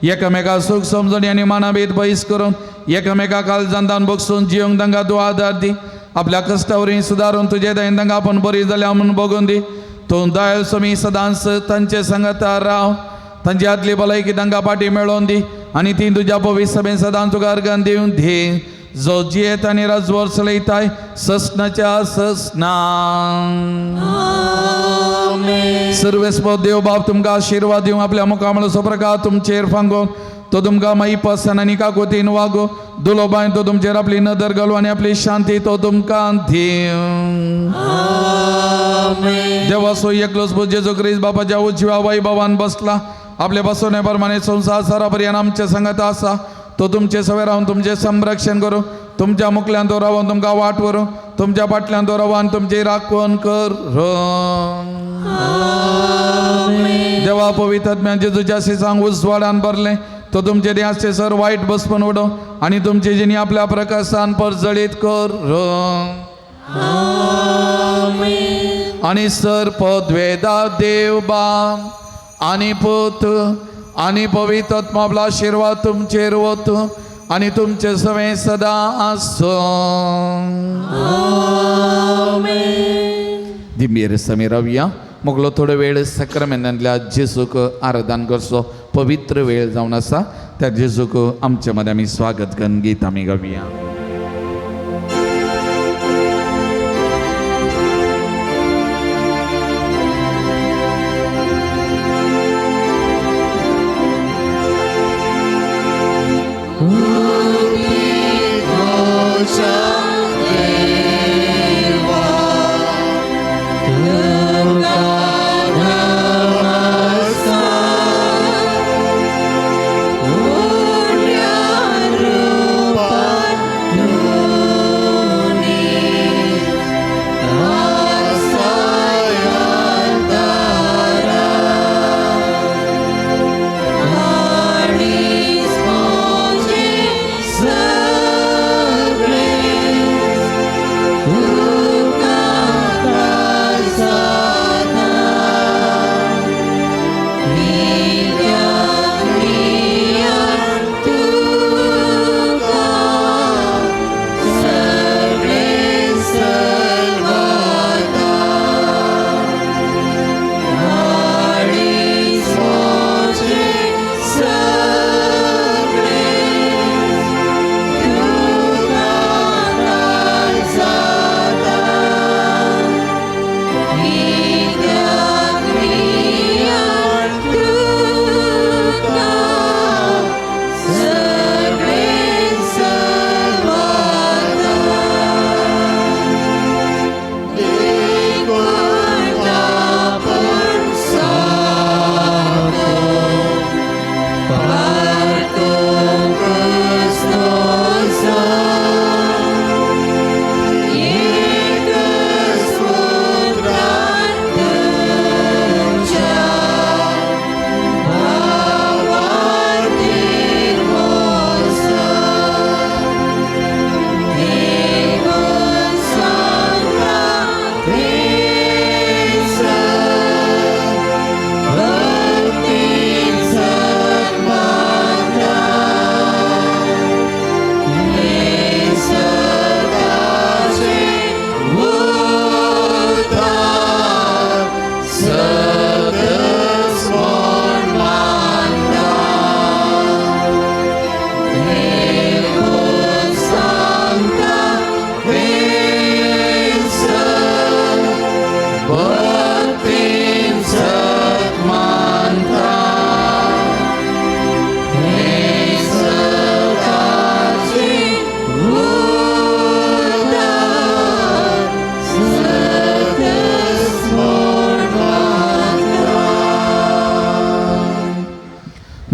एकामेका सूख समजणी आनी मानाभेद पयस करून एकामेका काळजान बगसून जिवंक तांकां तूं आदार दी. आपल्या कश्टावरी सुदारून तुजे दयेन तांकां आपूण बरी जाल्या म्हूण बगून दी. तूं दयाळ स्वामी सदांच तांचे सांगाता राव, तांची आदली भलायकी तांकां पाटी मेळोवन दी आनी ती तुज्या पवित्र सभेन सदांच तुका अर्गान दिवन दी. जो जियेत आनी राजवर चलयताय ससनाच्या ससना. सर्वेस्पो देव बाप तुमकां आशिर्वाद दिवं, आपल्या मुखामळाचो प्रकार तुमचेर फांगोवन तो तुमकां माई पसन आनी काकोतीन वागो दुलोबायन तो तुमचेर आपली नदर घालू आनी आपली शांती तो तुमकां दिवं. देवाचो एकलोच पूत जेजू क्रिस्त बापाच्या उजव्या वैभवान बसला, आपल्या बसवणे प्रमाणे संवसार सारा पर्यंत आमचे संगत आसा. तो तुमचे सवे रावन तुमचें संरक्षण करूं, तुमच्या मुखल्यान तो रावन तुमकां वाट व्हरूं, तुमच्या फाटल्यान तो रावन तुमची राखण करूं. देवा पवित्र आत्म्यान जेजूच्या सिसांक उजवाडान भरलें, तो तुमचे देहाचे सर वायट बसपून उडोवं आनी तुमची जिणी आपल्या प्रकाशान परजळीत करूं. आनी सर पदवेदा देव बाप आनी पूत आनी पवित्र आत्मा आपलो आशिर्वाद तुमचेर वतूं आनी तुमचे सवें सदां आसूं. दिंबेर समी रावया मोगलो थोडो वेळ सक्रमेंतांतल्या जेजूक आराधन करचो पवित्र वेळ जावन आसा. त्या जेजूक आमचे मदें आमी स्वागत करून गीत आमी गावया.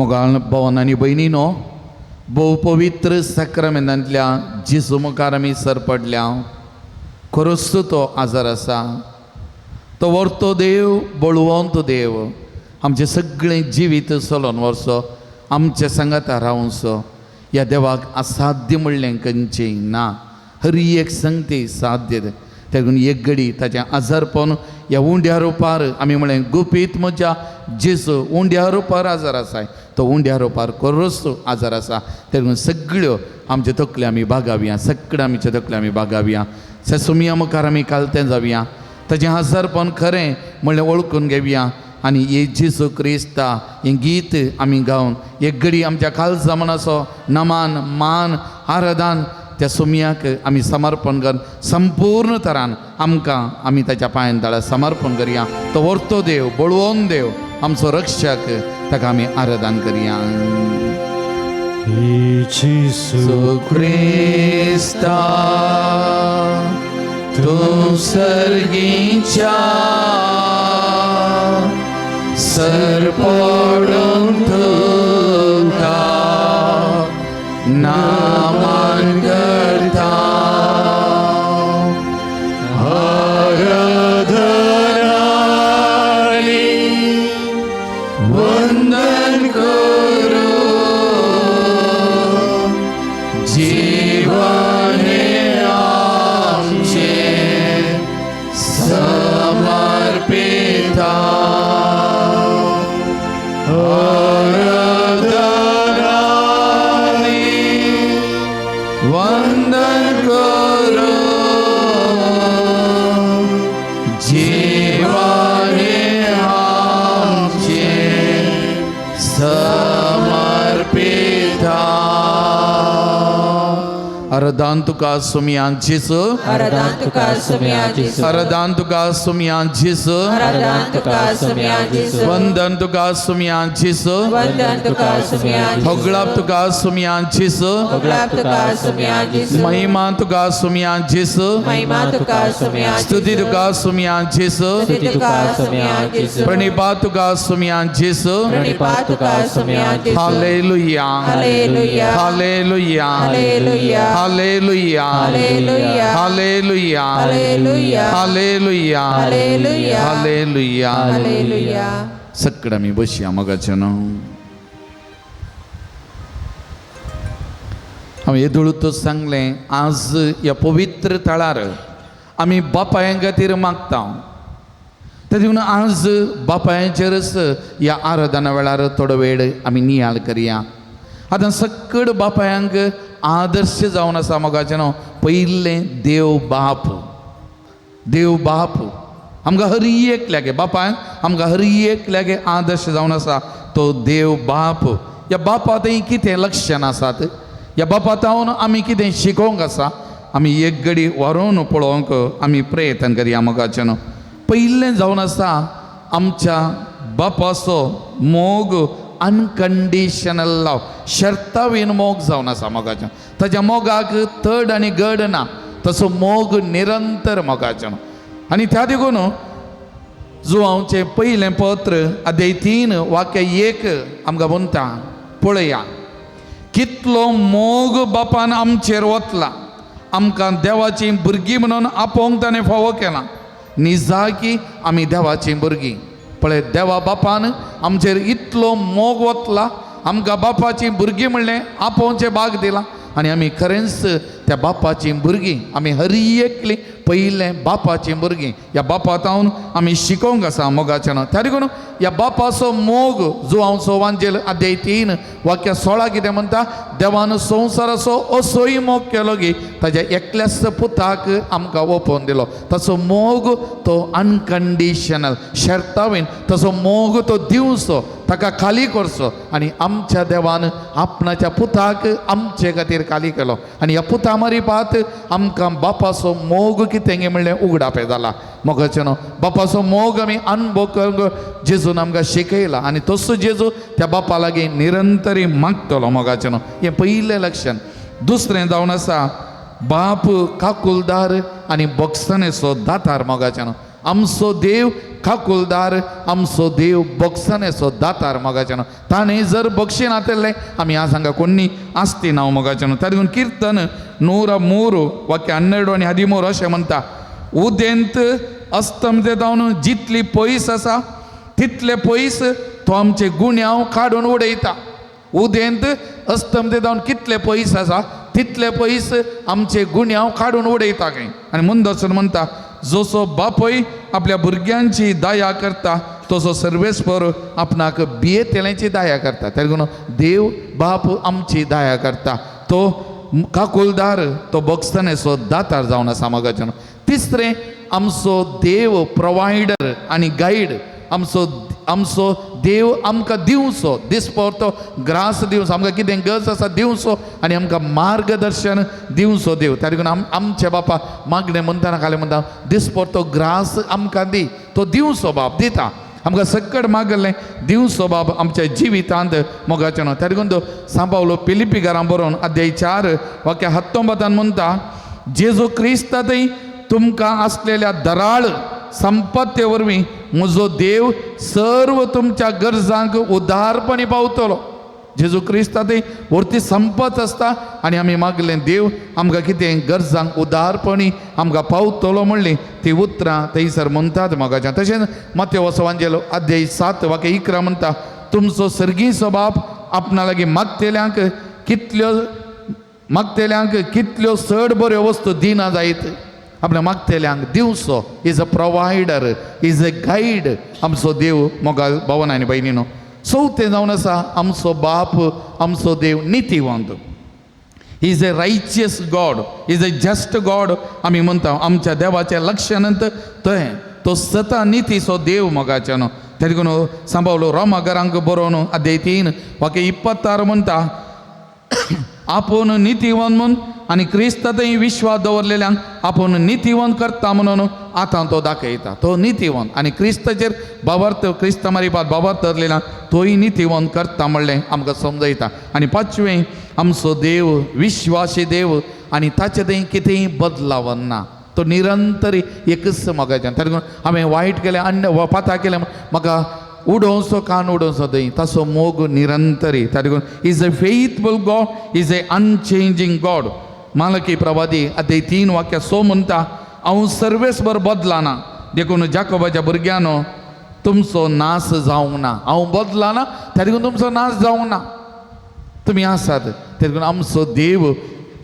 मोगाळ भवन आनी भयणीनो, भोव पवित्र साक्रामेंतांतल्या जेजू मुखार आमी सरपडल्या. खरोच तो आजार आसा, तो व्हरतो देव, बळवंत देव, आमचें सगळें जिवीत चलोवन व्हरचो, आमच्या सांगाता रावचो. ह्या देवाक असाध्य म्हणलें खंयचें ना, हर एक संगती साध्य. तेगून एक घडी ताचें आजारपण ह्या उंड्या रुपार आमी म्हणलें गुपीत म्हज्या जेजू उंड्या रुपार आजार आसा, तो उंड्या रुपार खरोच आजार आसा. तेगून सगळ्यो आमच्यो तकल्यो आमी बागावया, सगळ्यो आमच्यो तकल्यो आमी बागावया. सुमया मुखार आमी कालतें जावया, ताचें आजारपण खरें म्हणलें वळखून घेवया आनी हे जेजू क्रिस्ता हें गीत आमी गावन एक घडी आमच्या काळजा मनाचो नमान मान आराधन त्या सुमयाक आमी समर्पण कर संपूर्ण तरान आमकां आमी ताच्या पांयान ताळा समर्पण करया. तो व्हरतो देव, बळवंत देव, आमचो रक्षक, ताका आमी आराधन करया. जेजू क्रिस्ता तूं सर्गीच्या सरपडून तुका नामान करता. आराधनानी वंदन करू, जीवन हें आमचें समर्पिता. आराधनानी वंदन करू, जीवन हें आमचें समर्पिता. आराधन तुका सुमया जेजू, आराधन तुका सुमया जेजू, आराधन तुका सुमया जेजू, आराधन तुका सुमया जेजू, वंदन तुका सुमया जेजू, वंदन तुका सुमया जेजू, होगळाप तुका सुमया जेजू, होगळाप तुका सुमया जेजू, महिमा तुका सुमया जेजू, महिमा तुका सुमया जेजू, स्तुती तुका सुमया जेजू, स्तुती तुका सुमया जेजू, प्रणिपात तुका सुमया जेजू. प्रणिपात तुका सुमया जेजू. Hallelujah, hallelujah, hallelujah, hallelujah, hallelujah, hallelujah, hallelujah, hallelujah, hallelujah, hallelujah, hallelujah, hallelujah. सगळं आमी बसया मोगाचें न्हू. हांवें येदोळूच सांगलें, आज ह्या पवित्र थळार आमी बापायां खातीर मागता. तें देखून आज बापायांचेरच ह्या आराधना वेळार थोडो वेळ आमी नियाळ करया. आतां सकड बापायांक आदर्श जावन आसा मोगाचें न्हू पयलें देव बाप. देव बाप आमकां हर एकल्यागे बापायक आमकां हर एकल्यागे आदर्श जावन आसा तो देव बाप. ह्या बापा थंय कितें लक्षण आसात, ह्या बापा तावन आमी कितें शिकोवंक आसा, आमी एक घडी व्हरून पळोवंक आमी प्रयत्न करया मोगाचें न्हू. पयलें जावन आसा आमच्या बापाचो मोग अनकंडिशनल लव, शर्तावीन मोग जावन आसा मोगाचें. ताच्या मोगाक तड आनी गड ना, तसो मोग निरंतर मोगाचें. आनी त्या देखून जुवांवचें पयलें पत्र अध्याय 3 वाक्य 1 आमकां म्हणटा, पळया कितलो मोग बापान आमचेर वतला, आमकां देवाचीं भुरगीं म्हणून आपोवंक ताणें फावो केलां. निजाकी आमी देवाचीं भुरगीं. पळय देवा बापान आमचेर इतलो मोग वतला, आमकां बापाचीं भुरगीं म्हणलें आपोवचें भाग दिलां आनी आमी खरेंच त्या बापाचीं भुरगीं. आमी हर एकलीं पयलें बापाचीं भुरगीं. ह्या बापा तावन आमी शिकोवंक आसा मोगाचें न्हू. त्या देखून ह्या बापाचो मोग जुवांवचो वांजेल अध्याय 3 वाक्य 16 कितें म्हणटा, देवान संवसाराचो असोय मोग केलो की ताज्या एकल्याच पुताक आमकां ओपोवन दिलो. ताचो मोग तो अनकंडिशनल, शर्तावीन ताचो मोग तो दिवचो, ताका खाली करचो. आनी आमच्या देवान आपणाच्या पुताक आमचे खातीर खाली केलो आनी ह्या पुता मारिपात आमकां बापाचो मोग कितें म्हणलें उगडापें जाला मोगाचें न्हू. बापाचो मोग आमी अनुभव करूंक जेजून आमकां शिकयला आनी तसो जेजू त्या बापा लागीं निरंतरी मागतलो मोगाचें न्हू. हें पयलें लक्षण. दुसरें जावन आसा बाप काकुलदार आनी बोगसाणेचो दातार मोगाचें न्हू. आमचो देव काकुलदार, आमचो देव बक्षानेचो दातार मोगाच्यानो. ताणें जर बक्षी नातिल्लें आमी आज हांगा कोणी आसती ना मोगाच्यानो. त्या देखून कीर्तन 103 वाक्य 12 आनी 13 अशें म्हणटा, उदेंत अस्तमते जावन जितली पयस आसा तितले पयस तो आमचे गुन्यांव काडून उडयता. उदेंत अस्तमते जावन कितले पयस आसा तितले पयस आमचे गुन्यांव काडून उडयता खंय. आनी मुंदसून म्हणटा, जसो बापूय आपल्या भुरग्यांची दया करता तसो सर्वेस्पर आपणाक भियेतल्यांची दया करता. त्या देखून देव बाप आमची दया करता, तो काकुलदार, तो बक्षानेचो दातार जावन आसा मोगाच्यानो. तिसरें, आमचो देव प्रोवायडर आनी गायड. आमचो आमचो देव आमकां दिवचो दिसपडतो ग्रास दिवचो, आमकां कितें गरज आसा दिवचो आनी आमकां मार्गदर्शन दिवचो देव. त्या देखून आमचे बापा मागणें म्हणटाना खालें म्हणटा दिसपडतो ग्रास आमकां दी, तो दिवचो बाप दिता आमकां सकट मागलें दिवचो बाप आमच्या जिवितांत मोगाचें न्हू. त्या देखून तो सांबावलो पिलिपी घरां बरोवन अध्याय 4 वाक्य 19 म्हणटा, जेजू क्रिस्तांतय तुमकां आसलेल्या दराळ संपत्ते वरवीं म्हजो देव सर्व तुमच्या गरजांक उदारपणी पावतलो. जेजू क्रिस्तांतय व्हरती संपत आसता आनी आमी मागलें देव आमकां कितें गरजांक उदारपणी आमकां पावतलो म्हणली ती उतरां थंयसर म्हणटात मोगाच्या. तशेंच मातेव वसवांजेलो अध्याय 7 वाक्य 11 म्हणटा, तुमचो सर्गीचो बाप आपणा लागीं मागतेल्यांक कितल्यो चड बऱ्यो वस्तू दिना जायत. आपल्या मागतेल्यांक दिवचो. Is a provider, is a guide आमचो देव मोगाल भावन आनी भयणीनो. चवथें जावन आसा आमचो बाप आमचो देव नितीवंत. Is a righteous God, is a just God आमी म्हणटा. आमच्या देवाचें लक्षणंत थंय तो सता नितीचो देव मोगाचें न्हू. त्या देखून सांबावलो रोमाघरांक बरोवन अध्याय 3 वाक्य 26 म्हणटा, आपूण नितीवंत म्हूण आनी क्रिस्तांतय विश्वास दवरलेल्यांक आपूण नितीवंत करता म्हणून आतां तो दाखयता. तो नितीवंत आनी क्रिस्ताचेर बाबार्थ क्रिस्ता मारिपात बाबार्थ धरलेल्यांक तोय नितीवंत करता म्हणलें आमकां समजयता. आनी पांचवें, आमचो देव विश्वासी देव आनी ताचे थंय कितेंय बदलावन ना, तो निरंतर एकच मोगाच्यान. त्या देखून हांवें वायट केलें अन्य पाता केलें म्हाका उडोवचो कान उडोवचो थंय ताचो मोग निरंतरी. त्या देखून is a faithful God, is a unchanging God. Malachi प्रवादी अध्याय 3 वाक्य 6 म्हणटा, हांव सर्वेस्पर बदलाना देखून जाकोबाच्या भुरग्यानो तुमचो नाश जावंक ना. हांव बदलाना त्या देखून तुमचो नाश जावंक ना, तुमी आसात. त्या देखून आमचो देव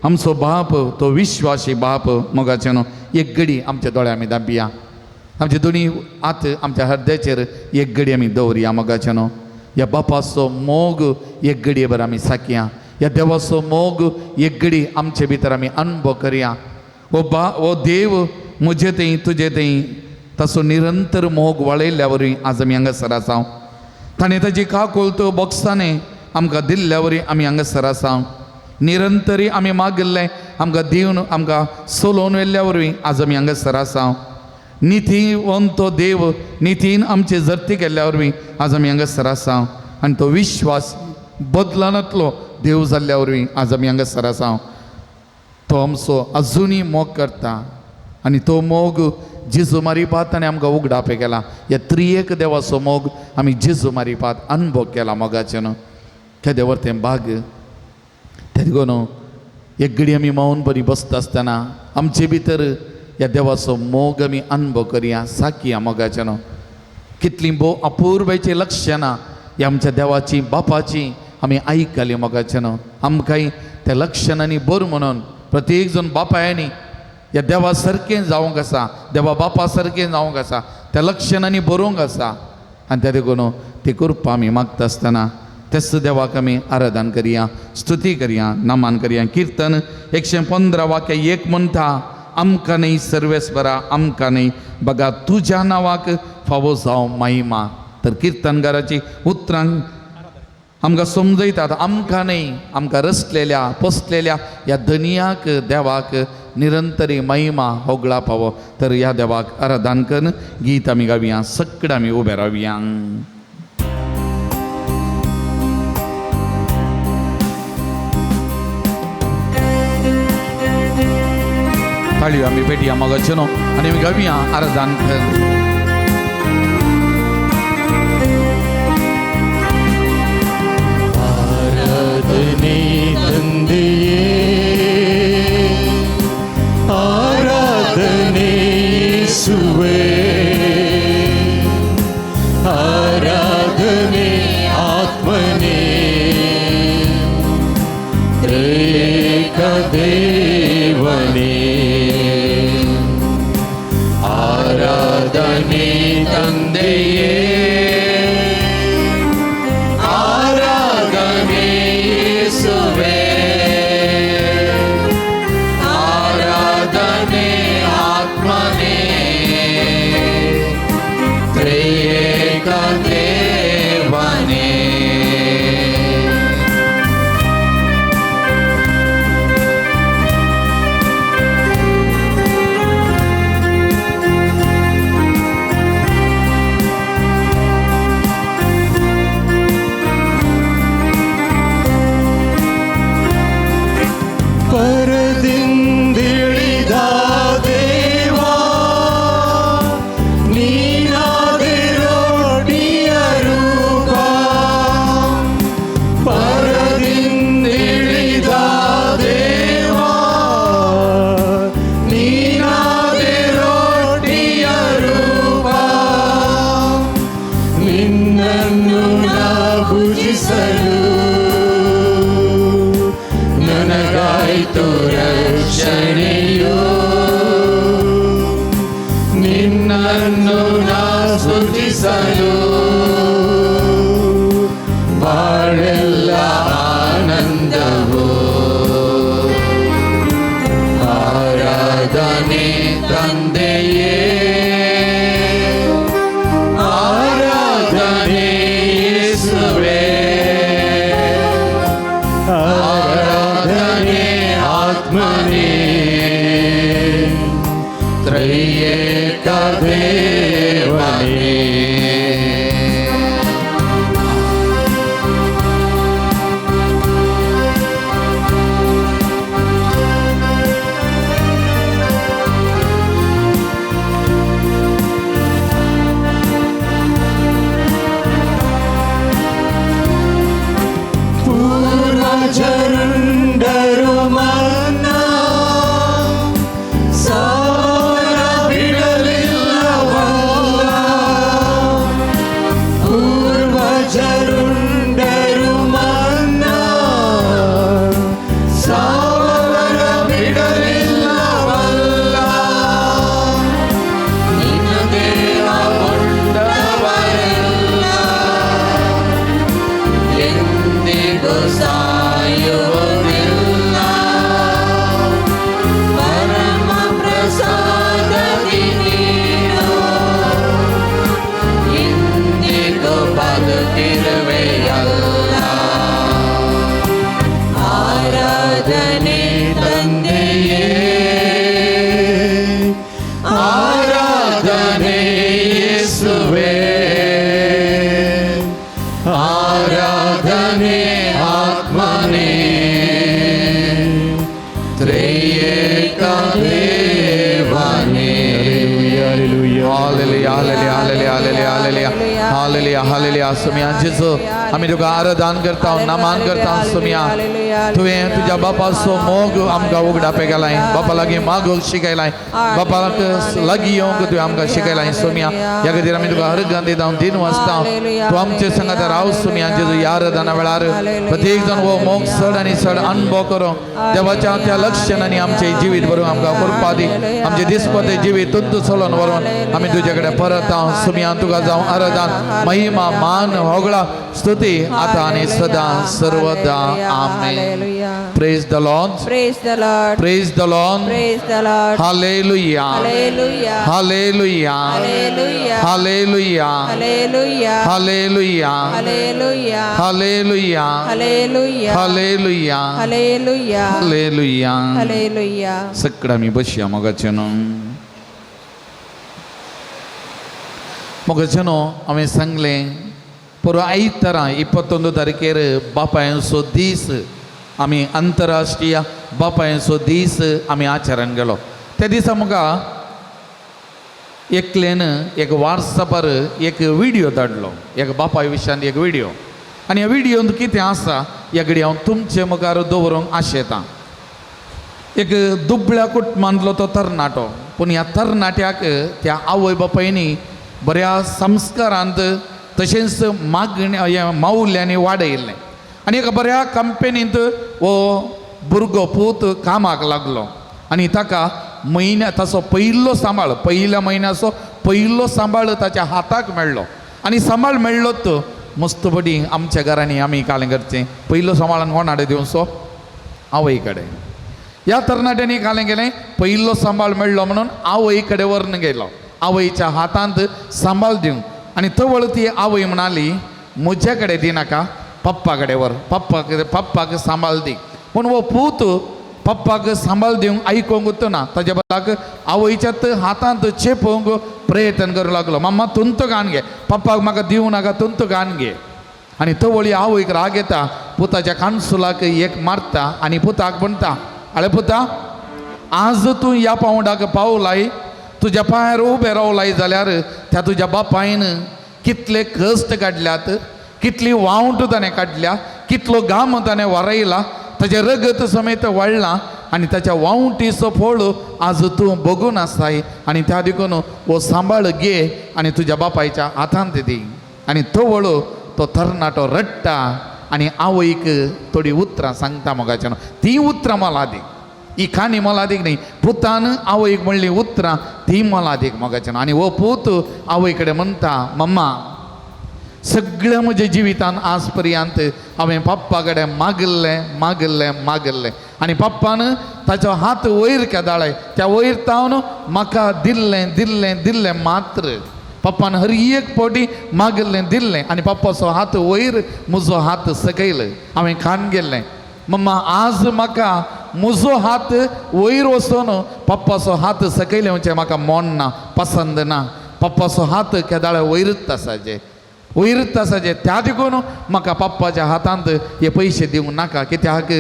आमचो बाप तो विश्वासी बाप मोगाचें न्हू. एक घडी आमच्या दोळ्या आमी दाबया, आमचे दोनी हात आमच्या हृदयाचेर एक घडी आमी दवरया मोगाचें न्हू. ह्या बापाचो मोग एक घडयेभर आमी साकया, ह्या देवाचो मोग एक घडी आमचे भितर आमी अनुभव करया. ओ बा ओ देव म्हजे थंय तुजे थंय ताचो निरंतर मोग वाळयल्ल्या वरवीं आज आमी हांगासर आसा. ताणें ताची काकुळट बॉक्सांनी आमकां दिल्ल्या वरवीं आमी हांगासर आसा. निरंतरी आमी मागिल्लें आमकां दिवन आमकां सोलोवन व्हेल्ल्या वरवीं आज आमी हांगासर आसा. नितीवंत तो देव नितीन आमची जर्ती केल्ल्या वरवीं आज आमी हांगासर आसा. आनी तो विश्वास बदलानातलो देव जाल्ल्या वरवीं आज आमी हांगासर आसा. तो आमचो अजुनूय मोग करता आनी तो मोग जेजू मारिपात ताणें आमकां उगडापे केला. ह्या त्रियेक देवाचो मोग आमी जेजू मारिपात अनुभव केला मोगाचें न्हू. केदें व्हर तें भाग. त्या देखून एक घडी आमी मौन बरी बसता आसतना आमचे भितर ह्या देवाचो मोग आमी अनुभव करया, साकया मोगाचें न्हू. कितलीं भोव अपुर्बायचीं लक्षणां ह्या आमच्या देवाची बापाची आमी आयकली मोगाचें न्हू. आमकांय त्या लक्षणांनी बरो म्हणून प्रत्येक जण बापायांनी ह्या देवा सारकें जावंक आसा, देवा बापा सारकें जावंक आसा, त्या लक्षणांनी बरोवंक आसा. आनी त्या देखून ती कृपा आमी मागता आसतना तेच देवाक आमी आराधन करया, स्तुती करया, नमन करया. कीर्तन 115 वाक्य 1 म्हणटा, आमकां न्हय सर्वेस्परा आमकां न्हय बगा तुज्या नांवाक फावो जावं महिमा. तर किर्तनकाराची उतरां आमकां समजयतात, आमकां न्हय आमकां रचलेल्या पोसलेल्या ह्या धनयाक देवाक निरंतरी महिमा होगळा पावो. तर ह्या देवाक आराधन करून गीत आमी गावया, सगळें आमी उबे रावया. ताळयो आमी पेटया मोगाचें न्हू आनी आमी गावया आराधन कर. ಆರಾಧನೆ ಆತ್ಮನೇ ತ್ರಿಯೇಕ ದೇವನೇ ಆರಾಧನೆ ತಂದೆಯೇ ಆರಾಧನೆ ಯೇಸುವೇ ಆರಾಧನೆ ಆತ್ಮನೇ ತ್ರಿಯೇಕ ದೇವನೇ. ಪರದಿಂದಿಳಿದ ದೇವಾ ನೀನಾದೆ ರೊಟ್ಟಿಯ ರೂಪ ಪರದಿಂದಿಳಿದ ದೇವಾ ನೀನಾದೆ ರೊಟ್ಟಿಯ ರೂಪ ನಿನ್ನನ್ನು ನಾ ಪೂಜಿಸಲು ನನಗಾಯ್ತು ರಕ್ಷಣೆಯು ನಿನ್ನನ್ನು ನಾ ಸ್ತುತಿಸಲು ಬಾಳೆಲ್ಲ ಆನಂದವು. ಆರಾಧನೆ ತಂದೆಯೇ ಆರಾಧನೆ ಯೇಸುವೇ ಆರಾಧನೆ ಆತ್ಮನೇ ತ್ರಿಯೇಕ ದೇವನೇ. ಪೂರ್ವಜರುಂಡರು ಮನ್ನಾ ಸಾರ ಬಿಡಲಿಲ್ಲವಲ್ಲ ಪೂರ್ವಜರುಂಡರು ಮನ್ನಾ ಸಾವರ ಬಿಡಲಿಲ್ಲವಲ್ಲ ನಿನ್ನ ದೇಹ ಕೊಂಡವರೆಲ್ಲ ಎಂದಿಗೂ ಸಾಯುವುದಿಲ್ಲ ಪರಮ ಪ್ರಸಾದದಿ ನೀನು ಇಂದಿಗೂ ಬದುಕಿರುವೆಯಲ್ಲ. ಆರಾಧನೆ ತಂದೆಯೇ ಆರಾಧನೆ ಯೇಸುವೇ ಆರಾಧನೆ ಆತ್ಮನೇ ತ್ರಿಯೇಕ ದೇವನೇ. Hallelujah, hallelujah, hallelujah, hallelujah, hallelujah, hallelujah. सुमिया जेजू आमी तुका आराधन करता, नमन करता. सुमिया, तुवें तुज्या बापाचो मोग आमकां उगडापे केलाय, बापा लागीं मागूंक शिकयलाय, बापाक लागीं येवंक तुवें आमकां शिकयलाय. सुमिया, ह्या खातीर आमी तुका हरगान दिता, दिन वाचता. तूं आमचे संगात राव. सुमिया जेजू, ह्या आराधना वेळार प्रत्येक जाण हो मोग चड आनी चड अनुभव करूंक देवाच्या त्या लक्षणांनी आमचें जिवीत भरून आमकां कृपा दी. आमचें दिसपते जिवीत तुद्द चलोवन व्हरून आमी तुजे कडेन परत हांव. सुमिया, तुका जावं आराधन, महिमा, मान, होगळा, स्तुती आता आनी सदां सर्वदा. आमेन. Praise the Lord. Praise the Lord. Praise the Lord. Praise the Lord. Hallelujah. Hallelujah. Hallelujah. Hallelujah. Hallelujah. Hallelujah. Hallelujah. Hallelujah. Hallelujah. Hallelujah. Hallelujah. Hallelujah. Hallelujah. Hallelujah. सगळं आमी बसया. मोगाचें न्हू, मोगाचें न्हू, हांवें सांगलें परवा आयतारा 21 तारखेर बापायांचो दीस, आमी अंतरराष्ट्रीय बापायांचो दीस आमी आचरण केलो. त्या दिसा म्हाका एकल्यान एक वॉट्सॅपार एक व्हिडियो धाडलो, एक बापाय विशयान एक व्हिडियो. आनी ह्या व्हिडियोंत कितें आसा ह्या घडी हांव तुमचे मुखार दवरूंक आशेतां. एक दुबळ्या कुटुंबांतलो तो तरणाटो, पूण ह्या तरणाट्याक त्या आवय बापायनी बऱ्या संस्कारांत तशेंच मागण्या मावल्यांनी वाडयल्लें. आनी एका बऱ्या कंपनींत हो भुरगो पूत कामाक लागलो आनी ताका म्हयन्या ताचो पयलो सांबाळ, पयल्या म्हयन्याचो पयलो सांबाळ ताच्या हाताक मेळ्ळो. आनी सांबाळ मेळ्ळो तो मस्त बडी आमच्या घरांनी आमी कालें करचें पयलो सांबाळान कोण हाडे दिवचो आवय कडेन. ह्या तरणाट्यांनी कालें गेलें पयलो सांबाळ मेळ्ळो म्हणून आवय कडेन व्हरून गेलो, आवयच्या हातांत सांबाळ दिवंक. आनी तवळ ती आवय म्हणाली म्हज्या कडेन दिनाका, पप्पा कडेन व्हर, पप्पाक सांबाळ दी. पूण हो पूत पप्पाक सांबाळ दिवंक आयकोंक उरना, ताज्या बदलाक आवयच्यात हातांत चेपोवंक प्रयत्न करूंक लागलो. मम्मा तुंत गान घे, पप्पाक म्हाका दिवं नाका, तुंत गान घे. आनी तवळी आवयक राग येता, पुताच्या कानसुलाक एक मारता आनी पुताक म्हणटा, आळे पुता आज तूं ह्या पावंडाक पावलाय, तुज्या पांयार उबें रावलाय जाल्यार त्या तुज्या बापायन कितले कश्ट काडल्यात, कितली वावंट ताणें काडल्या, कितलो घाम ताणें वारयला, ताजें रगत समेत वाडलां आनी ताच्या वावंटीचो फळ आज तूं बगून आसाय. आनी त्या देखून हो सांबाळ घे आनी तुज्या बापायच्या हातांत दी. आनी तवळ तो तरणाटो रडटा आनी आवयक थोडीं उतरां सांगता मोगाच्यान. तीं उतरां मोलादीक, ही काणी मोलादीक न्ही, पुतान आवयक म्हणलीं उतरां तीं मोलादीक मोगाच्यान. आनी हो पूत आवय कडेन म्हणटा, मम्मा सगळ्या म्हज्या जिवितान आज पर्यंत हांवें पप्पा कडेन मागिल्लें मागिल्लें मागिल्लें आनी पप्पान ताचो हात वयर केदाळय त्या वयर तावन म्हाका दिल्लें दिल्लें दिल्लें मात्र. पप्पान हर एक फावटी मागिल्लें दिल्लें आनी पप्पाचो हात वयर म्हजो हात सकयल हांवें खाण गेल्लें. मम्मा आज म्हाका म्हजो हात वयर वचून पप्पाचो हात सकयल येवचें म्हाका मोन ना, पसंद ना. पप्पाचो हात केदाळे वयरूच आसाचे, वयरूच आसाचे, त्या देखून म्हाका पप्पाच्या हातांत हे पयशे दिवंक नाका, कित्याक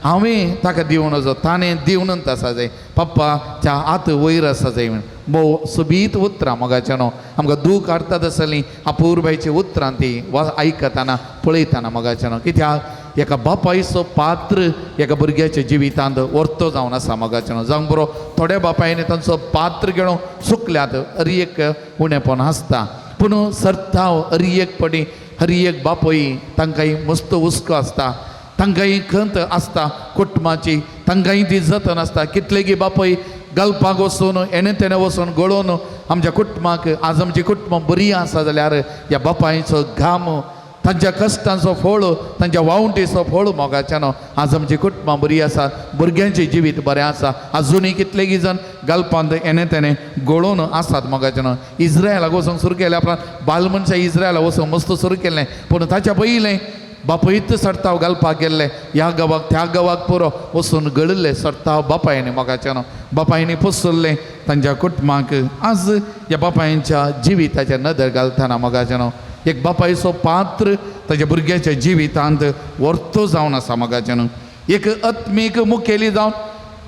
हांवें ताका दिवन वचो, ताणें दिवनच आसा जाय, पप्पाच्या हात वयर आसा जाय. म्हण भोव सोबीत उतरां मोगाच्यानो, आमकां दूख हाडटात आसलीं अपुरबायचीं उतरां ती वा आयकतना पळयतना मोगाच्यानो, कित्याक एका बापायचो पात्र एका भुरग्याच्या जिवितांत वर्तो जावन आसा मोगाच्यानो. जावंक बरो थोड्या बापायनी तांचो पात्र घेवन चुकल्यात, हर एक उणेपण आसता, पूण सरताव हर एक पडी हर एक बापूय तांकांय मस्त हुस्को आसता, तांकांय खंत आसता कुटुंबाची, तांकांय ती जतन आसता. कितलेगी बापूय गल्पाक वचून हेणे तेणे वचून गळोवन आमच्या कुटुंबाक आज आमची कुटुंबां बरी आसा जाल्यार ह्या बापायचो घाम, तांच्या कश्टांचो फळ, तांच्या वावंटीचो फळ मोगाच्यानो आज आमची कुटुंबां बरी आसा, भुरग्यांचें जिवीत बरें आसा. आजुनूय कितलेगी जाण गल्पांत हेणे तेणे गळोवन आसात मोगाच्यानो. इस्रायलाक वचूंक सुरू केल्या उपरांत बाल मनशां इस्रायलाक वचूंक मस्त सुरू केलें, पूण ताच्या पयलें बापयत सरताव घालपाक गेल्ले, ह्या गांवाक त्या गांवाक पुरो वचून गळिल्ले सरताव बापायनी मोगाच्यानो, बापायनी पोसल्लें तांच्या कुटुंबाक. आज ह्या बापायच्या जिविताचेर नदर घालतना मोगाच्यानो एक बापायचो पात्र ताच्या भुरग्याच्या जिवितांत वर्तो जावन आसा मोगाच्यानो. एक आत्मीक मुखेली जावन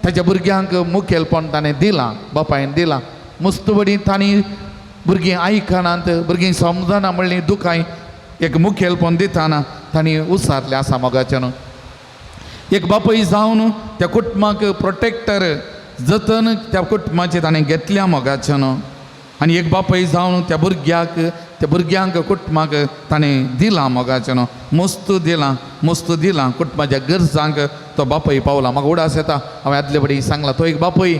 ताच्या भुरग्यांक मुखेलपण ताणें दिलां, बापायन दिलां. मुस्तबडी तांणी भुरगीं आयकनात, भुरगीं समजना म्हणलीं दुखांय एक मुखेलपण दितना तांणी उसारलें आसा मोगाच्यानो. एक बापूय जावन त्या कुटुंबाक प्रोटेक्टर जतन त्या कुटुंबाचें ताणें घेतल्या मोगाच्यानो. आनी एक बापूय जावन त्या भुरग्याक त्या भुरग्यांक कुटुंबाक ताणें दिलां मोगाच्यानो, मस्त दिलां, मस्त दिलां. कुटुंबाच्या गरजांक तो बापूय पावला. म्हाका उडास येता, हांवें आदले फटी सांगलां, तो एक बापूय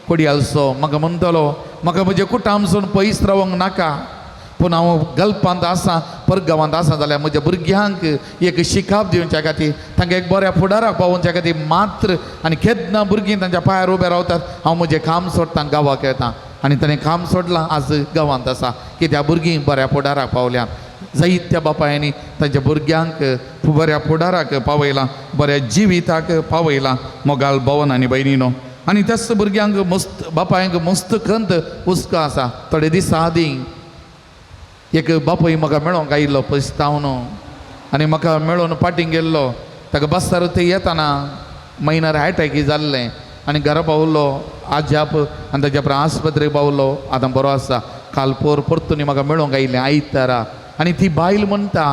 कोडयालचो म्हाका म्हणटलो म्हाका म्हजें कुटुंबसून पयस रावंक नाका, पूण हांव गल्पांत आसा, परगांवांत आसा जाल्यार म्हज्या भुरग्यांक एक शिकाप दिवच्या खातीर, तांकां एक बऱ्या फुडाराक पावोवच्या खातीर मात्र. आनी केन्ना भुरगीं तांच्या पांयार उबे रावतात हांव म्हजें काम सोडटा, गांवाक येता. आनी ताणें काम सोडलां, आज गांवांत आसा, कित्याक भुरगीं बऱ्या फुडाराक पावल्यात. जायत्या बापायांनी तांच्या भुरग्यांक बऱ्या फुडाराक पावयलां, बऱ्या जिविताक पावयलां मोगाल भवन आनी भयणीनो. आनी त्याच भुरग्यांक मस्त बापायांक मस्त खंत हुस्को आसा. थोडे दीस आदीं एक बापूय म्हाका मेळोंक आयिल्लो पयसतावन आनी म्हाका मेळोवन पाटीं गेल्लो. ताका बस्सार थंय येताना मैनार एटॅक जाल्लें आनी घरा पावलो आज्याप आनी ताच्या उपरांत आस्पत्रेक पावलो. आतां बरो आसा. काल पोर परतून म्हाका मेळोंक आयिल्लें आयतारा. आनी ती बायल म्हणटा,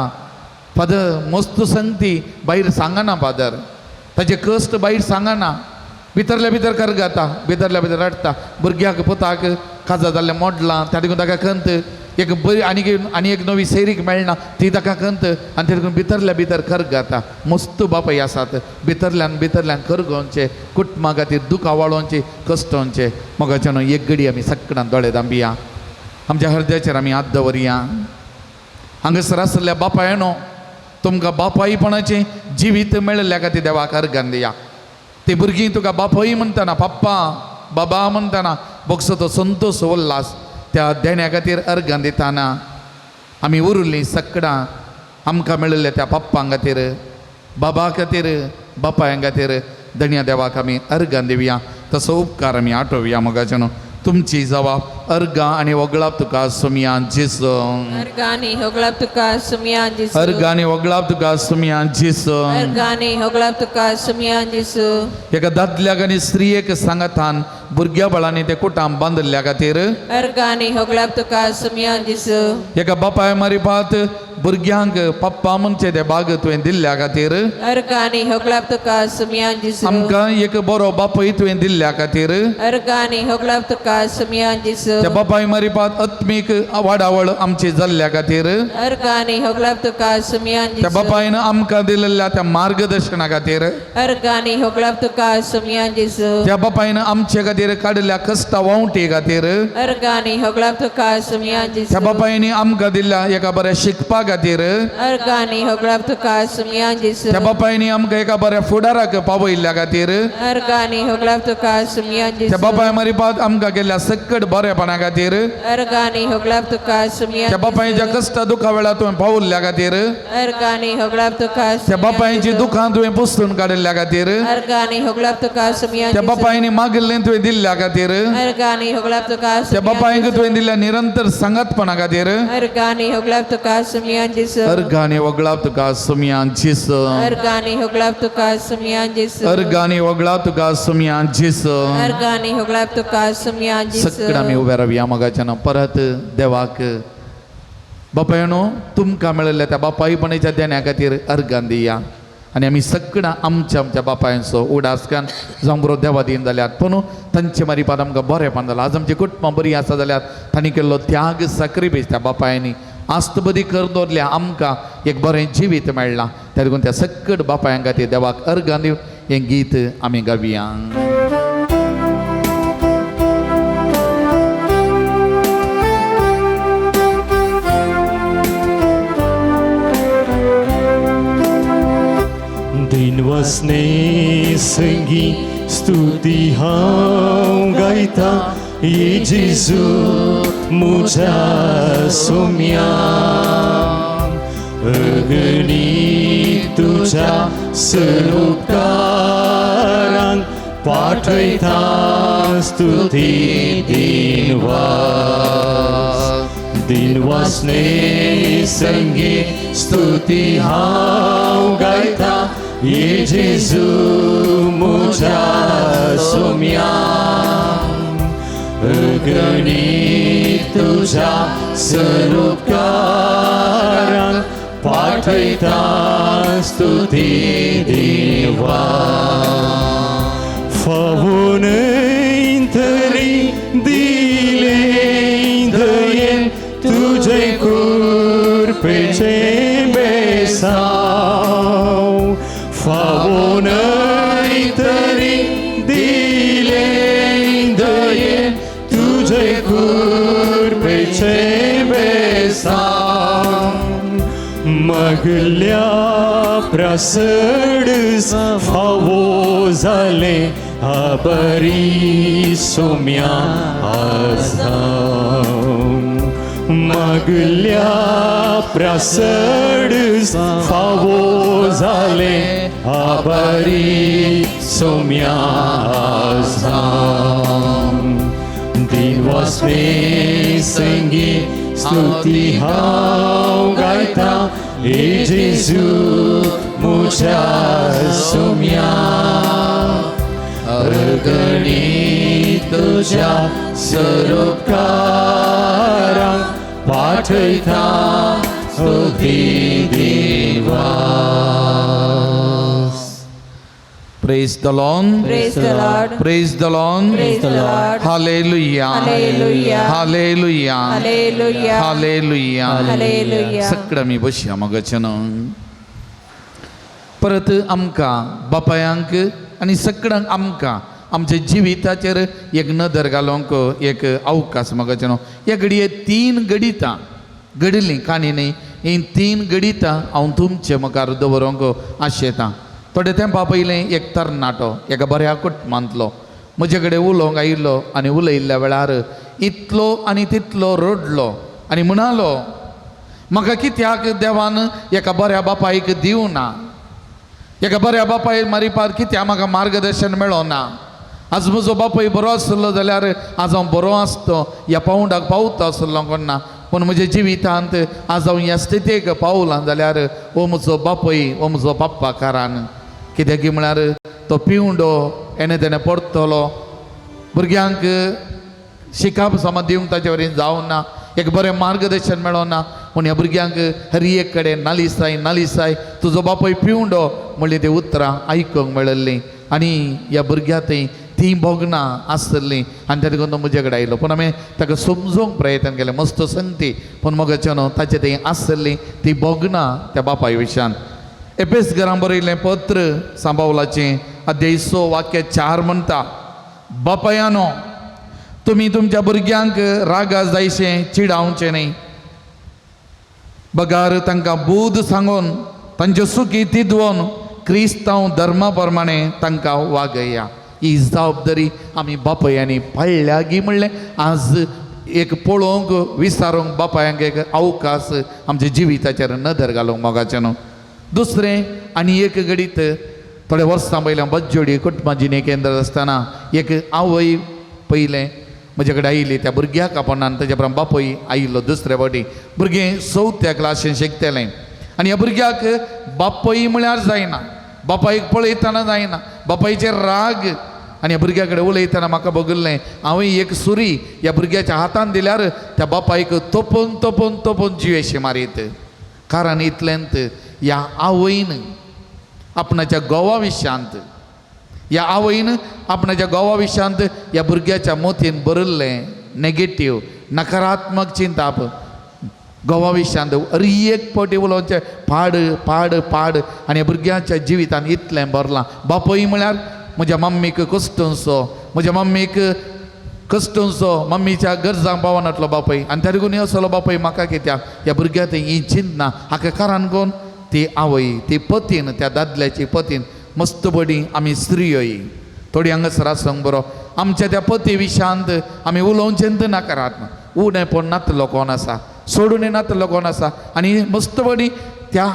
फादर मस्त सांगती, भायर सांगना फादर, ताजे कश्ट भायर सांगना, भितरल्या भितर करगाता, भितरल्या भितर रडटा. भुरग्याक पुताक काजा जाल्लें मोडलां, त्या देखून ताका खंत. एक बरी आनी आनी एक नवी सैरीक मेळना ती ताका खंत आनी तेतून भितरल्या भितर करगाता. मस्त बापाय आसात भितरल्यान भितरल्यान करगोवचे कुटुंबा खातीर दुखां वाळोवचे कश्टोवचे. मोगाच्यान एक घडी आमी सगळ्यान दोळे दांबिया, आमच्या हृदयाचेर आमी हात दवरया. हांगासर आसल्या बापायनो तुमकां बापायपणाचें जिवीत मेळिल्ल्या खातीर देवाक अर्गान दिया. ती भुरगीं तुका बापूय म्हणटना पप्पा बाबा म्हणटना बोगसो तो संतोश उल्लास त्या देण्या खातीर अर्गान दिताना आमी उरलीं सगळां आमकां मेळिल्ल्या त्या पप्पां खातीर बाबा खातीर बापायां खातीर धन्या देवाक आमी अर्गान दिवया. तसो उपकार आमी आठोवया. मोगाच्यान तुमची जबाब अर्गां आनी वगळाप तुका सुमया जेजू. अर्गानी होगळाप तुका सुमया जेजू. अर्गां आनी वगळाप तुका सुमया जेजू. अर्गानी होगळाप तुका सुमया जेजू. एका दादल्याक आनी स्त्रियेक सांगातान भुरग्या बाळांनी ते कुटाम बांदिल्ल्या खातीर अर्गानी होगळाप तुका सुमया जेजू. एका बापाय मारिपात भुरग्यांक पप्पा म्हणचे ते बाग तुवें दिल्ल्या खातीर अर्गानी होगळाप तुका सुमया जेजू. आमकां एक बरो बापूय तुवें दिल्ल्या खातीर अर्गानी होगळाप तुका सुमया जेजू. त्या बापाय मारिपात आत्मीक वाडावळ आमची जाल्ल्या खातीर अर्गानी होगळाप तुका सुमया त्या जेजू. बापायन आमकां दिल्ल्या त्या मार्गदर्शना खातीर अर्गानी होगळाप तुका सुमया जेजू. त्या बापायन आमचे खातीर काडिल्ल्या कश्टा वावटे खातीर अर्गानी होगळाप तुका सुमया जेजू. त्या बापायनी आमकां दिल्ल्या एका बऱ्या शिकपा खातीर अर्गानी होगळाप तुका सुमया जेजू. त्या बापायनी आमकां एका बऱ्या फुडाराक पावयल्ल्या खातीर अर्गानी होगळाप तुका सुमया जेजू. त्या बापाय मारिपात आमकां केल्ल्या सक्कट बरेपणा खातीर अर्गानी होगळाप तुका सुमया त्या बापायच्या कश्टा दुखा वेळार तुवें पावल्ल्या खातीर अर्गानी होगळाप तुका त्या बापायची दुखां तुवें पुसून काडिल्ल्या खातीर अर्गानी होगळाप तुका सुमया त्या बापायनी मागिल्लें तुवें दिल्ल्या खातीर अर्गानी होगळाप तुका त्या बापायक तुवें दिल्ल्या निरंतर सांगातपणा खातीर अर्गानी होगळाप तुका सुमया जेजू. अर्गानी वगळाप तुका सुमया जेजू. अर्गानी होगळाप तुका सुमया जेजू. अर्गानी वगळाप तुका सुमया जेजू. अर्गानी होगळाप तुका सुमया जेजू. सगळं आमी उबे रावया मोगाच्यान परत देवाक बापायनो तुमकां मेळिल्ल्या त्या बापायपणाच्या देण्या खातीर अर्गान दिया. आनी आमी सगळां आमच्या आमच्या बापायांचो उडास कान जावं बरो देवा दीन जाल्यात पूण तांचे मारिपात आमकां बरेंपण जालां. आज आमची कुटुंबां बरीं आसा जाल्यार तांणी केल्लो त्याग साक्रिफायस त्या बापायांनी आस्त बरी करून दवरल्या आमकां एक बरें जिवीत मेळ्ळां. त्या देखून त्या सकट बापायां खातीर देवाक अर्गान दिवन हें गीत आमी गावया. दिनवसने संगी स्तुती हांव गायता ये जेजू म्हज्या सोम्या. अग्नी तुज्या सरुपकारान पाठयता स्तुती दिनवास. दिनवासने संगी स्तुती हांव गायता ये जेजू म्हज्या सोम्या. अग्नी तुज्या सरुपकारान पाठयता स्तुती देवा. फावून तरी दिले दयेन तुजे कृपेचें बेसांव. फावून तरी दिले दयेन तुजे कृपेचें बेसांव. मगल्या प्रसड फावो जालें आबरी सोम्या आसा. मगल्या प्रसड फावो जालें आबरी सोम्या आसा. दिनवासने संगी स्तुती हांव गायता हे जेजू म्हज्या सोम्या. अग्नी तुज्या सरुपकारान पाठयता स्तुती देवा. Praise the Lord. Praise the Lord. Praise the Lord. Praise the Lord. Hallelujah. Hallelujah. Hallelujah. Hallelujah. Hallelujah. Hallelujah. सगळं आमी बसया मोगाचें परत आमकां बापायांक आनी सगळ्यांक आमकां आमच्या जिविताचेर एक नदर घालूंक एक अवकाश मोगाचें ह्या घडये तीन घडितां घडिल्लीं काणी न्ही, हीं तीन घडितां हांव तुमचे मुखार दवरूंक आशेतां. थोडे तेंपा पयलें एक तरणाटो एका बऱ्या कुटुंबांतलो म्हजे कडेन उलोवंक आयिल्लो आनी उलयल्ल्या वेळार इतलो आनी तितलो रडलो आनी म्हणालो, म्हाका कित्याक देवान एका बऱ्या बापायक दिवना, एका बऱ्या बापाय मारिपार कित्याक म्हाका मार्गदर्शन मेळोना. आज म्हजो बापूय बरो आसलो जाल्यार आज हांव बरो आसतो, ह्या पावंडाक पावता आसलो कोण ना, पूण म्हज्या जिवितांत आज हांव ह्या स्थितीक पावलां जाल्यार हो म्हजो बापूय, हो म्हजो बाप्पा कारान. कित्याक म्हळ्यार तो पिवंडो हेणें तेणें परतलो, भुरग्यांक शिकाप समज दिवंक ताचे वरी जावना, एक बरें मार्गदर्शन मेळोना, पूण ह्या भुरग्यांक हर एक कडेन नालिसाय नालिसाय तुजो बापूय पिवंडो म्हणली ती उतरां आयकूंक मेळिल्लीं आनी ह्या भुरग्यां थंय तीं भोगणां आसतलीं. आनी तेका लागून तो म्हजे कडेन आयलो, पूण आमी ताका समजोवंक प्रयत्न केलें, मस्त संगती, पूण मोगाचें न्हू ताचे थंय आसतलीं ती भोगणां त्या बापाय विशयान. एपेस घरां बरयलें पत्र सांबावलाचें अध्याय 6 वाक्य 4 म्हणटा, बापायानो तुमी तुमच्या भुरग्यांक रागा जायशें चिडावचें न्ही, बगार तांकां बूद सांगून तांच्यो सुकी तिदवोन क्रिस्तांव धर्मा प्रमाणे तांकां वागया. ही जबाबदारी आमी बापायांनी पाळ्ळ्या गी म्हणलें आज एक पळोवंक विचारूंक बापायांक एक अवकाश आमच्या जिविताचेर नदर घालूंक मोगाचें न्हू. दुसरें आनी एक घडीत थोड्या वर्सां पयलें बज्जोडी कुटुंबा जिणे केंद्र आसतना एक आवय पयलें म्हजे कडेन आयली त्या भुरग्याक आपणान, ताच्या उपरांत बापूय आयिल्लो दुसरे फावटी. भुरगें चवथ्या क्लासीन शिकतलें आनी ह्या भुरग्याक बापूय म्हळ्यार जायना, बापायक पळयतना जायना, बापायचेर राग. आनी ह्या भुरग्या कडेन उलयतना म्हाका भोगल्लें हांवें एक सुरी ह्या भुरग्याच्या हातान दिल्यार त्या बापायक तोपून तोपून तोपून जिवेशी मारीत. कारण इतलेंत ह्या आवयन आपणाच्या गोवा विशयांत, ह्या आवयन आपणाच्या गोवा विशयांत ह्या भुरग्याच्या मोतीन बरयल्लें नेगेटीव नकारात्मक चिंताप गोवा विशयांत अरे एक फावटी उलोवचें पाड पाड पाड आनी ह्या भुरग्याच्या जिवितान इतलें भरलां. बापूय म्हळ्यार म्हज्या मम्मीक कश्टनसो, म्हज्या मम्मीक कश्टनसो, मम्मीच्या गरजांक पावनातलो बापूय आनी त्या लागून असलो बापूय म्हाका कित्याक ह्या भुरग्याक ही चिंतना. हाका कारण कोण? ती आवय, ती पतीन, त्या दादल्याची पतीन. मस्त बडी आमी स्त्रियोय थोडी हांगासर आसूंक बरो आमच्या त्या पती विशयांत आमी उलोवचें नकारात्मक उणेपण नातलो कोण आसा, सोडून नातलो कोण आसा. आनी मस्त बडी त्या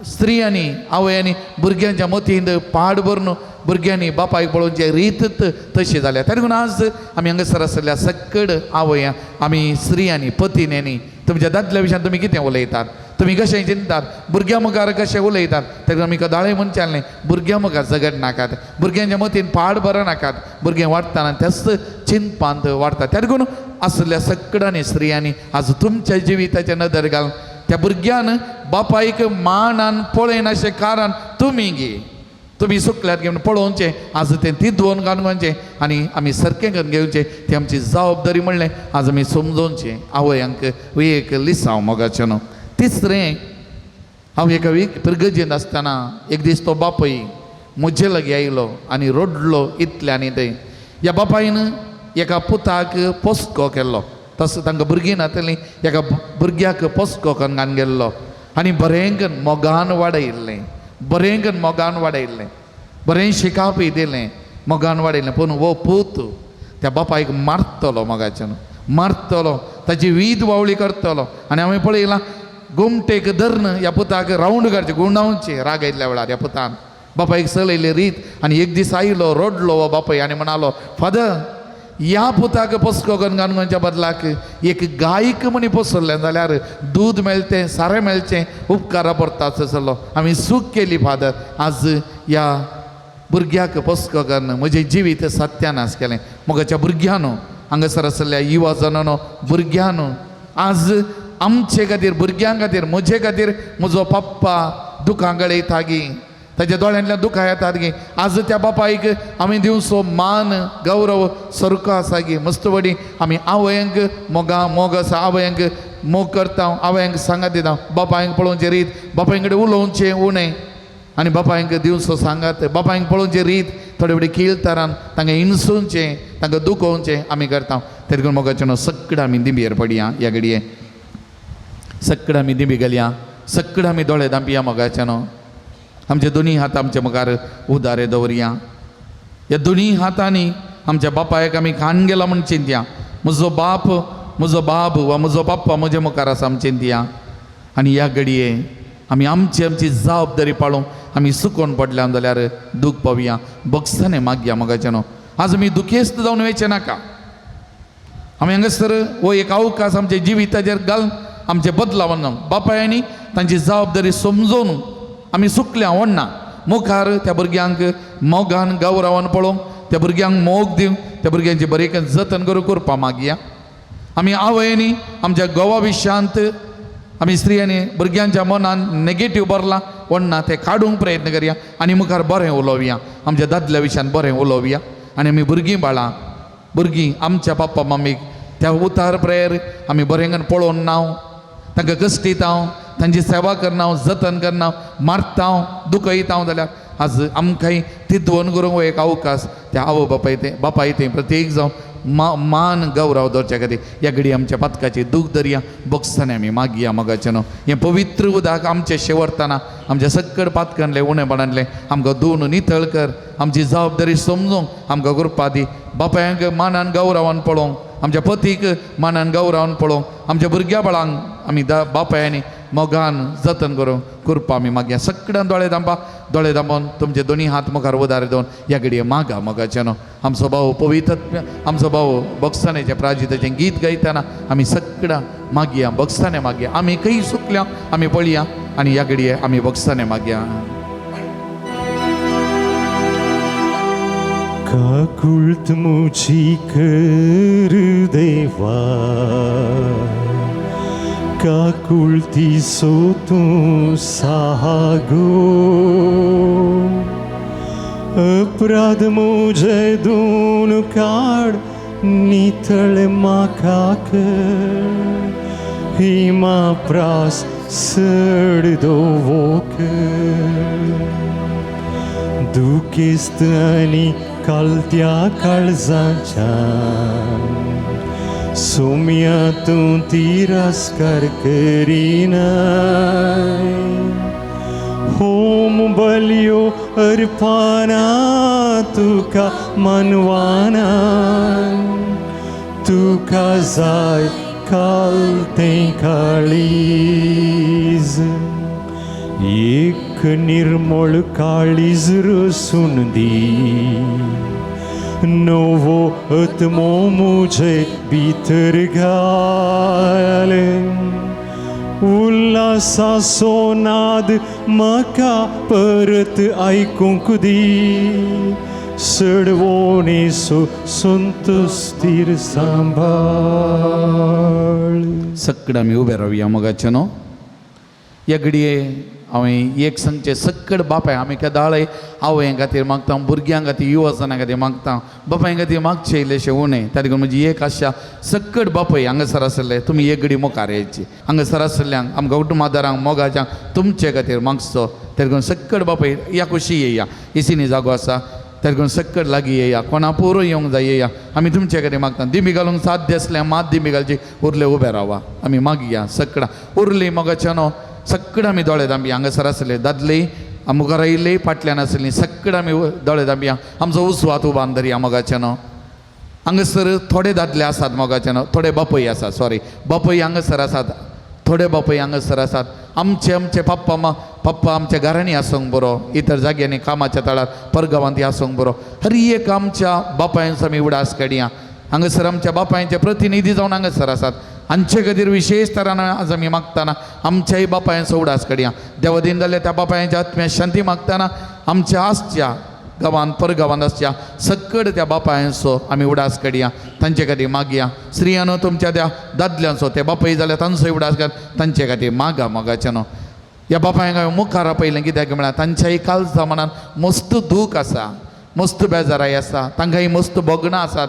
स्त्रियांनी आवयांनी भुरग्यांच्या मतींत पाड भरून भुरग्यांनी बापायक पळोवचे रीतच तशी जाल्या. त्या लागून आज आमी हांगासर आसल्या सकड आवयां आमी स्त्रियांनी पतीन्यांनी तुमच्या दादल्या विशयान तुमी कितें उलयतात, तुमी कशें चिंतात, भुरग्यां मुखार कशें उलयतात. ताका आमी कदाळे म्हणचें न्ही, भुरग्यां मुखार झगड नाकात, भुरग्यांच्या मतीन पाड बरो नाकात, भुरगें वाडटना त्याच चिंतपांत वाडटा. त्या लागून आसल्या सगळ्यांनी स्त्रियांनी आज तुमच्या जिविताचेर नदर घाल त्या भुरग्यान बापायक मानान पळयनाशें कारण तुमी गे तुमी सुकल्यात घेवन पळोवचें, आज तें तिदवोन घालून आनी आमी सारकें करून घेवचें, ती आमची जबाबदारी म्हणलें आज आमी समजोवचें आवयांक एक लिसांव मोगाचें न्हू. तिसरें, हांव एका पिरगजेंत आसतना एक दीस तो बापूय म्हजे लागीं आयलो आनी रडलो इतलें आनी थंय ह्या बापायन एका पुताक पोसको केल्लो, तसो तांकां भुरगीं नातलीं, एका भुरग्याक पोसको करून घालून गेल्लो आनी बरें करून मोगान वाडयल्लें, बरें करून मोगान वाडयल्लें, बरें शिकापय दिलें, मोगान वाडयलें. पूण हो पूत त्या बापायक मारतलो, मोगाच्यान मारतलो, ताची वीद वावळी करतलो. आनी हांवें पळयलां गोमटेक धरून ह्या पुताक रावंड काडचें, गुंडावचें राग आयिल्ल्या वेळार ह्या पुतान बापायक चलयली रीत. आनी एक दीस आयलो रडलो हो बापाय आनी म्हणालो, फादर ह्या पुताक पोसको करून घालून बदलाक एक गायक म्हणी पोसलें जाल्यार दूद मेळचें, सारें मेळचें, उपकारा पडटा आसलो. आमी चूक केली फादर, आज ह्या भुरग्याक पोसको करून म्हजें जिवीत सत्यानाश केलें. मोगाच्या भुरग्यानो, हांगासर आसल्या युवा जाणानो, भुरग्यानो, आज आमचे खातीर, भुरग्यां खातीर, म्हजे खातीर म्हजो पप्पा दुकां गळयता गी, ताच्या दोळ्यांतल्यान दुखां येतात गे. आज त्या बापायक आमी दिवचो मान गौरव सारको आसा गे. मस्त वडी आमी आवयांक मोगा मोग आसा, आवयांक मोग करता, आवयांक सांगात दिता, बापायंक पळोवचे रीत, बापाय कडेन उलोवचें उणें आनी बापायंक दिवचो सांगात, बापायंक पळोवचे रीत थोडे फुडें किळतारान तांकां हिणसोवचें, तांकां दुखोवचें आमी करता. तरी करून मोगाचें न्हू सगळें आमी दिंबयेर पडया. ह्या घडये सगळें आमी दिंबी घालया, सगळें आमी दोळे धांपया मोगाचें न्हू. आमचे दोनी हात आमच्या मुखार उदारे दवरया. ह्या दोनी हातांनी आमच्या बापायक आमी खाण गेला म्हूण चिंतया. म्हजो बाप, म्हजो बाब वा म्हजो बाप्पा म्हजे मुखार आसा आमी चिंतया. आनी ह्या घडये आमी आमची आमची जबाबदारी पाळूंक आमी सुकोवन पडल्या जाल्यार दूख पावया. बगसाने मागया मोगाचें न्हू. आज आमी दुखेस्त जावन वयचें नाका. आमी हांगासर हो एक अवकाश आमच्या जिविताचेर घालून आमचें बदलावन बापायांनी तांची जबाबदारी समजून आमी सुकल्या व्हडना मुखार त्या भुरग्यांक मोगान गौरवान पळोवंक, त्या भुरग्यांक मोग दिवंक, त्या भुरग्यांची बरें जतन करूं करपा मागया. आमी आवयांनी आमच्या गोवा विशांत आमी स्त्रियांनी भुरग्यांच्या मनान नेगेटीव भरलां व्हडना तें काडूंक प्रयत्न करया आनी मुखार बरें उलोवया. आमच्या दादल्या विशयान बरें उलोवया. आनी आमी भुरगीं बाळां भुरगीं आमच्या पप्पा मम्मीक त्या उतार प्रेयर आमी बरें पळोवन नाव, तांकां कश्टीत हांव, तांची सेवा करना, जतन करना, मारता, दुखयता जाल्यार आज आमकांय तिद्वन करूंक एक अवकाश त्या आवय बापाय तें बापाय तें प्रत्येक जावं मान गौरव दवरच्या खातीर ह्या घडी आमच्या पातकाची दूख दरया. बगसाने आमी मागया मोगाचें न्हू. हें पवित्र उदक आमचें शेवटताना आमच्या सक्कड पातकांतलें उणेपणांतलें आमकां धुवन नितळ कर. आमची जबाबदारी समजूंक आमकां कृपा दी. बापायांक मानान गौरवान पळोवंक, आमच्या पतीक मानान गौरवान पळोवंक, आमच्या भुरग्या बाळांक आमी बापायांनी मोगान जतन करूंक कृपा आमी मागया. सगळ्यान दोळे धांपा. दोळे धांपोवन तुमचे दोनी हात मुखार उदार दवरून ह्या घडये मागा मोगाचें न्हू. आमचो भाव पवित्र आमचो भाव बगसानेचें प्राजिताचें गीत गायतना आमी सगळ्यां मागया, बगसाने मागया. आमी खंय चुकल्या आमी पळया आनी ह्या घडये आमी बगसाने मागया. काकुळत मुजी कर देवा, काकुळती सो तूं सागो, अपराध मुझे दोन काड नितळ म्हाका कर, हिमा प्रास सड दोवोक, दुखेस्त आनी कालत्या काळजाच्यान सोम्या तूं तिरस्कार करिनाय, होम बलियो अर्पणा तुका मनवाना, तुका जाय कालतें काळीज, एक निर्मळ काळीज रसून दी, नवो आत्मो मुझे भितर घाल, उल्हासाचो नाद म्हाका परत आयकूंक दी, सडवणेचो संतोस्तीर सांबाळ. सगळें आमी उबे रावया मोगाचें न्हू. ह्या घडये हांवें एक सांगचें, सक्कड बापाय आमी केदाळय आवयां खातीर मागता, भुरग्यां खातीर, युवजनां खातीर मागता, बापाय खातीर मागचें इल्लेशें उणें. त्या देखून म्हजी एक आशा, सक्कड बापय हांगासर आसले तुमी एक घडी मुखार येयची. हांगासर आसल्ल्यांक आमकां कुटुंबादारांक मोगाच्यांक तुमचे खातीर मागचो. त्या देखून सक्कड बापय ह्या कुशी येया, इसिनी जागो आसा, त्या देखून सक्कड लागीं येया, कोणा पुरो येवंक जाय येया. आमी तुमचे खातीर मागता. दिंबी घालूंक साध्य आसल्यार मात दिंबी घालची, उरले उबे रावा. आमी मागया सक्कडां उरली मोगाच्या न्हू. सगळें आमी दोळे धांपया. हांगासर आसले दादले मुखार आयिल्ले फाटल्यान आसली सगळें आमी दोळे धांपया. आमचो उस्वात उबान धरया मोगाचें न्हू. हांगासर थोडे दादले आसात मोगाचें न्हू, थोडे बापय आसात, सॉरी बापय हांगासर आसात, थोडे बापय हांगासर आसात. आमचे आमचे पप्पा पप्पा आमच्या घरांनी आसूंक बरो, इतर जाग्यांनी कामाच्या तळार परगांवांत आसूंक बरो. हर एक आमच्या बापायांचो आमी उडास काडया. हांगासर आमच्या बापायांचे प्रतिनिधी जावन हांगासर आसात. हांचे खातीर विशेश तरान आज आमी मागतना आमच्याय बापायांचो उडास काडया. देवादीन जाल्यार त्या बापायांच्या आत्म्या शांती मागतना आमच्या आसच्या गांवांत परगांवांत आसच्या सक्कड त्या बापायांचो आमी उडास काडया, तांचे खातीर मागया. स्त्रियानो तुमच्या त्या दादल्यांचो, ते बापाय जाल्यार तांचो उडास काड, तांचे खातीर मागा मोगाचें न्हू. ह्या बापायंक हांवें मुखार आपयलें कित्याक म्हळ्यार तांच्याय कालजा मनान मस्त दूख आसा, मस्त बेजाराय आसा, तांकांय मस्त भोगणां आसात,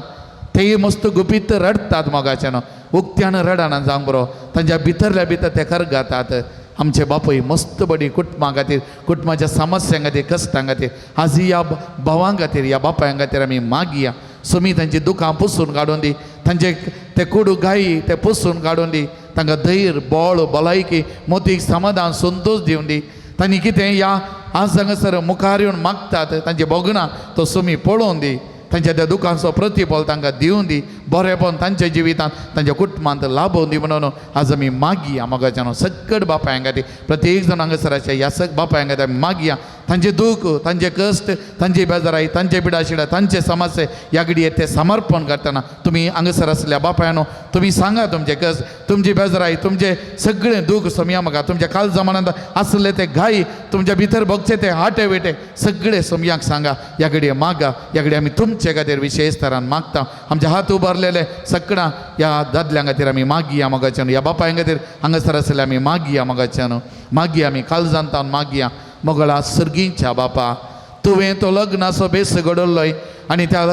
तेय मस्त गुपीत रडटात मोगाच्यान, उक्त्यान रडना जावंक बरो, तांच्या भितरल्या भितर ते करगातात. आमचे बापूय मस्त बडी कुटुंबा खातीर, कुटुंबाच्या समस्यां खातीर, कश्टां खातीर आज ह्या भावां खातीर, ह्या बापायां खातीर आमी मागया. सुमी तांची दुखां पुसून काडून दी, तांचे ते कुडू गायी ते पुसून काडून दी, तांकां धैर्य, बळ, भलायकी, मोतीक समाधान, संतोश दिवन दी. तांणी कितें ह्या आज हांगासर मुखार येवन मागतात तांची भोगणां तो सुमी पळोवन दी, तांच्या त्या दुखांचो प्रतिफल तांकां दिवन दी, बरेंपण तांच्या जिवितांत तांच्या कुटुंबांत लाभोवन दी म्हणून आज आमी मागया मोगाच्यान सकट बापायां खातीर. प्रत्येक जाण हांगासर आसा ह्या सग बापायां खातीर आमी मागया, तांचे दूख, तांचे कश्ट, तांची बेजाराय, तांचे पिडाशिडा, तांचे समस्ये ह्या घडये ते समर्पण करतना तुमी हांगासर आसल्या बापायानो तुमी सांगा तुमचे कश्ट, तुमची बेजाराय, तुमचे सगळें दूख सोमया म्हाका, तुमच्या काल जमानांत आसले ते घाई, तुमच्या भितर भोगचे ते हाटे विटे सगळे सोमयाक सांगा. ह्या घडये मागा, ह्या घडये आमी तुमचे खातीर विशेष तरान मागता. आमचे हात उबारलेले सगळ्या ह्या दादल्यां खातीर आमी मागया मोगाच्यान, ह्या बापायां खातीर हांगासर आसले आमी मागया मोगाच्यान, मागया आमी काळजांतान मागया. मोगळा सर्गींच्या बापा, तुवें तो लग्नाचो बेस घडयल्लोय आनी त्या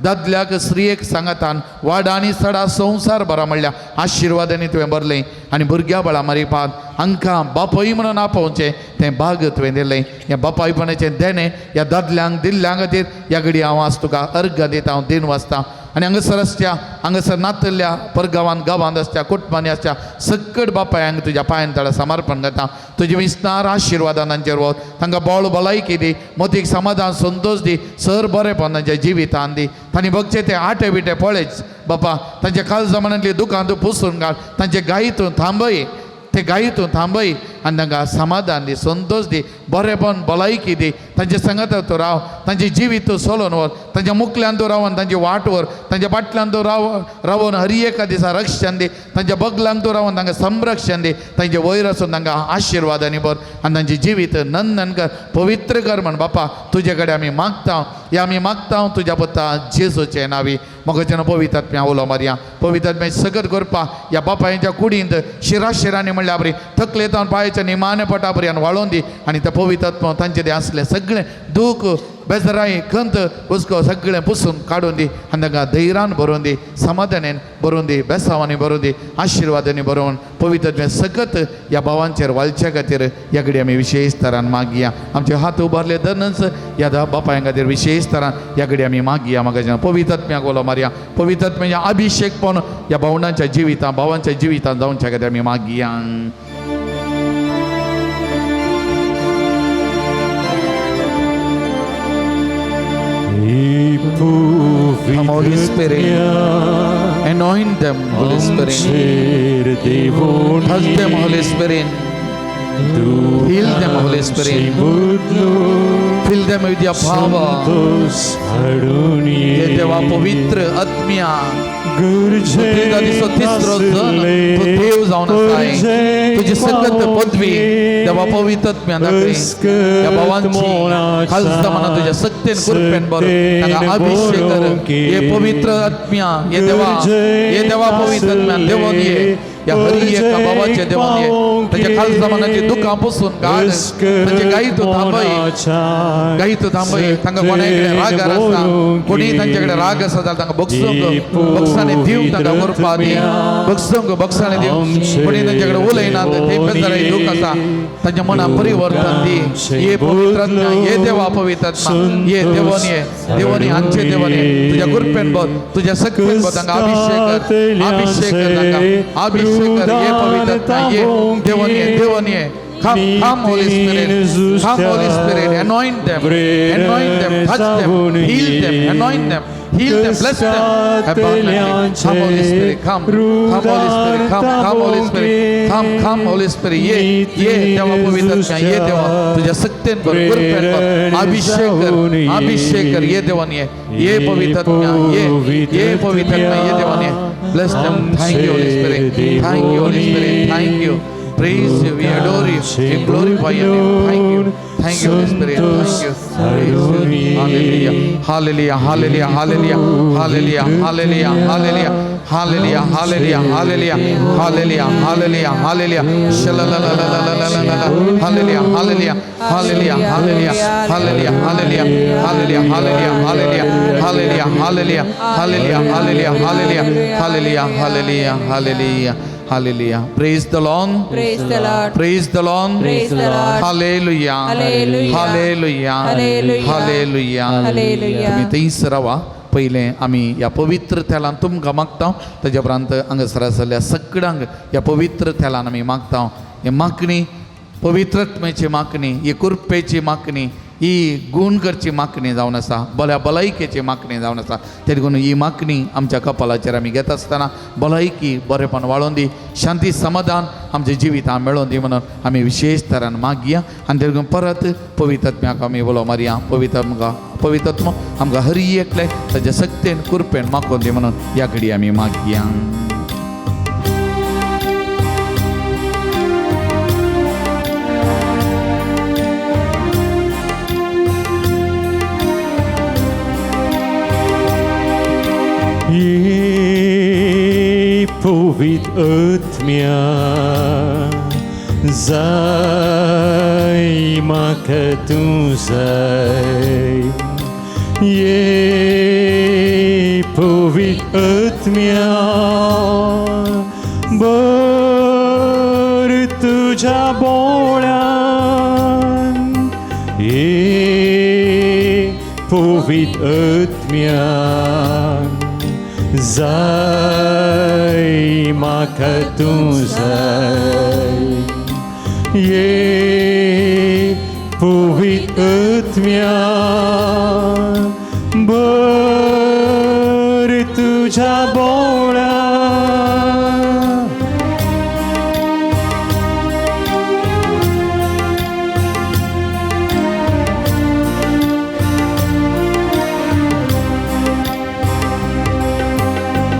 दादल्याक स्त्रियेक सांगातान वाड आनी सडा संवसार बरा म्हणल्या आशिर्वादांनी तुवें भरलें आनी भुरग्या बाळा मारिपात हांकां बापय म्हणून आपोवचें तें भाग तुवें दिलें. ह्या बापायपणाचें देणें ह्या दादल्यांक दिल्ल्या खातीर ह्या घडी हांव आज तुका अर्घ दिता, हांव दिन वाचता. आनी हांगासर आसच्या, हांगासर नातल्या परगांवांत, गांवांत आसच्या, कुटुंबांनी आसच्या सकट बापायांक तुज्या पांयान तळा समर्पण करता. तुजे विस्तार आशिर्वादान तांचेर वत, तांकां बळ भलायकी दी, मोतीक समाधान संतोश दी, सर बरेंपण तांच्या जिवितान दी. तांणी बगचे ते आटे बिटे पळयच बापा, तांच्या काल जमानांतली दुकान तूं पुसून घाल, तांचे गायी तूं थांबय, ते गायी तूं थांबय आनी तांकां समाधान दी, संतोश दी, बरेंपण भलायकी दी. तांचे सांगात तूं राव, तांचे जिवीत तूं सोलोवन व्हर, तांच्या मुखल्यान तूं रावन तांची वाट व्हर, तांच्या फाटल्यान तूं रावन हर एका दिसा रक्षण दी, तांच्या बगलांक तूं रावन तांकां संरक्षण दी, तांचे वयर आसून तांकां आशिर्वादांनी भर आनी तांचें जिवीत नंदन कर, पवित्र कर म्हण बापा तुजे कडेन आमी मागता. ह्या आमी मागता तुज्या पुता जेजूचे नांवी. मोगाच्यान पवित्र उलो मारया, पवित्र सगत करपा ह्या बापायच्या कुडींत शिरा शिरांनी म्हणल्या बरी थकले तावन पांयाच्या निमाणे पटा पर्यंत वाळोवन दी आनी त्या पवित्र तांचे ते आसलें सगळें दूख, बेजराय, खंत, हुस्को सगळें पुसून काडून दी आनी तांकां धैर्यान भरोवन दी, समाधानान भरोवन दी, बेसावांनी भरोवन दी, आशिर्वादांनी भरोवन पवित्र सगत ह्या भावांचेर वालच्या खातीर ह्या घडी आमी विशेष तरान मागया. आमचे हात उबारले दनच ह्या बापायां खातीर विशेष तरान ह्या घडी आमी मागया. म्हाका पवित्र उलो मारया, पवित्र अभिषेक पण ह्या भावणांच्या जिवितां, भावांच्या जिवितां जावच्या खातीर आमी मागया. Come, Holy Spirit. Anoint them, Holy Spirit. Touch them, Holy Spirit. Heal them, Holy Spirit. Fill them with your power. हे देवा पवित्र आत्म्या, तिसरो जण तू देव जावन आसाय, तुजी सकत पदवी देवा पवित्र आत्म्या दाखय. ह्या भावांची खालसा मना तुज्या सत्तेन कृपेन बरो तांकां अभिषेक कर. हे पवित्र आत्म्या, हे देवा, हे देवा पवित्र आत्म्या देवोन ये, ह्या हरी एका भावाचे देवोन ये, ताच्या खालसा मनाची दुखां पुसून काड, ताचे गायी तूं थांबय, गायी तूं थांबय. तांकां कोणा कडेन रागार आसा, कोणी तांचे कडेन राग आसा जाल्यार तांकां बगसूंक बक्षांनी दिवंक तांकां करपा दी, बगसूंक बक्षांनी दिवंक. कोणी तांचे कडेन उलयनात ते बेजाराय दूख आसा, तांच्या मनां परिवर्तन दी. हे पवित्र आत्मा, हे देवा पवित्र आत्मा, हे देवोन ये, देवोन ये, आमचे देवोन ये, तुज्या कृपेन भर, तुज्या शक्तीन भर, तांकां अभिषेक कर, अभिषेक कर, तांकां अभिषेक कर. हे पवित्र आत्मा, ये देवोन ये, देवोन ये. Come, come, Holy Spirit. Come, Holy Spirit. Anoint them. Anoint them. Touch them. Heal them. Anoint them. Heal them. Bless them abundantly. Come, Holy Spirit. Come. Come, Holy Spirit. Come. Come, Holy Spirit. Come, come, Holy Spirit. ये ये देवा पवित्र आत्मा, ये देवा तुझ्या सत्तेन भर, कृपेन भर, अभिषेक कर, अभिषेक कर. ये देवान ये, ये पवित्र आत्मा, ये ये पवित्र आत्मा, ये देवान ये. Bless them. Thank you, Holy Spirit. Thank you, Holy Spirit. Thank you. Praise you. We adore you. We glorify your name. Thank you. Thank you Holy Spirit. Thank you. Hallelujah. Hallelujah. Hallelujah. Hallelujah. Hallelujah. Hallelujah. Hallelujah. Hallelujah. Hallelujah. Hallelujah. Hallelujah. Hallelujah. Hallelujah. Shalalalalalalalala. Hallelujah. Hallelujah. Hallelujah. Hallelujah. Hallelujah. Hallelujah. Hallelujah. Hallelujah. Hallelujah. Hallelujah. Hallelujah. Hallelujah. Hallelujah. Hallelujah. Hallelujah. Hallelujah. Hallelujah. Hallelujah. Praise the Lord. Praise the Lord. Praise the Lord. Praise the Lord. Hallelujah. Hallelujah. Hallelujah. Hallelujah. Hallelujah. Hallelujah. तुमी थंयच रावा. पयलें आमी ह्या पवित्र थेलान तुमकां मागता, ताज्या उपरांत हांगासर आसलेल्या सगळ्यांक ह्या पवित्र थेलान आमी मागता. हे मागणी पवित्रत्मेची मागणी, ही कृपेची मागणी, ही गूण करची मागणी जावन आसा, बऱ्या भलायकेची मागणी जावन आसा. तें देखून ही मागणी आमच्या कपालाचेर आमी घेता आसतना भलायकी बरेपण वाळोवन दी, शांती समाधान आमच्या जिवितांत मेळोवन दी म्हणून आमी विशेश तरान मागया. आनी ते देखून परत पवित्रत्म्याक आमी उलो मारया. पवित्र पवित्रत्म आमकां हरी एकले ताच्या सक्तेन कृपेन मागोवन दी म्हणून ह्या घडी आमी मागया. Povit ötmia zai makatun zai ye povit ötmia bar tuja bolan ye povit ötmia zai makatun zai ye povit ötmia bar tuja bola.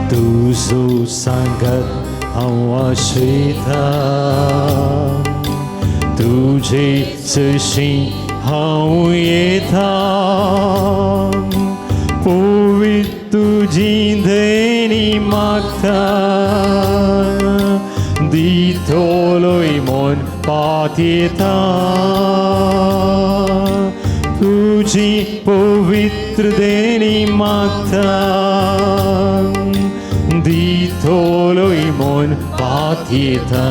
तुजो सांगत हांव आश्रिता, तुजे सशी हांव येता, पवित्र तुजी देणी मागता, दितलोय मन पातयेता, तुजी पवित्र देणी मागता, दितलोय मन पातयेता.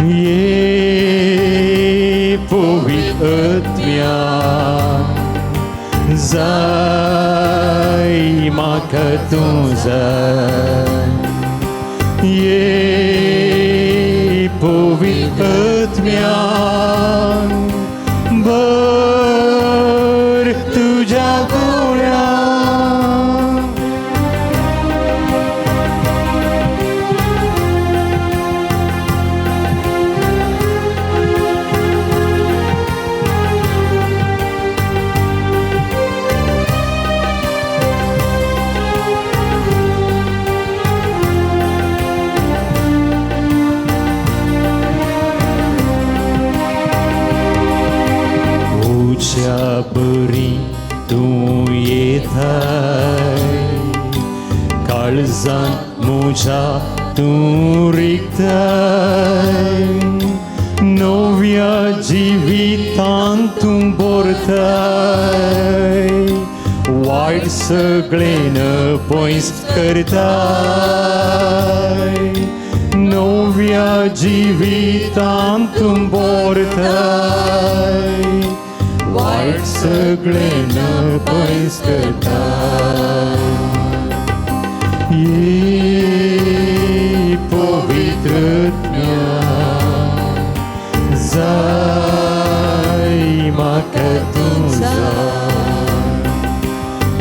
ये पवित्रत्म्या zai makatun zai ye पवित्रत्म्या bar तुझ्या गुण्या. बरी तूं येताय, काळजान म्हज्या तूं रिगताय, नव्या जिवितान तूं भरताय, वायट सगळें पयस करताय, नव्या जिवितान तूं भरताय, वायट सगळें पयस करताय. ये पवित्रत्म्या जाय म्हाका तूं जाय,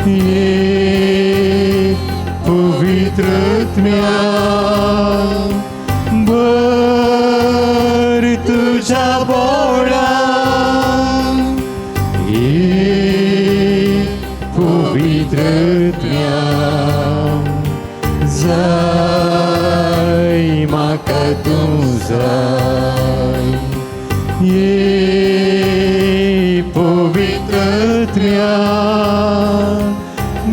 ये पवित्रत्म्या बर तुझ्या बोळा, पवित्रत्म्या जाय म्हाका तूं जाय, ये पवित्रत्म्या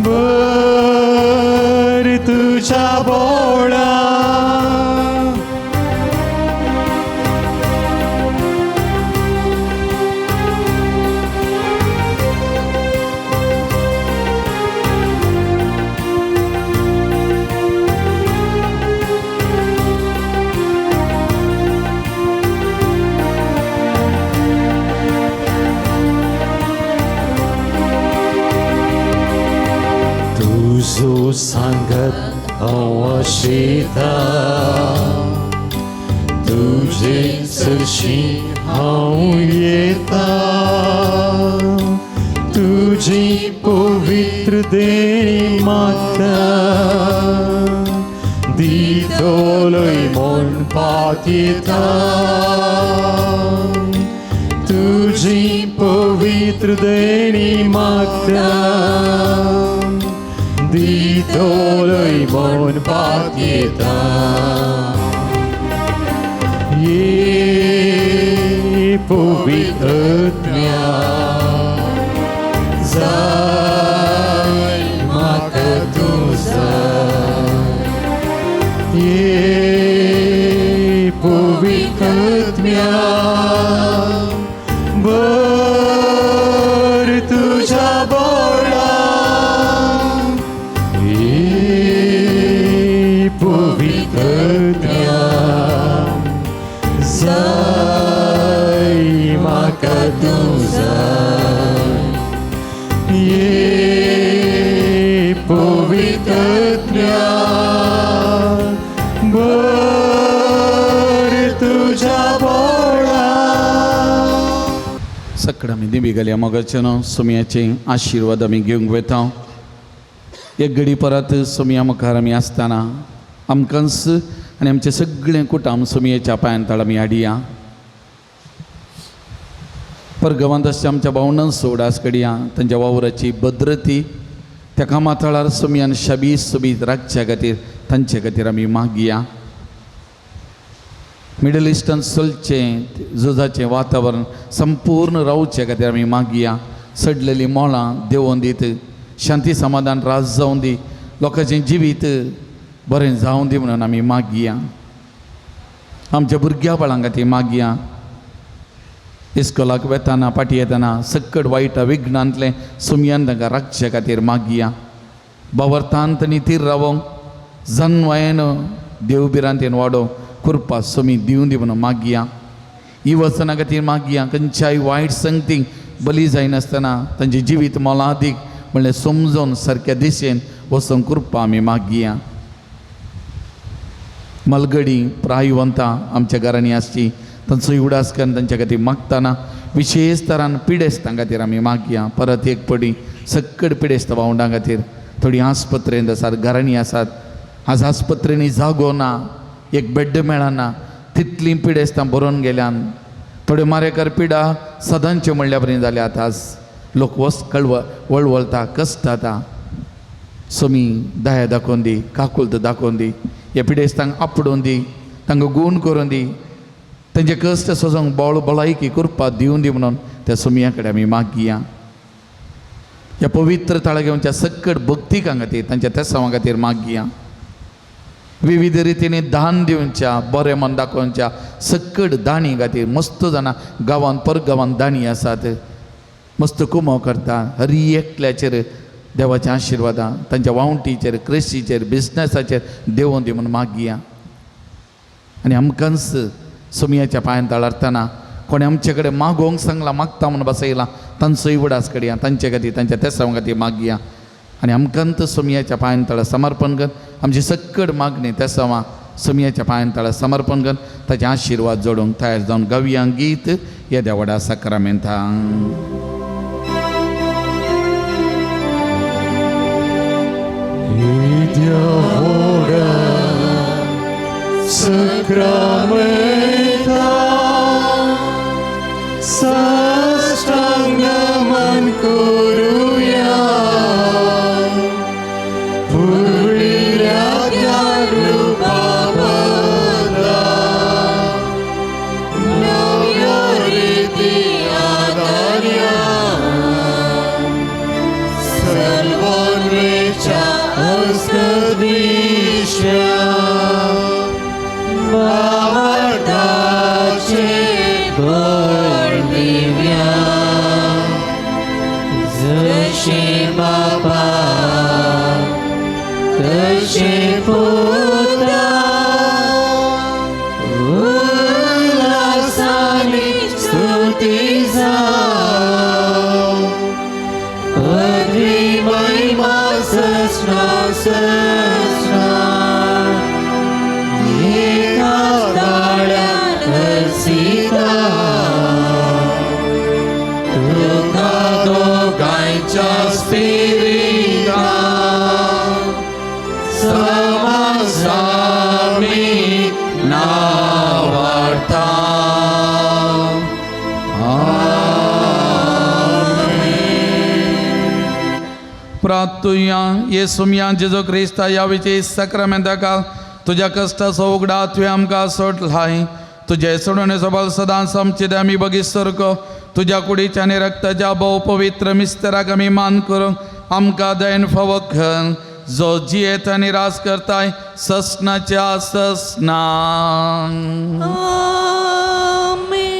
भर तुज्या बोळा. तुजो सांगत हांव आशेता, तुजे सरशी हांव येता, तुजी पवित्र देणी मागता, दितलोय म्हूण पातयेता, तुजी पवित्र देणी मागता, दितलोय म्हूण पातयेता. ये पवित्रत्म्या जाय म्हाका तूं जाय, ये पवित्रत्म्या भर तुज्या बोळा, ये पवित्रत्म्या जाय म्हाका तूं जाय, ये पवित्रत्म्या भर तुज्या बोळा. सगळं आमी दिमी घालया मोगाचे न्हू सोमयाचे आशिर्वाद आमी घेवंक वता. एक घडी परत सोमया मुखार आमी आसतना आमकांच आनी आमचें सगळें कुटाम सोमयेच्या पांयान तळ आमी हाडया. परगवांत आसच्या आमच्या भावणांचो उडास कडया, तांच्या वावराची भद्रती त्या कामा थळार सोमयान शाबीस सोबीत राखच्या खातीर तांचे खातीर आमी मागया. मिडल इस्टान चलचें झुजाचें वातावरण संपूर्ण रावचे खातीर आमी मागया. सडलेलीं मोळां देंवोवन दीत, शांती समाधान राज जावन दी, लोकांचें जिवीत बरें जावन दी म्हणून आमी मागया. आमच्या भुरग्या बाळां खातीर मागया. इस्कोलाक वेताना पाटी येतना सक्कड वायट विघ्नांतलें सुमयान तांकां राखचे खातीर मागया. बावरतांत आनी तीर रावोंक जनवायन देव भिरांतेन वाडोवंक कृपा सुमी दिवन दी म्हणून मागया. ही वचना खातीर मागया. खंयच्याय वायट संगतीक बली जायनासतना तांचें जिवीत मोलादीक म्हणल्यार समजून सारक्या दिशेन वचूंक कृपा आमी मागया. मलगडी प्रायवंतां आमच्या घरांनी आसची तांचो उडास करून तांच्या खातीर मागतना विशेश तरान पिडेस्तां खातीर आमी मागया. परत एक पडी सक्कड पिडेस्त भावंडां खातीर थोडीं आस्पत्रेंत आसात, घरांनी आसात, आज आस्पत्रेंनी जागो ना, एक बेड्ड मेळना, तितलीं पिडेस्तां बरोवन गेल्यान. थोड्यो मारेकार पिडा सदांच्यो म्हणल्या परी जाल्यात. आज लोक वस कळव वळवळता कश्टाता. सोमी दया दाखोवन दी, काकुल्त दाखोवन दी, ह्या पिडेस्तांक आपडोवन दी, तांकां गूण करून दी, तांचे कश्ट सोसूंक बोळ भलायकी कृपा दिवन दी म्हणून त्या सोमया कडेन आमी मागया. ह्या पवित्र थळा घेवच्या सक्कड भक्तिकां खातीर तांच्या तेसांवा खातीर मागया. विविध रितीने दान दिवच्या, बरें मन दाखोवच्या सक्कड दाणी खातीर मस्त जाणां गांवांत परगांवांत दाणी आसात, मस्त कुमो करता. हरी एकल्याचेर देवाच्या आशिर्वादां तांच्या वावटीचेर, कृशीचेर, बिजनसाचेर देवोन दी म्हणून मागया. आनी आमकांच सोमयाच्या पांयान तळारतना कोणें आमचे कडेन मागोवंक सांगलां, मागता म्हणून बसयलां, तांचोय उडास कडया, तांचे खातीर तांच्या तेसांव खातीर मागया. आनी आमकांत सोमयाच्या पांयान तळा समर्पण कर आमची सक्कड मागणी तेसांवां सोमयाच्या पांयान तळा समर्पण कर ताचे आशिर्वाद जोडूंक तयार जावन गावया गीत येद्या व्हडा साक्रामेंतांक. Sacramenta, साष्टांग नमन करूया, पुर्विल्ल्या त्या कृपाबद्दल नव्या दी आदार्या सलवोनवेच्या अस्कदीश्या भावार्थाचे बळ दिव्या जशें बापा तशें पुता उल्हासानी स्तुती जावं पदवी महिमा ससना ससना एका ताळ्यान हर्षिता तुका दोगांयच्या स्पिरितान समाजामी नावाडता. प्रातुया येसुमया जेजू क्रिस्ता ह्या विचे सक्रामेंताका तुज्या कश्टाचो उगडा तुवें आमकां सोडलाय. तुजे सोडून सबल सदांच आमचे आमी बगीसरको तुज्या कुडीच्या आनी रक्ताच्या भोव पवित्र मिस्तराक आमी मान करूंक आमकां दयन फावो कर, जो जियेत आनी राज करताय ससनाच्या ससना. आमेन.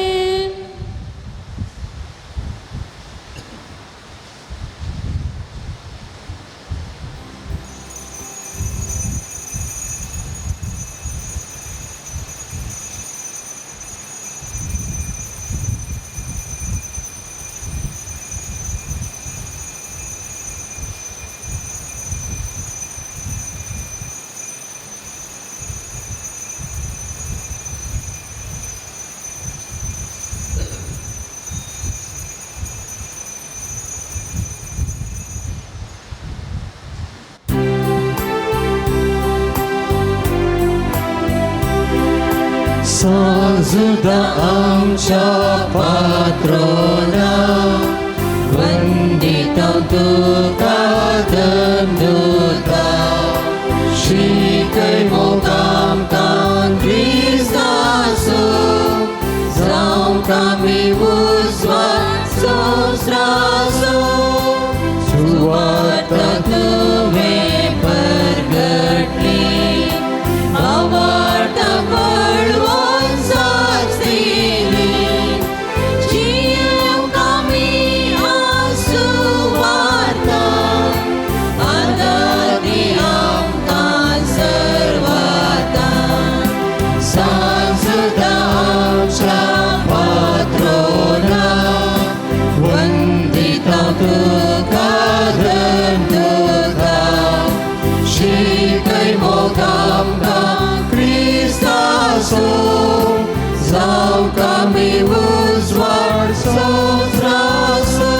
सांजुदा आमच्या पात्रोना वंदिता तुका दंदुता शिकय मोगामकां क्रिस्तासो जावंक आमी उजवाड संवसाराचो सुवार्ता तुवें परगटली भावार्थ बळवंत साक्ष दिली जियेवंक आमी सुवार्ता आदार दी आमकां सर्वाता सांजुदा आमच्या पात्रोना वंदिता तुका धन तुका शिकय मोगामकां क्रिस्तासो जावंक आमी उजवाड संवसाराचो.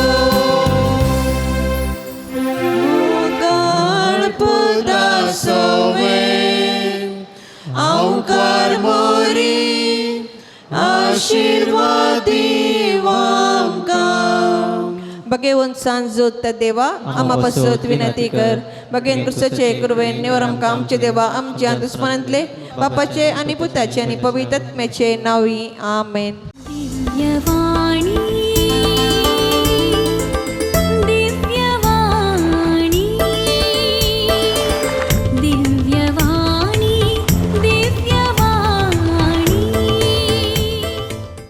मोगाळ पुता सवें आवकार मोरी आशिर्वाद आमकां. बगेवन सांजोत देवा आमा पासत विनंती कर. बगेन क्रिस्ताचे कृपेन निवर आमकां आमचे देवा आमच्या दुस्मनांतले बापाचे आनी पुताचे आनी पवित्र आत्म्याचे नावी. आमेन. दिव्यवाणी.